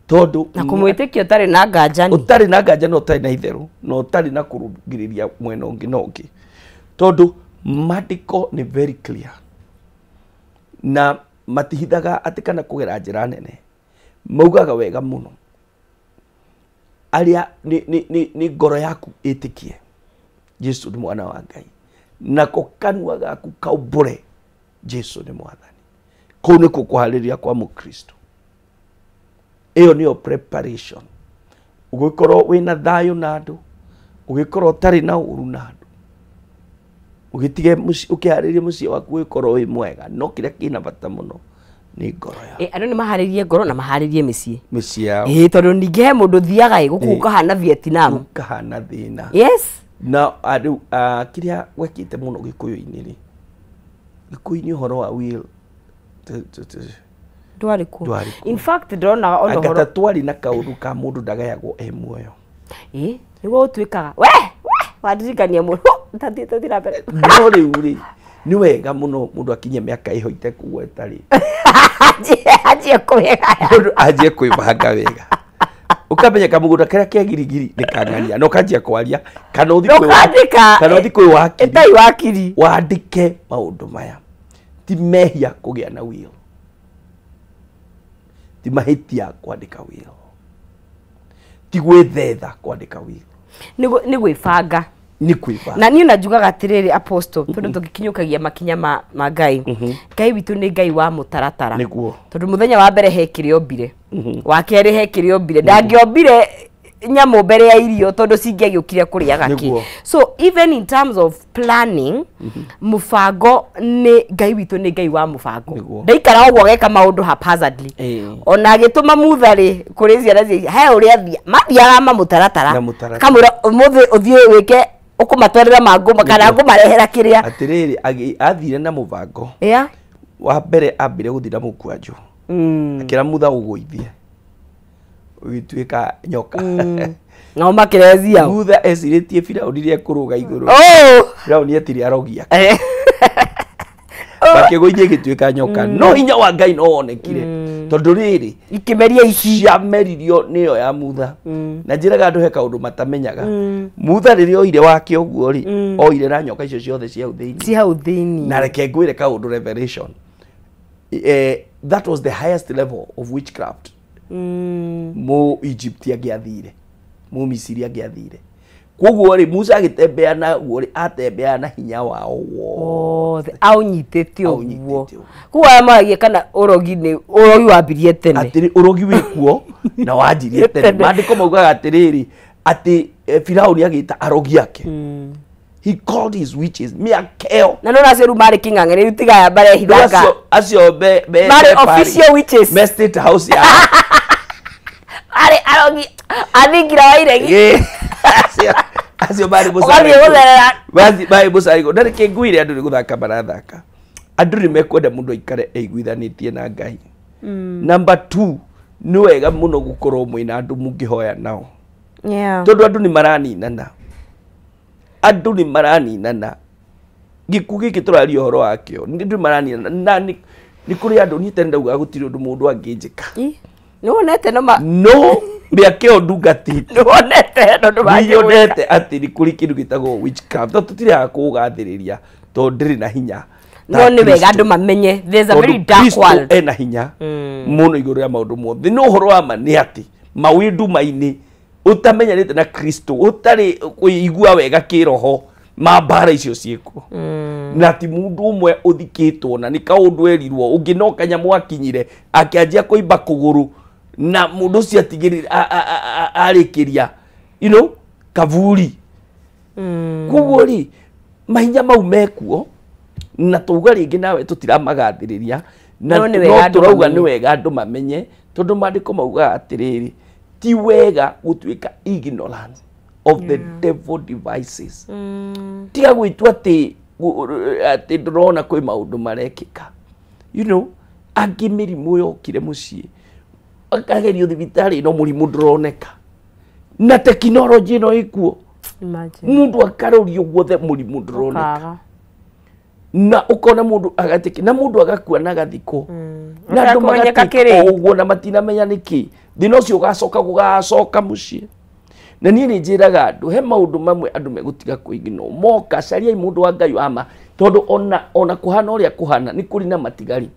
Tondũ na kũmwĩtĩkia ũtarĩ na nganja nĩ. Ũtarĩ na nganja na ũtarĩ na itherũ, na ũtarĩ na kũrũngĩrĩria mwena ũngĩ na ũngĩ. Tondũ maandĩko nĩ very clear. Na matihithaga atĩ kana kũgera njĩra nene. Maugaga wega mũno. Arĩa nĩ ngoro yaku ĩtĩkie Jesu nĩ mwana wa Ngai. Nako kanua gaku kaumbũre Jesu nĩ mwathani. Kũu nĩkuo kũharĩria kwa mũkristo. Ĩyo nĩyo preparation. Ũgĩkorwo wĩna thayũ na andũ, ũgĩkorwo ũtarĩ na ũru na andũ, ũgĩtige ũkĩharĩria mũciĩ waku ũgĩkorwo wĩ mwega. No kĩrĩa kĩna bata mũno nĩ ngoro yaku. Andũ nĩ maharĩrie ngoro na maharĩrie mĩciĩ. Mĩciĩ yao. Tondũ ningĩ he mũndũ ũthiaga gũkũ gũkahana Vietnam. Gũkahana thĩna. Yes. Na rĩu kĩrĩa gwekĩte mũno Gĩkũyũ-inĩ rĩ, Gĩkũyũ-inĩ ũhoro wa will ndwarĩ kuo. In fact ndĩrona ona ũhoro anga twarĩ na kaũndũ ka mũndũ ndagayagwo e muoyo. Nĩguo ũtuĩkaga we wandirikania mũno tathiĩ na mbere. No rĩu rĩ, nĩ wega mũno mũndũ akinye mĩaka ĩho itekũgweta rĩ, anjie kwĩgaya. Mũndũ anjie kwĩbanga wega. Ũkamenya kamũgũnda karĩa ke girigiri nĩ kang'ania, na ũkanjia kwaria kana ũthiĩ kwĩ wakiri. Ĩtai wakiri. Wandĩke maũndũ maya. Ti mehia kũgĩa na will. Ti mahĩtia kwandĩka will. Ti gwĩthetha kwandĩka will. Nĩ gwĩbanga. Nĩ kwĩbanga. Na niĩ ona njugaga atĩrĩrĩ Apostle, tondũ tũgĩkinyũkagia makinya ma Ngai. Ngai witũ nĩ Ngai wa mũtaratara. Nĩguo. Tondũ mũthenya wa mbere he kĩrĩa ombire. Wa kerĩ he kĩrĩa ombire. Ndangĩombire nyamũ mbere ya irio tondũ cingĩagĩũkire kũrĩaga kĩ. So even in terms of planning, mũbango nĩ Ngai witũ nĩ Ngai wa mũbango. Ndaikara ũguo ageka maũndũ haphazardly. Ona agĩtũma Mutha rĩ kũrĩ ciana cia he ũrĩa athia mathiaga ma mũtaratara. Kamwĩra ũmũthĩ ũthiĩ wĩke ũkũmatwarĩra mangũ kana ngũmarehera kĩrĩa. Atĩrĩrĩ, athire na mũbango. Wa mbere ambire gũthiĩ na mũkwanjũ. Akĩra Mutha ũgũithie. Ũgĩtuĩka nyoka. Nao makĩrezia. Mutha ecirĩtie Firaũni rĩrĩa ekũrũga igũrũ. Firaũni etire arogi ake. Makĩgũithia ĩgĩtuĩka nyoka. No hinya wa Ngai no wonekire. Tondũ rĩrĩ ikĩmeria ici ciameririo nĩyo ya Mutha. Na njĩraga andũ he kaũndũ matamenyaga. Mutha rĩrĩa oire wake ũguo rĩ, oire na nyoka icio ciothe cia hau thĩinĩ. Cia hau thĩinĩ. Na reke ngwĩre kaũndũ revelation. That was the highest level of witchcraft. Mu Egypt angĩathire, mu Misiri angĩathire. Koguo rĩ Musa agĩtembea naguo rĩ atembea na hinya wao wothe aunyitĩte ũguo. Koguo aya maragia kana ũrogi nĩ ũrogi wambirie tene. Atĩrĩ ũrogi wĩkuo na wanjirie tene. Maandĩko maugaga atĩrĩrĩ atĩ Firauni agĩta arogi ake. He called his witches mĩaka ĩyo. Na no acio rĩu marĩ kĩng'ang'e rĩu tiga aya marehithanga. Acio be marĩ official witches. Me state house ya. Arĩ arogi athingira wa iregi. Acio marĩ mũcariko. Na reke ngwĩre andũ nĩ gũthaka marathaka. Andũ nĩ mekwenda mũndũ aikare eiguithanĩtie na Ngai. Number 2 nĩ wega mũno gũkorwo mwĩna andũ mũngĩhoya nao. Tondũ andũ nĩ maraninana. Andũ nĩ maraninana. Gĩkuũ gĩkĩ tũraria ũhoro wakĩo. Andũ nĩ maraninana. Na nĩ kũrĩ andũ niĩ tene ndaugaga gũtirĩ ũndũ mũndũ angĩnjĩka. Nĩ wonete no ma no mĩaka ĩyo ndungatĩte. Nĩ wonete no ndũmangĩonete atĩ nĩ kũrĩ kĩndũ gĩtagwo witchcraft. No tũtirĩ haha kũũgathĩrĩria tondũ ndĩrĩ na hinya. No nĩ wega andũ mamenye there's a very dark world. Ena hinya mũno igũrũ rĩa maũndũ mothe. No ũhoro wa ma nĩ atĩ mawĩ nduma-inĩ ũtamenyanĩte na Kristo ũtarĩ kũigua wega kĩroho ma mbara icio ciĩkuo. Na ti mũndũ ũmwe ũthikĩtwo na nĩ kaũndũ erirwo ũngĩ no kanyamũ akinyire akĩanjia kũimba kũgũrũ na mũndũ ũcio atigĩrĩra arĩkĩria you know kavuri. Koguo rĩ mahinya mau mekuo na tuuga rĩngĩ nawe tũtiramagathĩrĩria na no tũrauga nĩ wega andũ mamenye tondũ maandĩko maugaga atĩrĩrĩ ti wega gũtuĩka ignorant of the devil devices. Tiga gwĩtua atĩ ndũrona kwĩ maũndũ marekĩka. You know angĩ mĩrimũ yokire mũciĩ akagerio thibitarĩ no mũrimũ ndũroneka na tekinoronjĩ ĩno ĩkuo mũndũ akarorio guothe mũrimũ ndũroneka na ukona mũndũ agatĩki na mũndũ agakua na agathikwo na andũ magatĩka ũguo na matinamenya nĩkĩ thĩna ũcio ũgacoka gũgacoka mũciĩ. Na niĩ nĩ njĩraga andũ he maũndũ mamwe andũ megũtiga kũignore moka cariai mũndũ wa Ngai wa ma tondũ ona kũhana ũrĩa kũhana nĩ kũrĩ na matigari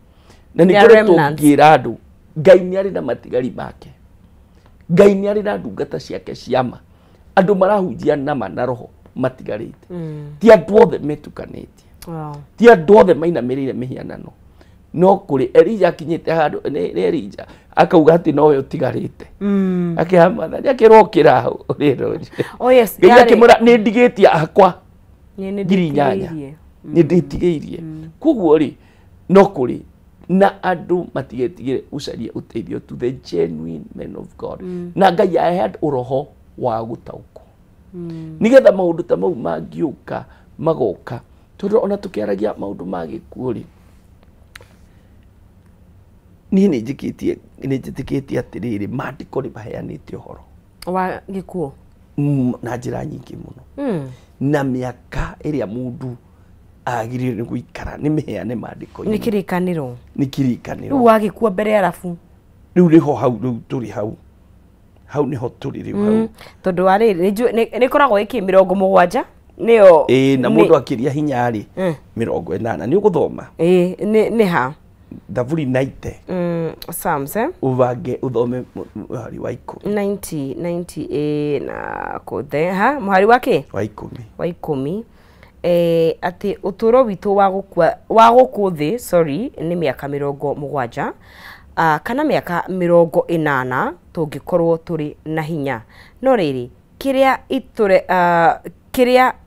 na nĩ kũrĩ tũngĩra andũ Ngai nĩ arĩ na matigari make. Ngai nĩ arĩ na ndungata ciake ciama andũ marahunjia nama na roho matigarĩte. Ti andũ othe metukanĩtie. Ti andũ othe mainamĩrĩire mĩhianano no kũrĩ Elija akinyĩte handũ nĩ Elija akauga atĩ nowe ũtigarĩte. Akĩha Mwathani akĩrwo ũkĩra hau rĩro. Oh yes. Ngai akĩmwĩra nĩ ndigĩtie akwa 8,000 nĩ ndĩtigĩirie. Koguo rĩ no kũrĩ na andũ matigetigĩre ũcarie ũteithio to the genuine men of God. Na Ngai ahe andũ ũroho wa gũtaũkwo nĩgetha maũndũ ta mau mangĩũka magoka tondũ ona tũkĩaragia maũndũ ma gĩkuũ rĩ niĩ nĩ njĩtĩkĩtie atĩrĩrĩ maandĩko nĩ maheanĩte ũhoro wa gĩkuũ na njĩra nyingĩ mũno na mĩaka ĩrĩa mũndũ agĩrĩire nĩ gũikara nĩ mĩheane maandĩko-inĩ. Nĩ kĩrĩkanĩro. Nĩ kĩrĩkanĩro. Rĩu wagĩkua mbere arabu rĩu nĩho hau rĩu tũrĩ hau hau nĩho tũrĩ rĩu hau tondũ wa rĩrĩ nĩ ĩkoragwo ĩkĩ 70 nĩyo ĩĩ na mũndũ akĩria hinya rĩ 80 nĩ ũgũthoma ĩĩ nĩ ha Thaburi 90 Psalms uvange uthome mũhari wa 10 90 na kũthe ha mũhari wa kĩ wa 10 wa 10 atĩ ũtũũro witũ wa gũkũ thĩ sorry nĩ mĩaka 70 kana mĩaka 80 tũngĩkorwo tũrĩ na hinya no rĩrĩ kĩrĩa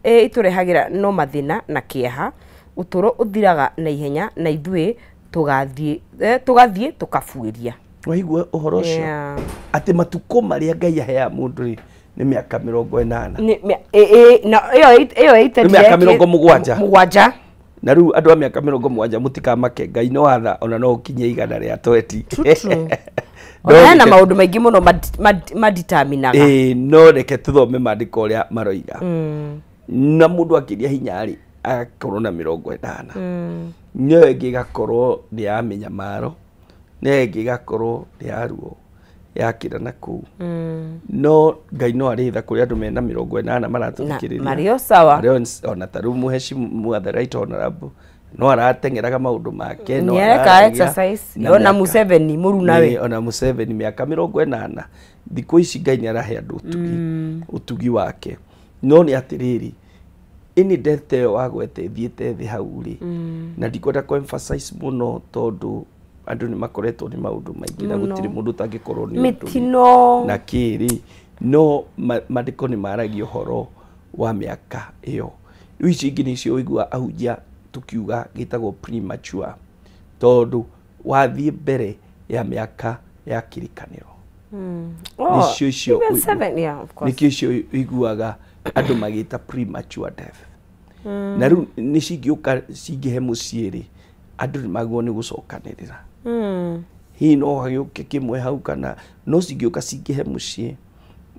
itũrehagĩra no mathĩna na kĩeha ũtũũro ũthiraga na ihenya na ithuĩ tũgathiĩ tũkabuĩria. Waigua ũhoro ũcio atĩ matukũ marĩa Ngai aheaga mũndũ rĩ nĩ mĩaka 80 ĩyo nĩ mĩaka 70 mũgwanja na rĩu andũ a mĩaka 70 mũtikamake Ngai no atha ona no ũkinye 120. Ona hena maũndũ maingĩ mũno maditaminaga. Ĩĩ no reke tũthome maandĩko ũrĩa maroiga. Na mũndũ akĩria hinya rĩ agakorwo na 80 nĩyo ĩngĩ ĩgakorwo nĩ ya mĩnyamaro nĩyo ĩngĩ ĩgakorwo nĩ ya ruo yakĩra na kũu no Ngai no arĩ tha kũrĩ andũ mena 80 maratũthikĩrĩria marĩ o sawa ona ta rĩu mũheshimu the right honorable no arateng'eraga maũndũ make no areka exercise ona Museveni mũrunawe ona Museveni mĩaka 80 thikũ ici Ngai nĩ arahe andũ ũtugi wake No nĩ atĩrĩrĩ, any death ĩyo wagwete ĩthiĩte thĩ hau rĩ, na ndikwenda kũ emphasize mũno tondũ andũ nĩ makoretwo nĩ maũndũ maingĩ na Mũno. gũtirĩ mũndũ ũtangĩkorwo nĩ ũndũ Mĩtino. na kĩrĩ, no maandĩko nĩ maragia ũhoro wa mĩaka ĩyo. Rĩu icio ingĩ nĩcio ũiguaga ahunjia tũkiuga gĩtagwo premature, tondũ wathiĩ mbere ya mĩaka ya kĩrĩkanĩro. Nĩcio icio Even seven, yeah, of course. Nĩkĩo icio ũiguaga andũ magĩta premature death. Na rĩu nĩ cingĩũka cingĩhe mũciĩ rĩ, andũ nĩ magwo nĩ gũcokanĩrĩra. Hihi no hagĩũke kĩmwe hau, kana no cingĩũka cingĩhe mũciĩ,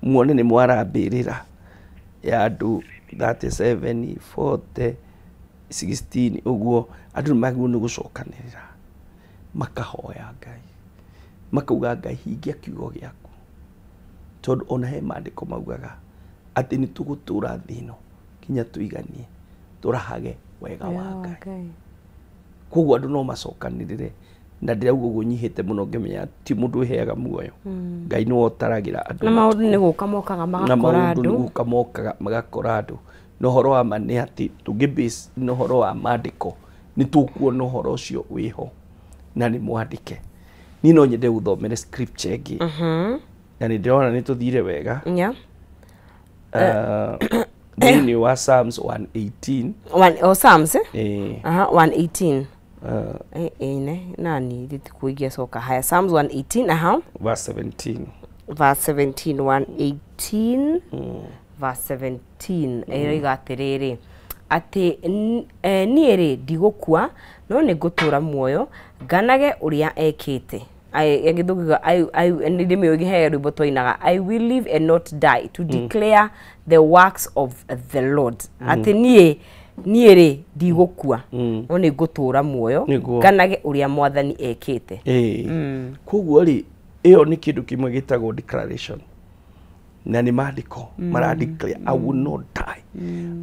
muone nĩ mwarambĩrĩra ya andũ 37, 40, 16 ũguo, andũ nĩ magwo nĩ gũcokanĩrĩra makahoya Ngai, makauga Ngai hingia kiugo gĩaku, tondũ ona he maandĩko maugaga atĩ nĩ tũgũtũra thĩ ĩno kinya tũiganie tũrahage wega wa Ngai. Koguo andũ no macokanĩrĩre, na ndĩrauga ũguo nyihĩte mũno ngĩmenya ti mũndũ ũheaga muoyo. Ngai nĩwe ũtaragĩra andũ Na maũndũ nĩ gũka mokaga na magakora maũndũ nĩ andũ. gũka mokaga magakora andũ. Na ũhoro wa ma nĩ atĩ tũngĩ base na ũhoro wa maandĩko nĩ tũkuona ũhoro ũcio wĩho na nĩ mwandĩke. Niĩ no nyende gũthomere scripture ĩngĩ na nĩ ndĩrona nĩ tũthire wega. Thĩinĩ wa Psalms 118. One, oh, Psalms, eh? Eh, Aha, 118. Ne, nani nditikuingia coka. Haya, Psalms 118, aha. Verse 17. Verse 17, 118 verse 17 ĩroiga atĩrĩrĩ, atĩ niĩ rĩ, ndigũkua no nĩ ngũtũũra muoyo nganage ũrĩa ekĩte. Gĩthũngũ nĩ he rwĩmbo twainaga, "I will live and not die to declare the works of the Lord." Atĩ niĩ rĩ, ndigũkua no nĩ ngũtũũra muoyo Nĩguo. nganage ũrĩa mwathani ekĩte. Ĩĩ. Koguo rĩ, ĩyo nĩ kĩndũ kĩmwe gĩtagwo declaration, na nĩ maandĩko mara declare, "I will not die,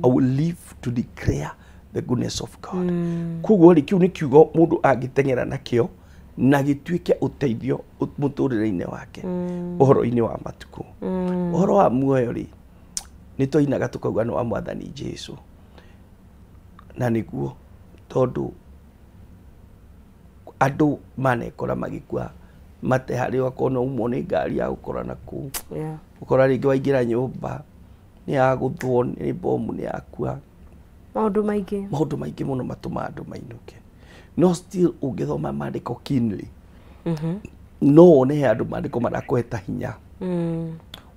I will live to declare the goodness of God." Koguo rĩ, kĩu nĩ kiugo mũndũ angĩteng'era nakĩo na gĩtuĩke ũteithio mũtũrĩre-inĩ wake, ũhoro-inĩ wa matukũ. Ũhoro wa muoyo rĩ, nĩ twainaga tũkauga nĩ wa mwathani Jesu, na nĩguo, tondũ andũ manekora magĩkua mate harĩ ũgakorwo no umwo nĩ ngari ya gũkora na kũu, ũkora rĩngĩ waingĩra nyũmba nĩ yagũthwo nĩ bomu nĩ yakua. Maũndũ maingĩ. Maũndũ maingĩ mũno matũmaga andũ mainũke, no still ũngĩthoma maandĩko keenly, no wone he andũ maandĩko marakũhe hinya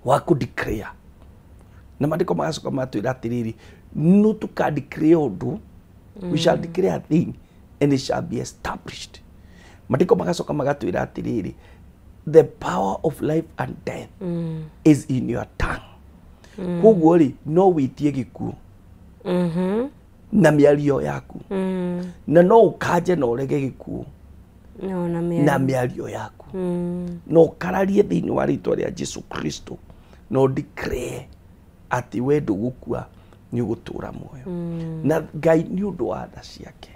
wa kũ declare, na maandĩko magacoka matwĩra atĩrĩrĩ, no tũka declare ũndũ, we shall declare a thing and it shall be established. Maandĩko magacoka magatwĩra atĩrĩrĩ, the power of life and death is in your tongue. Koguo rĩ, no wĩtie gĩkuũ na mĩario yaku, na no ũkanje na ũrege gĩkuũ No, na na mĩario. Mĩario yaku, na ũkararie thĩinĩ wa rĩtwa rĩa Jesu Kristo, na ũdeclare atĩ we ndũgũkua, nĩ ũgũtũũra muoyo, na Ngai nĩ ũndũ wa tha ciake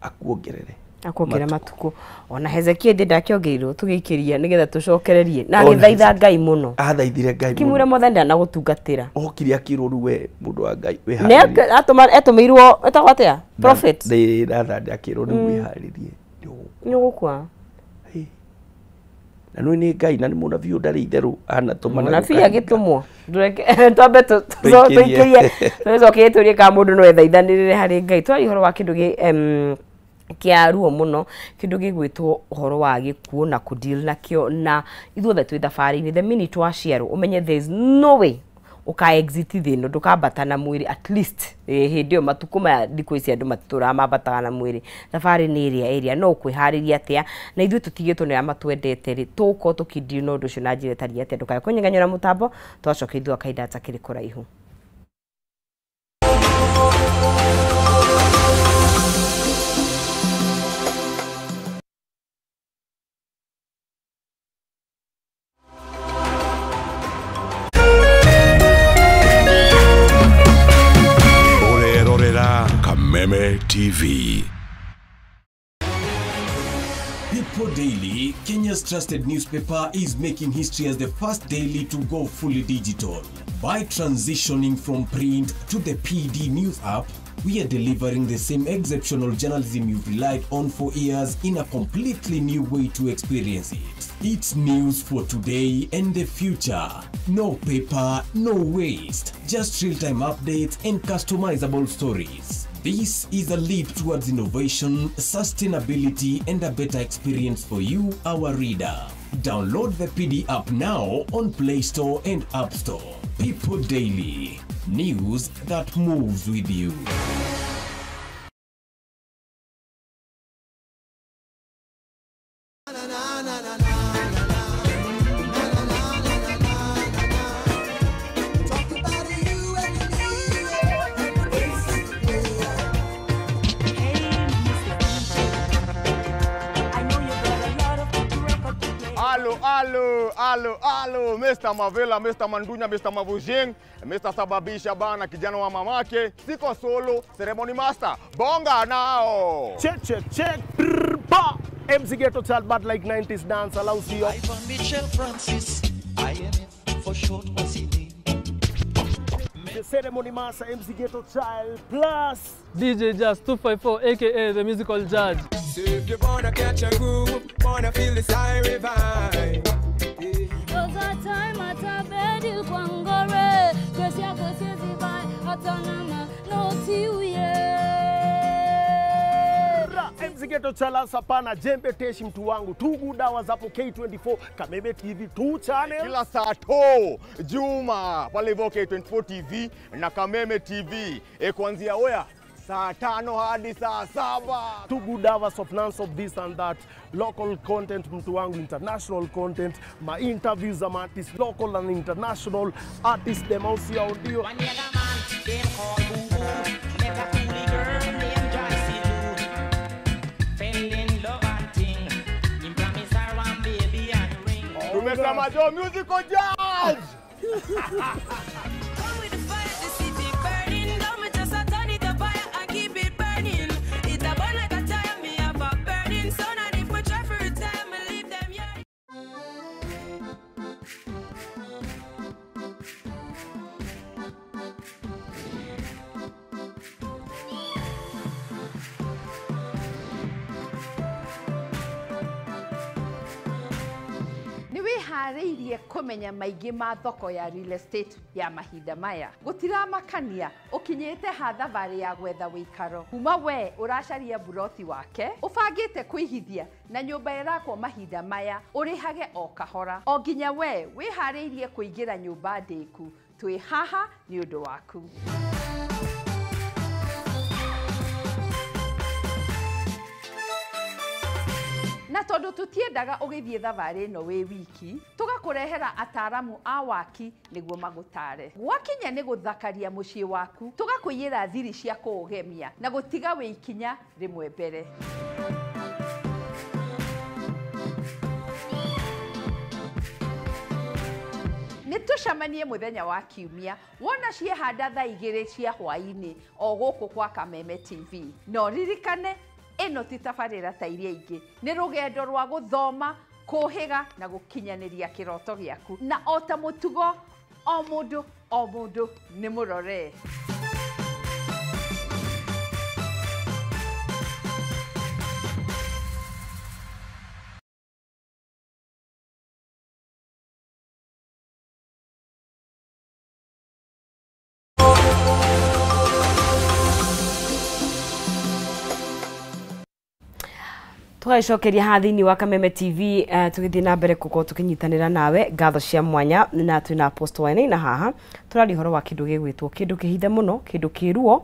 akuongerere Akuongerera matukũ. Ona Hezekia ndĩ ndakĩongereirwo, tũgĩikĩria nĩgetha tũcokererie na Ona agĩthaitha Ngai mũno. Athaithire Ngai Kĩmwĩra mũno. mwathani ndanagũtungatĩra. Okire akĩrwo, rĩu we mũndũ wa Ngai Nĩ wĩharĩrie. etũmĩirwo etagwo atĩa, prophet. Nathani akĩrwo, rĩu wĩharĩrie, nĩ ũgũkua. Na nĩ nĩ Ngai na nĩ mũnabii ũyũ ndarĩ itherũ anatũmana. Mũnabii agĩtũmwo. Ndũreke twambe Tũikĩrie. tũikĩrie, tũcoke tũrie kana mũndũ no ethaithanĩrĩre harĩ Ngai. Twaria ũhoro wa kĩndũ gĩ kĩa ruo mũno, kĩndũ gĩgwĩtwo ũhoro wa gĩkuũ na kũdeal nakĩo, na ithuothe twĩ thabarĩ-inĩ. The minute waciarwo, ũmenye there is no way ũka exit thĩ ĩno ndũkambata na mwĩrĩ, at least hĩndĩ ĩyo matukũ maya thikũ ici andũ matitũraga mambataga na mwĩrĩ. Thabarĩ nĩ ĩrĩa no ũkwĩharĩria atĩa, na ithuĩ tũtigĩtwo nĩ arĩa matwendete rĩ, tũgũkorwo tũkĩdeal na ũndũ ũcio na njĩra ĩtariĩ atĩa? Ndũkae kũnyeganyũra mũtambo, twacoka ithuĩ kahinda gatakĩrĩ kũraihu. Ũrerorera Kameme TV. People Daily, Kenya's trusted newspaper, is making history as the first daily to go fully digital. By transitioning from print to the PD News app, we are delivering the same exceptional journalism you've relied on for years in a completely new way to experience it. It's news for today and the future. No paper, no waste. Just real-time updates and customizable stories. This is a leap towards innovation, sustainability, and a better experience for you, our reader. Download the PD app now on Play Store and App Store. People Daily, news that moves with you. Alo, alo, alo, Mr. Mavela, Mr. Mandunya, Mr. Mavujing, Mr. Sababisha bana, kijana wa mamake, siko solo, ceremony master, bonga nao. Check, check, check, brr, pa. MC Ghetto Child, but like 90s dance, allows you. Ivan Mitchell Francis, IMF for short was he name. The ceremony master, MC Ghetto Child, plus DJ Jazz 254, aka the musical judge. So if you wanna catch a groove, wanna feel this high revive. Cause a time at a bed you kwangore, cause ya go see atanama no tiuye. MC Ghetto Child sapana jembe teshi mtu wangu 2 good hours hapo K24 Kameme TV 2 channel kila saa to Juma pale hivyo K24 TV na Kameme TV kuanzia oya saa 5 hadi saa 7. 2 good hours of non-stop this and that, local content mtu wangu, international content, my interviews ama artists, local and international artists them out here ndio. Tumesema jo musical judge. Wĩharĩirie kũmenya maingĩ ma thoko ya real estate ya mahinda maya gũtiramakania ũkinyĩte ha thabarĩ ya gwetha wĩikaro kuma we ũracaria buroti wake ũbangĩte kũigithia na nyũmba ĩrakwo mahinda maya ũrĩhage o kahora o nginya we wĩharĩirie kũingĩra nyũmba ndĩku twĩ haha nĩ ũndũ waku. Na tondu tutiendaga ugithie thabarĩ ĩno wĩ wiki tugakũrehera ataramu a waki nĩguo magũtare gwakinya nĩ gũthakaria mũciĩ waku tugakũiyĩra thiri cia kũũgemia na gũtiga wĩ ikinya rĩmwe mbere. Nĩ tũcemanie mũthenya wa kiumia wona ciehanda thaa 2 cia hwaĩ-inĩ o gũkũ kwa Kameme TV. No ririkane ĩno ti tabarĩra ta iria ingĩ, nĩ rũgendo rwa gũthoma, kũhĩga na gũkinyanĩria kĩroto gĩaku, na o ta mũtugo o mũndũ o mũndũ nĩ mũrore. Tũgagĩcokeria haha thĩinĩ wa Kameme TV tũgĩthiĩ na mbere gũkorwo tũkĩnyitanĩra nawe ngatho cia mwanya na twĩna Apostle Wainaina haha tũraria ũhoro wa kĩndũ gĩgwĩtwo kĩndũ kĩhithe mũno, kĩndũ kĩruo,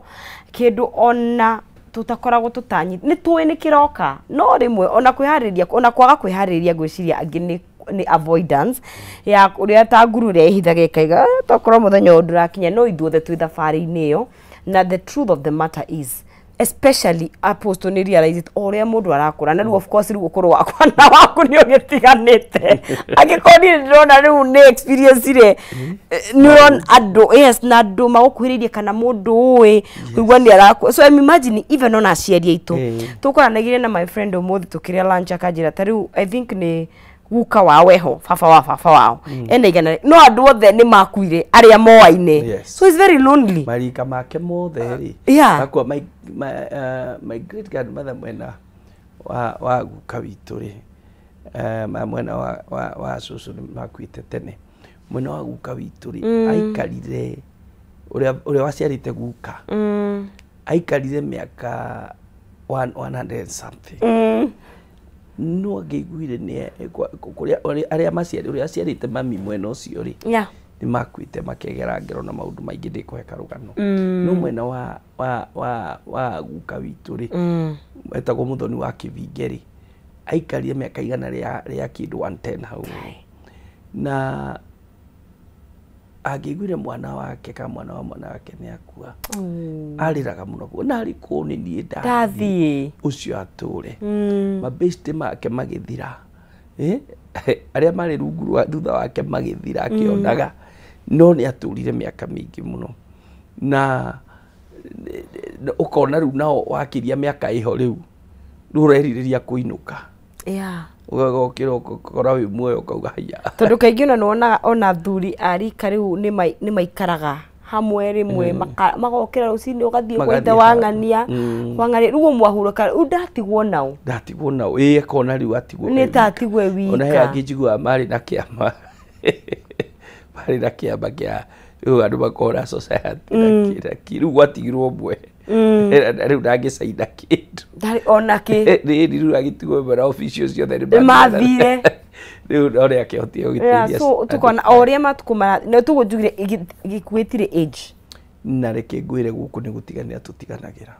kĩndũ ona tũtakoragwo tũtanyi nĩ tũĩ nĩ kĩroka no rĩmwe ona kwĩharĩria ona kwaga kwĩharĩria ngwĩciria angĩ nĩ avoidance ya ũrĩa ta nguru ĩrĩa ĩhithaga ĩkaiga tokorwo mũthenya ũyũ ndũrakinya no ithuothe twĩ thabarĩ-inĩ ĩyo na the truth of the matter is Especially apostle nĩ realize it o ũrĩa mũndũ arakũra na rĩu of course rĩu ũkũrũ wakwa na waku nĩ ũgĩtiganĩte, angĩkorwo niĩ ndĩrona rĩu nĩ experience rĩ, nĩ ũrona andũ, yes, na andũ magũkuhĩrĩirie kana mũndũ ũĩ kũigua nĩ arakua. So I'm imagining even ona aciari aitũ. Tũkoranagire na my friend ũmũthĩ tũkĩrĩa lunch, akanjĩra ta rĩu I think nĩ guka wao eho, baba wa baba wao, ena 100, no andũ othe nĩ makuire arĩa moaine. So it's very lonely. Marika make mothe rĩ makua. My great grandmother mwena wa guka witũ rĩ, mwena wa cũcũ nĩ makuĩte tene. Mwena wa guka witũ rĩ, aikarire, ũrĩa waciarĩte guka, aikarire mĩaka 100 and something. No angĩiguire nĩ kũrĩa arĩa maciarĩ, ũrĩa aciarĩte mami mwena ũcio rĩ, nĩ makuĩte makegera ngero na maũndũ maingĩ ndĩkũhe karũgano. No mwena wa guka witũ rĩ, etagwo Mũthoni wa Kĩvinge rĩ, aikarire mĩaka 100 rĩa kĩndũ, 110 hau, na angĩiguire mwana wake kana mwana wa mwana wake nĩ akua, arĩraga mũno, na arĩ kũũ nĩ niĩ ndathiĩ ũcio atũre. Mabĩcitĩ make magĩthira, arĩa marĩ rungu rwa thutha wake magĩthira akĩonaga, no nĩ atũrire mĩaka mĩingĩ mũno, na ũkona rĩu nao wakiria mĩaka ĩho rĩu ũrerirĩria kũinũka. Ũgokĩra ũkora wĩ muoyo ũkauga haiya. Tondũ kaingĩ ona nĩwonaga ona athuri a rika rĩu nĩ maikaraga hamwe rĩmwe, magokĩra rũcinĩ ũgathiĩ kwa ithe Magathiĩ wa handũ. ng'ania, wa ng'ania, rĩu mwahurũka rĩu ndatigwo nao. Ndatigwo nao, ĩ akona rĩu atigwo nĩ e ta atigwo e wika. Ona he wika. angĩ njiguaga marĩ na kĩama kĩa rĩu andũ makora society na kĩ na kĩ, rĩu gwatigirwo ũmwe, na rĩu ndangĩcaina kĩndũ. Ndarĩ ona kĩ. Rĩrĩ rĩu agĩtigwo ĩmwe na officials ciothe nĩ mathire. Rĩu no nĩ akĩhotire gũgĩteithia So tukona o ũrĩa matukũ mara na tuguo njugire gĩkuũ gĩtirĩ age. Na reke ngwĩre, gũkũ nĩ gũtiganĩra tũtiganagĩra.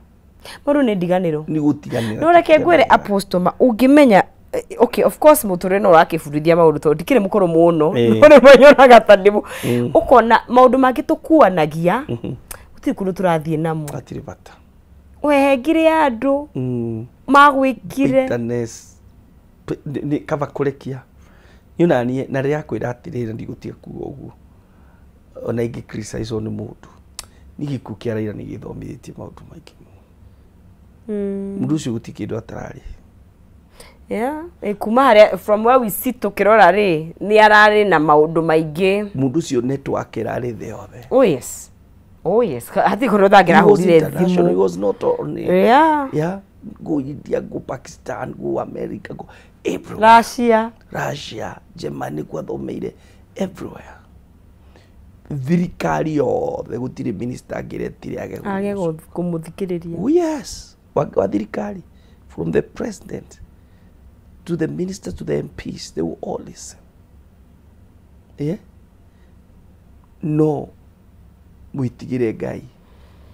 Maũndũ nĩ ndiganĩro. Nĩ gũtiganĩra. No reke ngwĩre, apostle, ma ũngĩmenya, okay, of course mũtũrĩre no ũrakĩbundithia maũndũ tondũ ndikĩrĩ mũkũrũ mũno, no rĩmwe nyonaga ta ndĩ ũkona maũndũ mangĩ tũkuanagia gũtirĩ kũndũ tũrathiĩ namo. Hatirĩ bata. Wehengire andũ magwĩkire. Bitterness nĩ kaba kũrekia niĩ ona niĩ, na rĩrĩa kwĩra atĩrĩrĩ, ndigũtiga kuga ũguo ona ingĩ criticize nĩ mũndũ, nĩ gĩkuũ kĩa Raila nĩ gĩthomithĩtie maũndũ maingĩ mũno. Mũndũ ũcio gũtirĩ kĩndũ atararĩ. Yeah. Kuma harĩa, from where we sit tũkĩrora rĩ, nĩ ararĩ na maũndũ maingĩ. Mũndũ ũcio network ĩrarĩ thĩ yothe. Oh yes, oh yes, hatirĩ kũndũ ũtangĩrahũrire International. He thimũ. was not only yeah, go India, go Pakistan, go America, go everywhere. Russia. Russia, Germany, kwathomeire everywhere. Thirikari yothe gũtirĩ minister angĩretire age age kũmũthikĩrĩria. Oh yes, wa thirikari, from the president to the minister to the MPs, they will all listen. Yeah? No mwĩtigĩre Ngai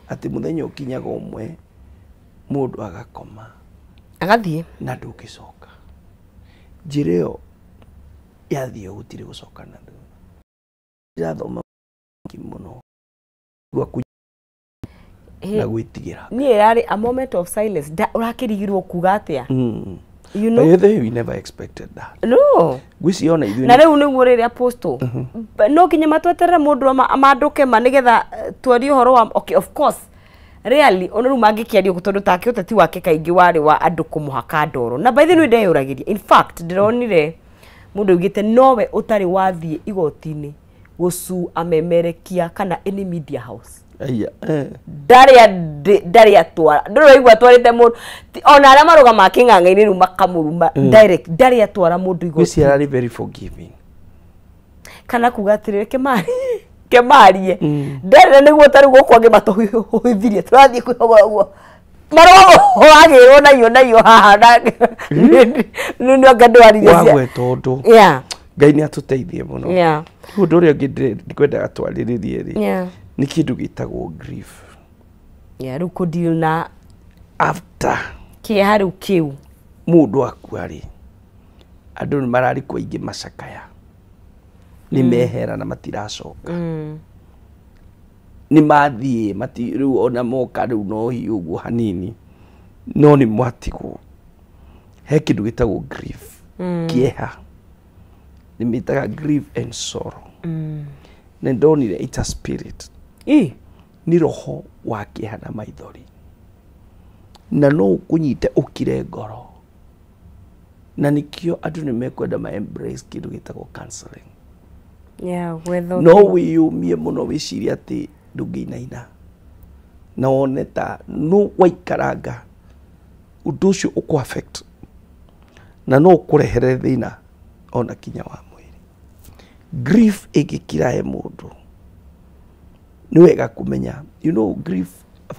atĩ mũthenya ũkinyaga ũmwe mũndũ agakoma agathiĩ na ndũngĩcoka. Njĩra ĩyo yathiĩ gũtirĩ gũcoka na thutha. Ndĩrathoma mũno gwa na gwĩtigĩra. Niĩ ĩrarĩ a moment of silence. Ũrakĩrigirwo kuga atĩa, you know? By the way, we never expected that. No. Ngwĩciria ona ithuĩ Na rĩu nĩguo rĩrĩa apostle no nginya matweterere mũndũ amandũke ma nĩgetha twarie ũhoro wa, okay, of course really ona rĩu mangĩkĩaria ũguo, tondũ take ũteti wake kaingĩ warĩ wa andũ kũmũhaka ndoro, na by the way ndeyũragĩria, in fact ndĩronire mũndũ augĩte nowe ũtarĩ wathiĩ igoti-inĩ gũcu amemerekia kana any media house. Aya. Ndarĩ atwara, ndũrĩ waigua atwarĩte mũndũ ona arĩa marũgamaga kĩng'ang'a-inĩ rĩu makamũruma direct, ndarĩ atwara mũndũ Ngwĩciria igoti. ararĩ very forgiving. Kana kuga atĩrĩ, reke marie ndarĩ nĩguo tarĩu gũkũ angĩ matũhũithirie tũrathiĩ kwĩhogora ũguo marũa wagĩrwo naio naio haha na nĩ anga ndwaririe Wagweta ũndũ. Ngai nĩ atũteithie mũno. Rĩu ũndũ ũrĩa ũngĩ ndikwendaga twarĩrĩrie rĩ, nĩ kĩndũ gĩtagwo grief. Yeah, rĩu kũdeal na after kĩeha rĩu kĩu. Mũndũ akua rĩ, andũ nĩ mararikwo aingĩ macakaya nĩ mehera na matiracoka. Nĩ mathiĩ mati rĩu ona moka rĩu no hihi ũguo hanini no nĩ mwatigwo. He kĩndũ gĩtagwo grief. Kĩeha. Nĩ mĩtaga grief and sorrow. Nĩ ndonire it's a spirit. Nĩ roho wa kĩeha na maithori. Na no ũkũnyite ũkire ngoro. Na nĩkĩo andũ nĩ mekwenda ma embrace kĩndũ gĩtagwo counseling. Yeah, gwetha No wĩyũmie mũno wĩcirie atĩ ndũngĩinaina. Na wone ta no waikaranga ũndũ ũcio ũkũ affect na no ũkũrehere thĩna ona kinya wa mwĩrĩ. Grief ĩngĩkira he mũndũ nĩ wega kũmenya, you know, grief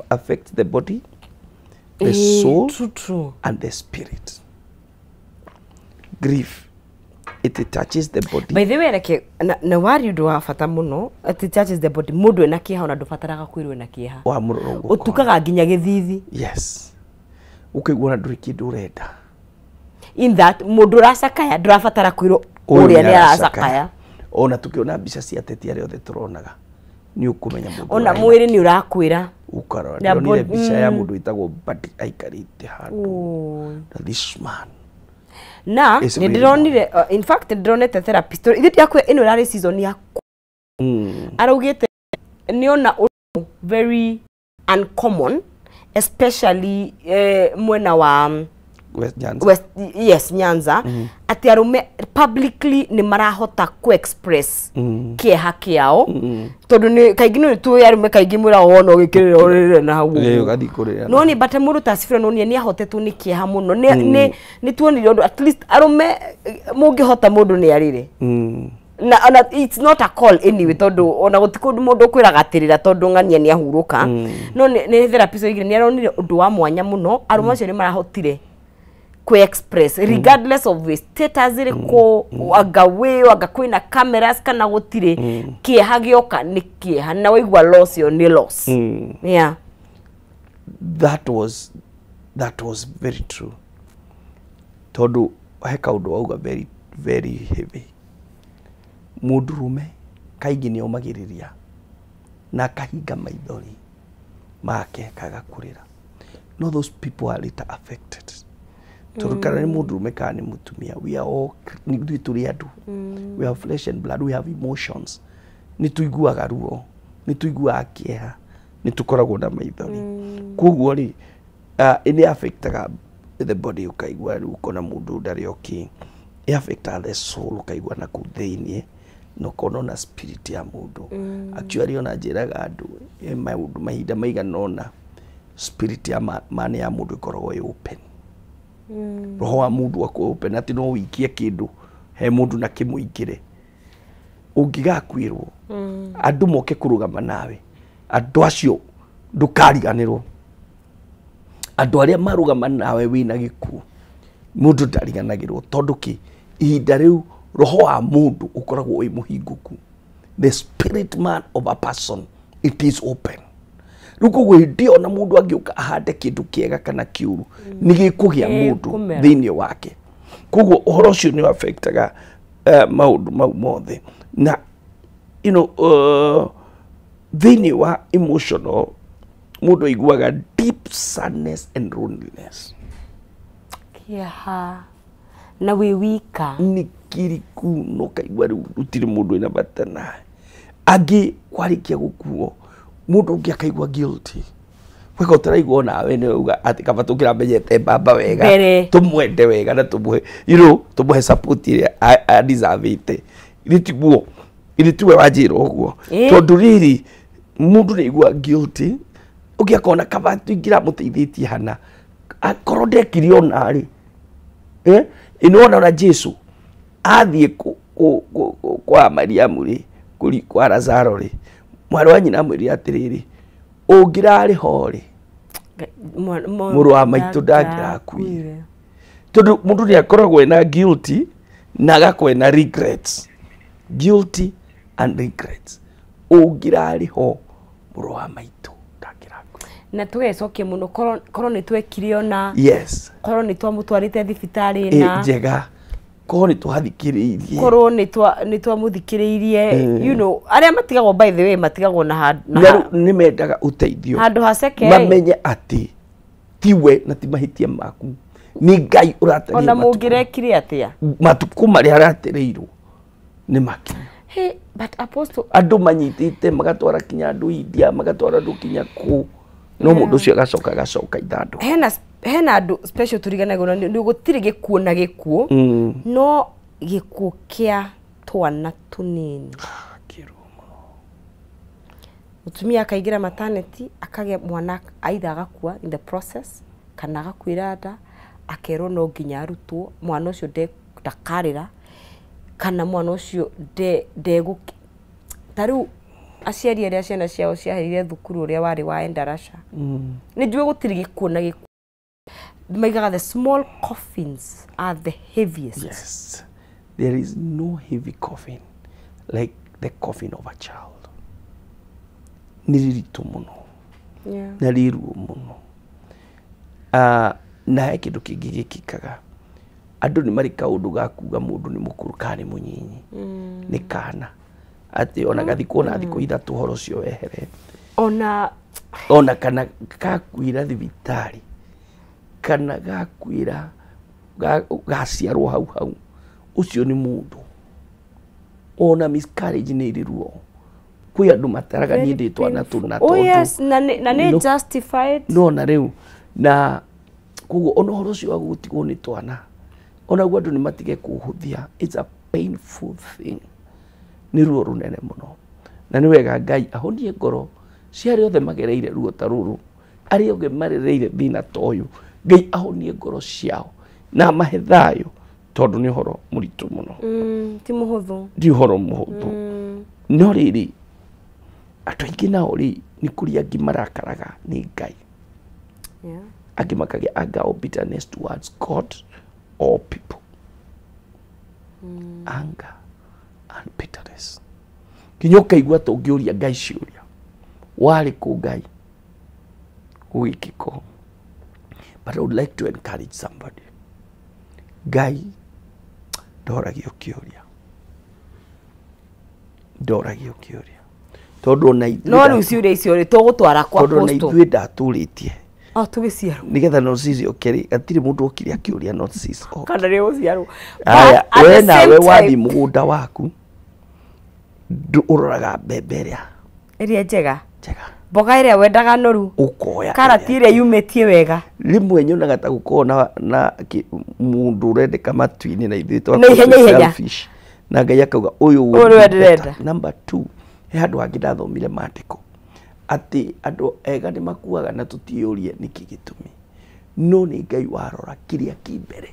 affects the body, the soul, true. and the spirit. Grief, it touches the body. By the way, reke na wari ũndũ wa bata mũno, it touches the body. Mũndũ ena kĩeha ona ndũbataraga kwĩrwo ena kĩeha. Wa mũroro ũguo. Ũtukaga nginya gĩthithi. Yes. Ũkaigua ona ndũrĩ kĩndũ ũrenda. In that mũndũ ũracakaya ndũrabatara kwĩrwo ũrĩa nĩ aracakaya. Ona tũkĩona mbica cia ateti arĩa othe tũronaga nĩ ũkũmenya mũndũ Ona mwĩrĩ nĩ ũrakwĩra. Ũkarora. Ndĩronire mbica ya mũndũ wĩtagwo Mbadi aikarĩte handũ. Na this man. Na nĩ ndĩronire, in fact ndĩronete therapist. Ithuĩ ndiakwĩra ĩno ĩrarĩ season ya araugĩte nĩona ũndũ very uncommon, especially mwena wa West Nyanza. West, yes, Nyanza. Atĩ arũme publicly nĩ marahota ku express kĩeha kĩao. Tondũ nĩ kaingĩ nĩ tũĩ arũme kaingĩ mwĩra wona ũgĩkĩrĩra ũrĩre na hau ũguo. Ũgathiĩ kũrĩra. No nĩ bata mũndũ ta Sifuna no nĩ ahotetwo nĩ kĩeha mũno. Nĩ tuonire ũndũ at least arũme mũngĩhota mũndũ nĩ arĩre. Na it's not a call anyway tondũ ona gũtirĩ kũndũ mũndũ ũkwĩraga atĩrĩra tondũ ng'ania nĩ ahurũka. No nĩ therapist oigire nĩ aronire ũndũ wa mwanya mũno arũme acio nĩ marahotire ku express regardless of the status ĩrĩkũ, anga wĩyo anga kwĩna cameras kana gũtirĩ, kĩeha gĩoka nĩ kĩeha na waigua loss ĩyo nĩ loss. Yeah. That was very true. Tondũ he kaũndũ wauga very very heavy. Mũndũrũme kaingĩ nĩ omagĩrĩria na akahinga maithori make kaga kũrĩra. No those people are later affected. Tondũ kana nĩ mũndũrũme kana nĩ mũtumia, we are all ithuĩ tũrĩ andũ. We have flesh and blood, we have emotions. Nĩ tũiguaga ruo, nĩ tũiguaga kĩeha, nĩ tũkoragwo na maithori. Koguo rĩ, nĩ affectaga the body ũkaigua rĩu ũkona mũndũ ndarĩ okay. Ĩ affectaga the soul ũkaigua na kũu thĩiniĩ na ũkona ona spirit ya mũndũ. Actually ona njĩraga andũ maũndũ mahinda maigana ũna spirit ya man ya mũndũ ĩkoragwo ĩ open. Roho wa mũndũ akorwo open atĩ no ũikie kĩndũ he mũndũ na kĩmũingĩre. Ũngĩgakuĩrwo andũ moke kũrũgama nawe, andũ acio ndũkariganĩrwo. Andũ arĩa marũgama nawe wĩna gĩkuũ mũndũ ndariganagĩrwo tondũ kĩ ihinda rĩu roho wa mũndũ ũkoragwo wĩ mũhingũku. The spirit man of a person, it is open. Rĩu koguo hĩndĩ ĩyo ona mũndũ angĩũka ahande kĩndũ kĩega kana kĩũru nĩ gĩkũgĩa mũndũ thĩinĩ wake. Koguo ũhoro ũcio nĩ affectaga maũndũ mau mothe. Na you know, thĩinĩ wa emotional mũndũ aiguaga deep sadness and loneliness. Kĩeha na wĩ wika. Nĩ kiriku no kaigua rĩu gũtirĩ mũndũ wĩna bata nawe. Angĩ kwarĩkia gũkuo mũndũ ũngĩ akaigua guilty. Weka ũtaraigua onawe nĩ uga atĩ kaba tũkĩramenyete baba wega, tũmwende wega na tũmũhe, you know, tũmũhe support ĩrĩa adeservĩte. Ithe tiguo, ithe tiwe wanjĩra ũguo. Tondũ rĩrĩ mũndũ nĩ aigua guilty, ũngĩ akona kaba tũingĩramũteithĩtie hana akorwo ndekire ona rĩ. Ĩno ona Jesu athiĩ kwa Mariamu rĩ, kwa Lazaro rĩ, mwarĩ wa nyina amwĩrire atĩrĩrĩ, ũngĩrarĩ ho rĩ, mũrũ wa maitũ ndangĩrakuire. Tondũ mũndũ nĩ akoragwo ena guilty na agakorwo ena regrets. Guilty and regrets. Ũngĩrarĩ ho mũrũ wa maitũ ndangĩrakuire. Na tũgecokia mũno korwo nĩ twekire ona. Yes. Korwo nĩ twamũtwarĩte thibitarĩ na njega. Korwo nĩ twathikĩrĩirie. Korwo nĩ twamũthikĩrĩirie, you know, arĩa matigagwo, by the way, matigagwo na nĩ mendaga ũteithio. Handũ haceke. Mamenye atĩ tiwe na ti mahĩtia maku. Nĩ Ngai ũratarĩria. Ona mũngĩrekire atĩa? Matukũ marĩa aratereirwo nĩ makinya. Hey, but Apostle, andũ manyitĩte magatwara kinya andũ India, magatwara andũ kinya kũ. No mũndũ ũcio agacoka agacoka ithandũ. Hena andũ special tũriganagwo na nĩ gũtirĩ gĩkuũ na gĩkuũ. No gĩkuũ kĩa twana tũnini. Mũtumia akaingĩra maternity akagĩa mwana either agakua in the process kana agakuĩra nda, akerwo no nginya arutwo mwana ũcio ndakarĩra kana mwana ũcio ndegũ. Ta rĩu aciari arĩa ciana ciao ciaherire thukuru ũrĩa warĩ wa Endarasha. Nĩ njũĩ gũtirĩ gĩkuũ na gĩkuũ. Maigaga the small coffins are the heaviest. Yes. There is no heavy coffin like the coffin of a child. Nĩ rĩritũ mũno. Na rĩ ruo mũno. Na he kĩndũ kĩngĩ gĩkĩkaga. Andũ nĩ marĩ kaũndũ ga kuga mũndũ nĩ mũkũrũ kana nĩ mũnyinyi. Nĩ kana. Atĩ ona gathikwo na thikũ ithatũ ũhoro ũcio wehere. Ona kana gakuĩra thibitarĩ kana gakuĩra gaciarwo hau hau. Ũcio nĩ mũndũ. Ona miscarriage nĩ ĩrĩ ruo. Kwĩ andũ mataraga niĩ ndĩ twana tũna tondũ. Oh yes, na nĩ justified. No na rĩu na koguo ona ũhoro ũcio wa gũtigwo nĩ twana onaguo andũ nĩ matige kũhũthia. It's a painful thing. Nĩ ruo rũnene mũno. Na nĩ wega Ngai ahonie ngoro cia arĩa othe magereire ruo ta rũrũ, arĩa othe marereire thĩna ta ũyũ. Ngai ahonie ngoro ciao na amahe thayũ tondũ nĩ ũhoro mũritũ mũno. Ti mũhũthũ. Ti ũhoro mũhũthũ. No rĩrĩ andũ aingĩ nao rĩ nĩ kũrĩ angĩ marakaraga nĩ Ngai. Angĩ makagĩa anger or bitterness towards God or people. Anger and bitterness. Nginya ũkaigua ta ũngĩũria Ngai ciũria. Warĩ kũ Ngai? Gũgĩkĩka. But I would like to encourage somebody. Ngai ndoragio kĩũria. Ndoragio kĩũria. Tondũ ona ithuĩ no rĩu ciũria icio rĩ tũgũtwara kwa tondũ ona Apostle. ithuĩ ndatũrĩtie. O tũgĩciarwo. Nĩgetha Nonsis oke rĩ, hatirĩ mũndũ okire akĩũria Nonsis oke. Kana rĩ gũciarwo. Aya, we nawe wathiĩ mũgũnda waku ũroraga mbembe ĩrĩa ĩrĩa njega. Mboga ĩrĩa wendaga noru. Ũkoya. Karati ĩrĩa yumĩtie wega. Rĩmwe nyonaga ta gũkorwo na mũndũ ũrendeka matu-inĩ na ithuĩ Na ihenya ihenya. selfish. Na Ngai akauga ũyũ Ũyũ ndĩrenda. Number 2, he handũ hangĩ ndathomire maandĩko atĩ andũ ega nĩ makuaga na tũtiũrie nĩkĩ gĩtũmi. No nĩ Ngai warora kĩrĩa kĩ mbere.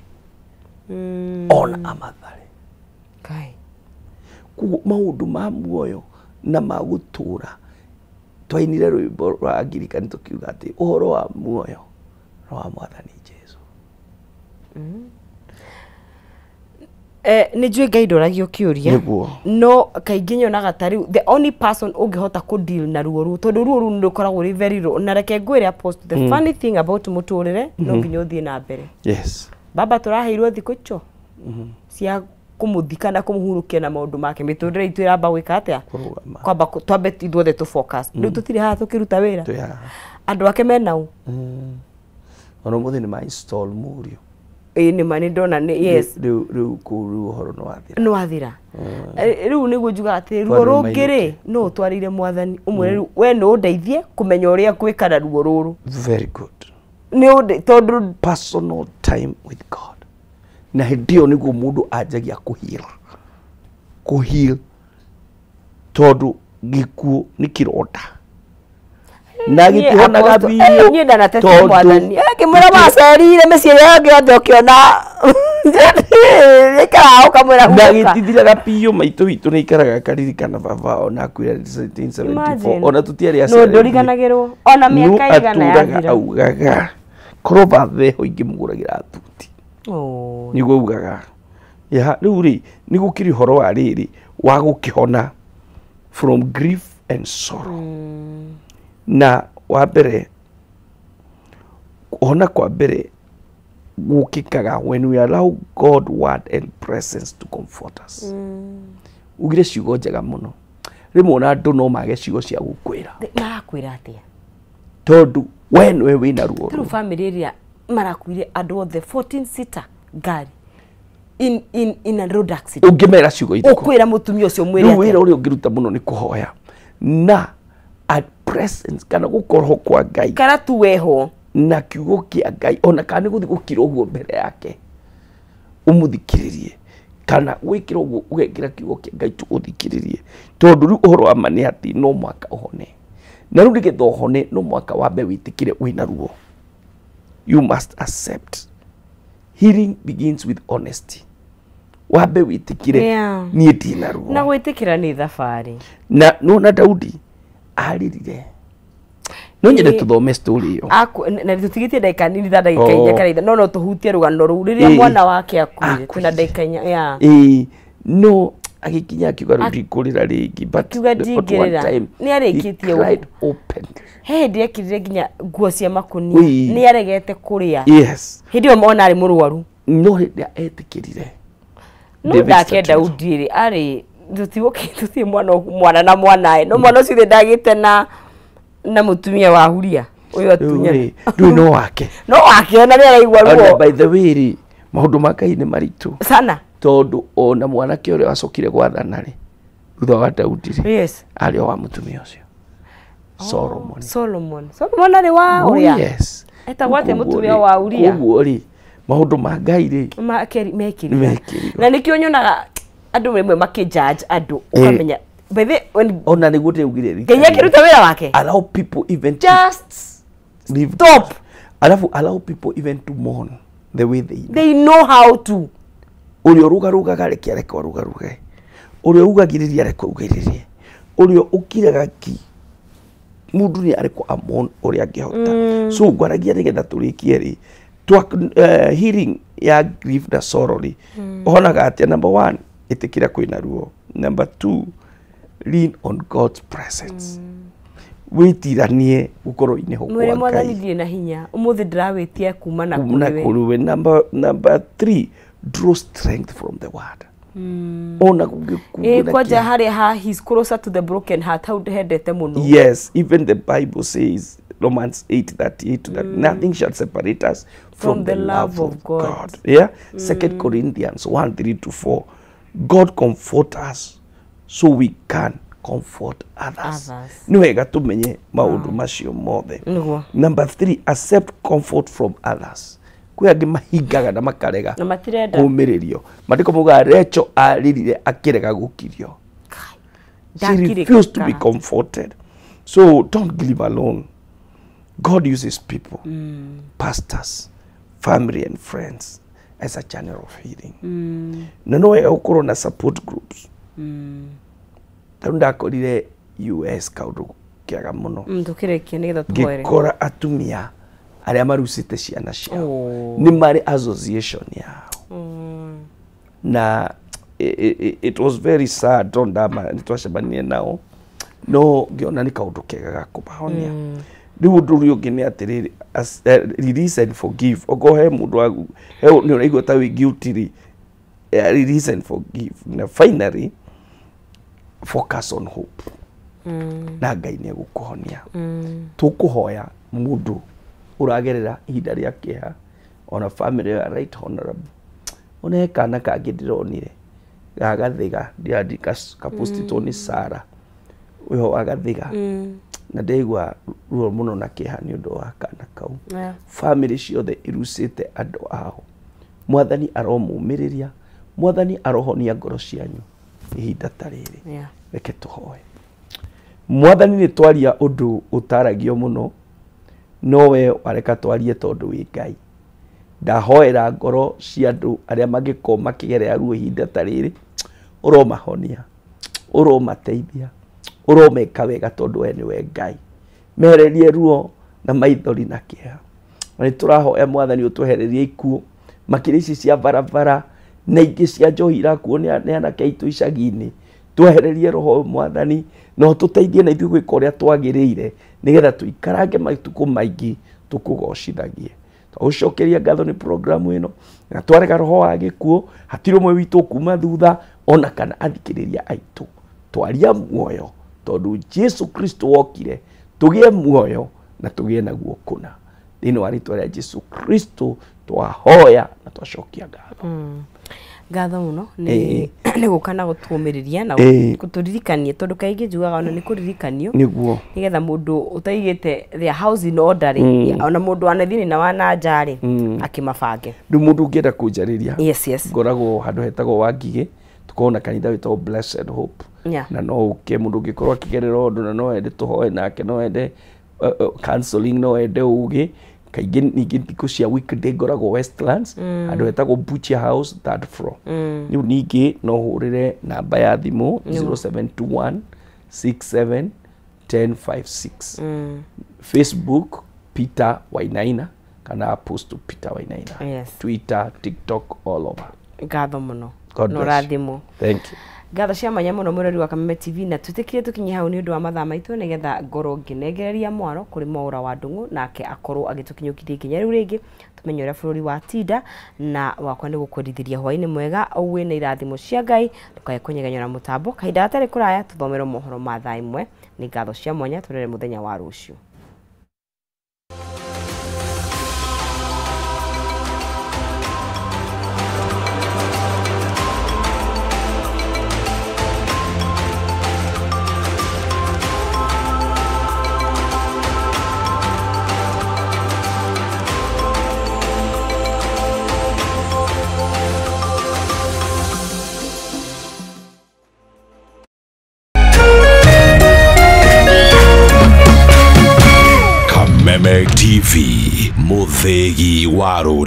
Ona amathare. Ngai. Koguo maũndũ ma muoyo na ma gũtũũra twainire rwĩmbo rwa Angirikani tũkiuga atĩ ũhoro wa muoyo na wa Mwathani Jesũ. Nĩ njũĩ Ngai ndoragio kĩũria. Nĩguo. No kaingĩ nyonaga ta rĩu the only person ũngĩhota kũ deal na ruo rũu tondũ ruo rũu nĩ rũkoragwo rwĩ very raw. Na reke ngwĩre Apostle, the funny thing about mũtũrĩre no nginya ũthiĩ na mbere. Yes. Baba tũraheirwo thikũ icio cia kũmũthika na kũmũhurũkia na maũndũ make. Mĩtũrĩre itũ ĩramba gwĩka atĩa? Kwamba twambe ithuothe tũ focus. Rĩu tũtirĩ haha tũkĩruta wĩra. Andũ ake mena ũ? Ona ũmũthĩ nĩ ma install mũriũ. Ĩĩ nĩ ma nĩ ndona nĩ yes. Rĩu kũu rĩu ũhoro nĩ wathira. Nĩ wathira. Rĩu nĩguo njugaga atĩ ruo rũngĩ rĩ no ũtwarĩire Mwathani ũmwĩre rĩu we no ũndeithie kũmenya ũrĩa ngwĩka na ruo rũrũ. Very good. Nĩ ũnde tondũ personal time with God. Na hĩndĩ ĩyo nĩguo mũndũ anjagia kũheal. Kũheal tondũ gĩkuũ nĩ kĩronda. Na gĩtihonaga biũ. Niĩ ndanatetia Mwathani. Ngĩmwĩra macerire mĩciĩ ĩrĩa ĩngĩ yothe ũkĩona ĩikaraga ũkamwĩra na huka. gĩtithiraga biũ. Maitũ witũ nĩ aikaraga akaririkana baba ona akuire 1974 ona tũtiarĩ No aciare. ndũriganagĩrwo ona mĩaka igana yathira. Augaga korwo baba eho ingĩmũgũragĩra thuti. Nĩguo augaga. Ya rĩu rĩ nĩ gũkĩrĩ ũhoro wa rĩrĩ wa gũkĩhona from grief and sorrow. Na wa mbere kũhona kwa mbere Gũkĩkaga when we allow God word and presence to comfort us. Ugire ciugo njega mũno. Rĩmwe ona andũ no mage ciugo cia gũkwĩra. Marakwĩra atĩa? Tondũ we nĩwe wĩna ruo. Rĩu family ĩrĩa marakuire andũ othe 14 seater ngari in a road accident. Ũngĩmera ciugo irĩkũ? Ũkwĩra mũtumia ũcio mwĩre atĩa? Rĩu wĩra ũrĩa ũngĩruta mũno nĩ kũhoya na at presence kana gũkorwo kwa Ngai. Kana tu weho. Na kiugo kĩa Ngai ona kana nĩ gũthiĩ gũkira ũguo mbere yake ũmũthikĩrĩrie kana gwĩkĩra ũguo ũgekĩra kiugo kĩa Ngai tu ũthikĩrĩrie tondũ rĩu ũhoro wa ma nĩ atĩ no mũhaka ũhone na rĩu nĩgetha ũhone no mũhaka wambe wĩtĩkĩre wĩna ruo. You must accept. Healing begins with honesty. Wambe wĩtĩkĩre niĩ ndina ruo. Na gwĩtĩkĩra nĩ thabarĩ. Na nona Daudi arĩrire. No nyende tuthome story iyo. Na tutigĩtie ndagĩka nini ta ndagĩka inya kana ithano no tũhutie rũgano rũu rĩrĩa mwana wake akuire twĩna ndagĩka inya. Yeah. No agĩkinya akiuga rĩu ndikũrĩra rĩngĩ but akiuga ndingĩrĩra nĩ arĩkĩtie cried openly. He hĩndĩ ekĩrire nginya nguo cia makũnia nĩ aregete kũrĩa. Yes. Hĩndĩ ĩyo ona arĩ mũrwaru. No hĩndĩ etĩkĩrire. No ndake Daudi rĩ arĩ tũtigũkĩ mwana na mwanae no mwana ũcio ndagĩte na mutumia wa huria uyu atunya ndu no wake no wake ona nĩ araigua ruo. By the way ri maundu ma Ngai nĩ maritũ sana tondu ona mwanake ũrĩa wacokire gwathana rĩ thutha wa Daudi rĩ yes arĩ o wa mutumia ũcio Solomon arĩ wa ũrĩa yes etagwo atĩa mutumia wa Uria. Ũguo rĩ maundu ma Ngai rĩ mekĩrirwo na nĩkĩo nyonaga andũ rĩmwe makĩjudge andũ ũkamenya. By the when ona nĩguo ndĩugire Ngai akĩruta wĩra wake. Allow people even just leave. Stop. Alafu allow people even to mourn the way they know how to. Ũrĩa ũrũgarũgaga reke areke arũgarũge. Ũrĩa ugagĩrĩria areke augĩrĩrie. Ũrĩa ũkiraga ki mũndũ nĩ areko amon ũrĩa angĩhota. So ngwaragia nĩgetha tũrĩkie rĩ healing ya grief na sorrow rĩ ũhonaga atĩa? Number 1 ĩtĩkĩra kwĩna ruo. Number 2 lean on God's presence. Wĩtiranie gũkorwo-inĩ ho kwa Mwĩre Mwathani Ngai. ndirĩ na hinya ũmũthĩ ndĩrawĩtia kuma na kũrĩ we. Number 3 draw strength from the word. Ona gũgĩkuwa kwanja harĩa ha he's closer to the broken heart hau ndĩhendete mũno. Yes, even the Bible says Romans 8:38 that nothing shall separate us from the love of God. Yeah. 2 Corinthians 1:3-4 God comfort us so we can comfort others. Nĩ wega tũmenye maũndũ macio mothe. Number 3 accept comfort from others. Kwĩ angĩ mahingaga na makarega na matirenda kũũmĩrĩrio. Maandĩko maugaga Rachel arĩrire akĩrega gũkirio. She refused to be comforted. So don't grieve alone. God uses people, pastors, family and friends as a channel of healing. Na no wega gũkorwo na support groups. Tarĩu ndakorire US kaũndũ kĩega mũno. Tũkĩrĩkie nĩgetha tũhoere. Ngĩkora atumia arĩa marucĩte ciana ciao nĩ marĩ association yao. Na it was very sad tondũ nĩ twacemanirie nao no ngĩona nĩ kaũndũ kega ga kũmahonia. Rĩu ũndũ ũrĩa ũngĩ nĩ atĩrĩrĩ release and forgive. Okorwo he mũndũ waku nĩ ũraigua ta wĩ guilty rĩ release and forgive. Na finally focus on hope. Na Ngai nĩ egũkũhonia. Tũkũhoya mũndũ ũragerera ihinda rĩa kĩeha ona family ya right honorable. Ona he kana kangĩ ndĩronire ga Gathiga kapostĩtwo nĩ Sarah wĩho wa Gathiga na ndĩraigua ruo mũno na kĩeha nĩ ũndũ wa kana kau. Family ciothe irucĩte andũ ao. Mwathani aromũmĩrĩria, Mwathani arohonia ngoro cianyu ihinda ta rĩrĩ. Reke tũhoe. Mwathani nĩ twaria ũndũ ũtaragio mũno no we wareka twarie tondũ wĩ Ngai. Ndahoera ngoro cia andũ arĩa mangĩkorwo makĩgerera ruo ihinda ta rĩrĩ, ũromahonia, ũromateithia, ũromeka wega tondũ we nĩwe Ngai. Mehererie ruo na maithori na kĩeha. Na nĩ tũrahoya Mwathani ũtwehererie ikuũ makĩria ici cia barabara na ingĩ cia njohi irakuo nĩ anake aitũ icagi-inĩ. Twehererie roho Mwathani na ũtũteithie na ithuĩ gwĩka ũrĩa twagĩrĩire nĩgetha tũikarange matukũ maingĩ tũkũgocithagie. Twagũcokeria ngatho nĩ programu ĩno na twarega roho wa gĩkuũ, hatirĩ ũmwe witũ kuma thutha ona kana athikĩrĩria aitũ. Twaria muoyo tondũ Jesu Kristo wokire tũgĩe muoyo na tũgĩe naguo kũna. Thĩinĩ wa rĩtwa rĩa Jesu Kristo twahoya na twacokia ngatho. Ngatho mũno nĩ gũka na gũtũmĩrĩria na gũtũririkania tondũ kaingĩ njugaga ona nĩ kũririkanio nĩguo nĩgetha mũndũ ũtaigĩte their house in order rĩ, ona mũndũ wanathiĩ na wananja rĩ akĩmabange. Rĩu mũndũ ũngĩenda kũnjarĩria, yes, yes, ngoragwo handũ hetagwo Wangigĩ, tukoragwo na kanitha wĩtagwo Blessed Hope. Na no ũke mũndũ ũngĩkorwo akĩgerera ũndũ na no ende tũhoe nake, no ende counseling, no ende ũgĩ. Kaingĩ ningĩ thikũ cia weekday ngoragwo Westlands, handũ hetagwo Butcher House third floor. Rĩu ningĩ no hũrĩre namba ya thimũ 0721 67 1056. Facebook Peter Wainaina kana Apostle Peter Wainaina. Yes. Twitter, TikTok, all over. Ngatho mũno. God bless you. Thank you. Ngatho cia mwanya mũno mwĩrori wa Kameme TV, na twĩtĩkire tũkinye hau nĩ ũndũ wa mathaa maitũ nĩgetha ngorwo ngĩnengereria mwaro kũrĩ Mwaũra wa Ndung'u nake akorwo agĩtũkinyũkithia ikinya rĩu rĩngĩ tũmenye ũrĩa bũrũri wa tinda. Na wakwa nĩ gũkwendithĩria hwaĩ-inĩ mwega wĩna irathimo cia Ngai, ndũkae kũnyegenywo na mũtambo. Kahinda gatarĩ kũraya tũthomerwo mohoro ma thaa 1. Nĩ ngatho cia mwanya, tũrere mũthenya wa rũciũ. Kameme TV, muthegi wa rũrĩrĩ.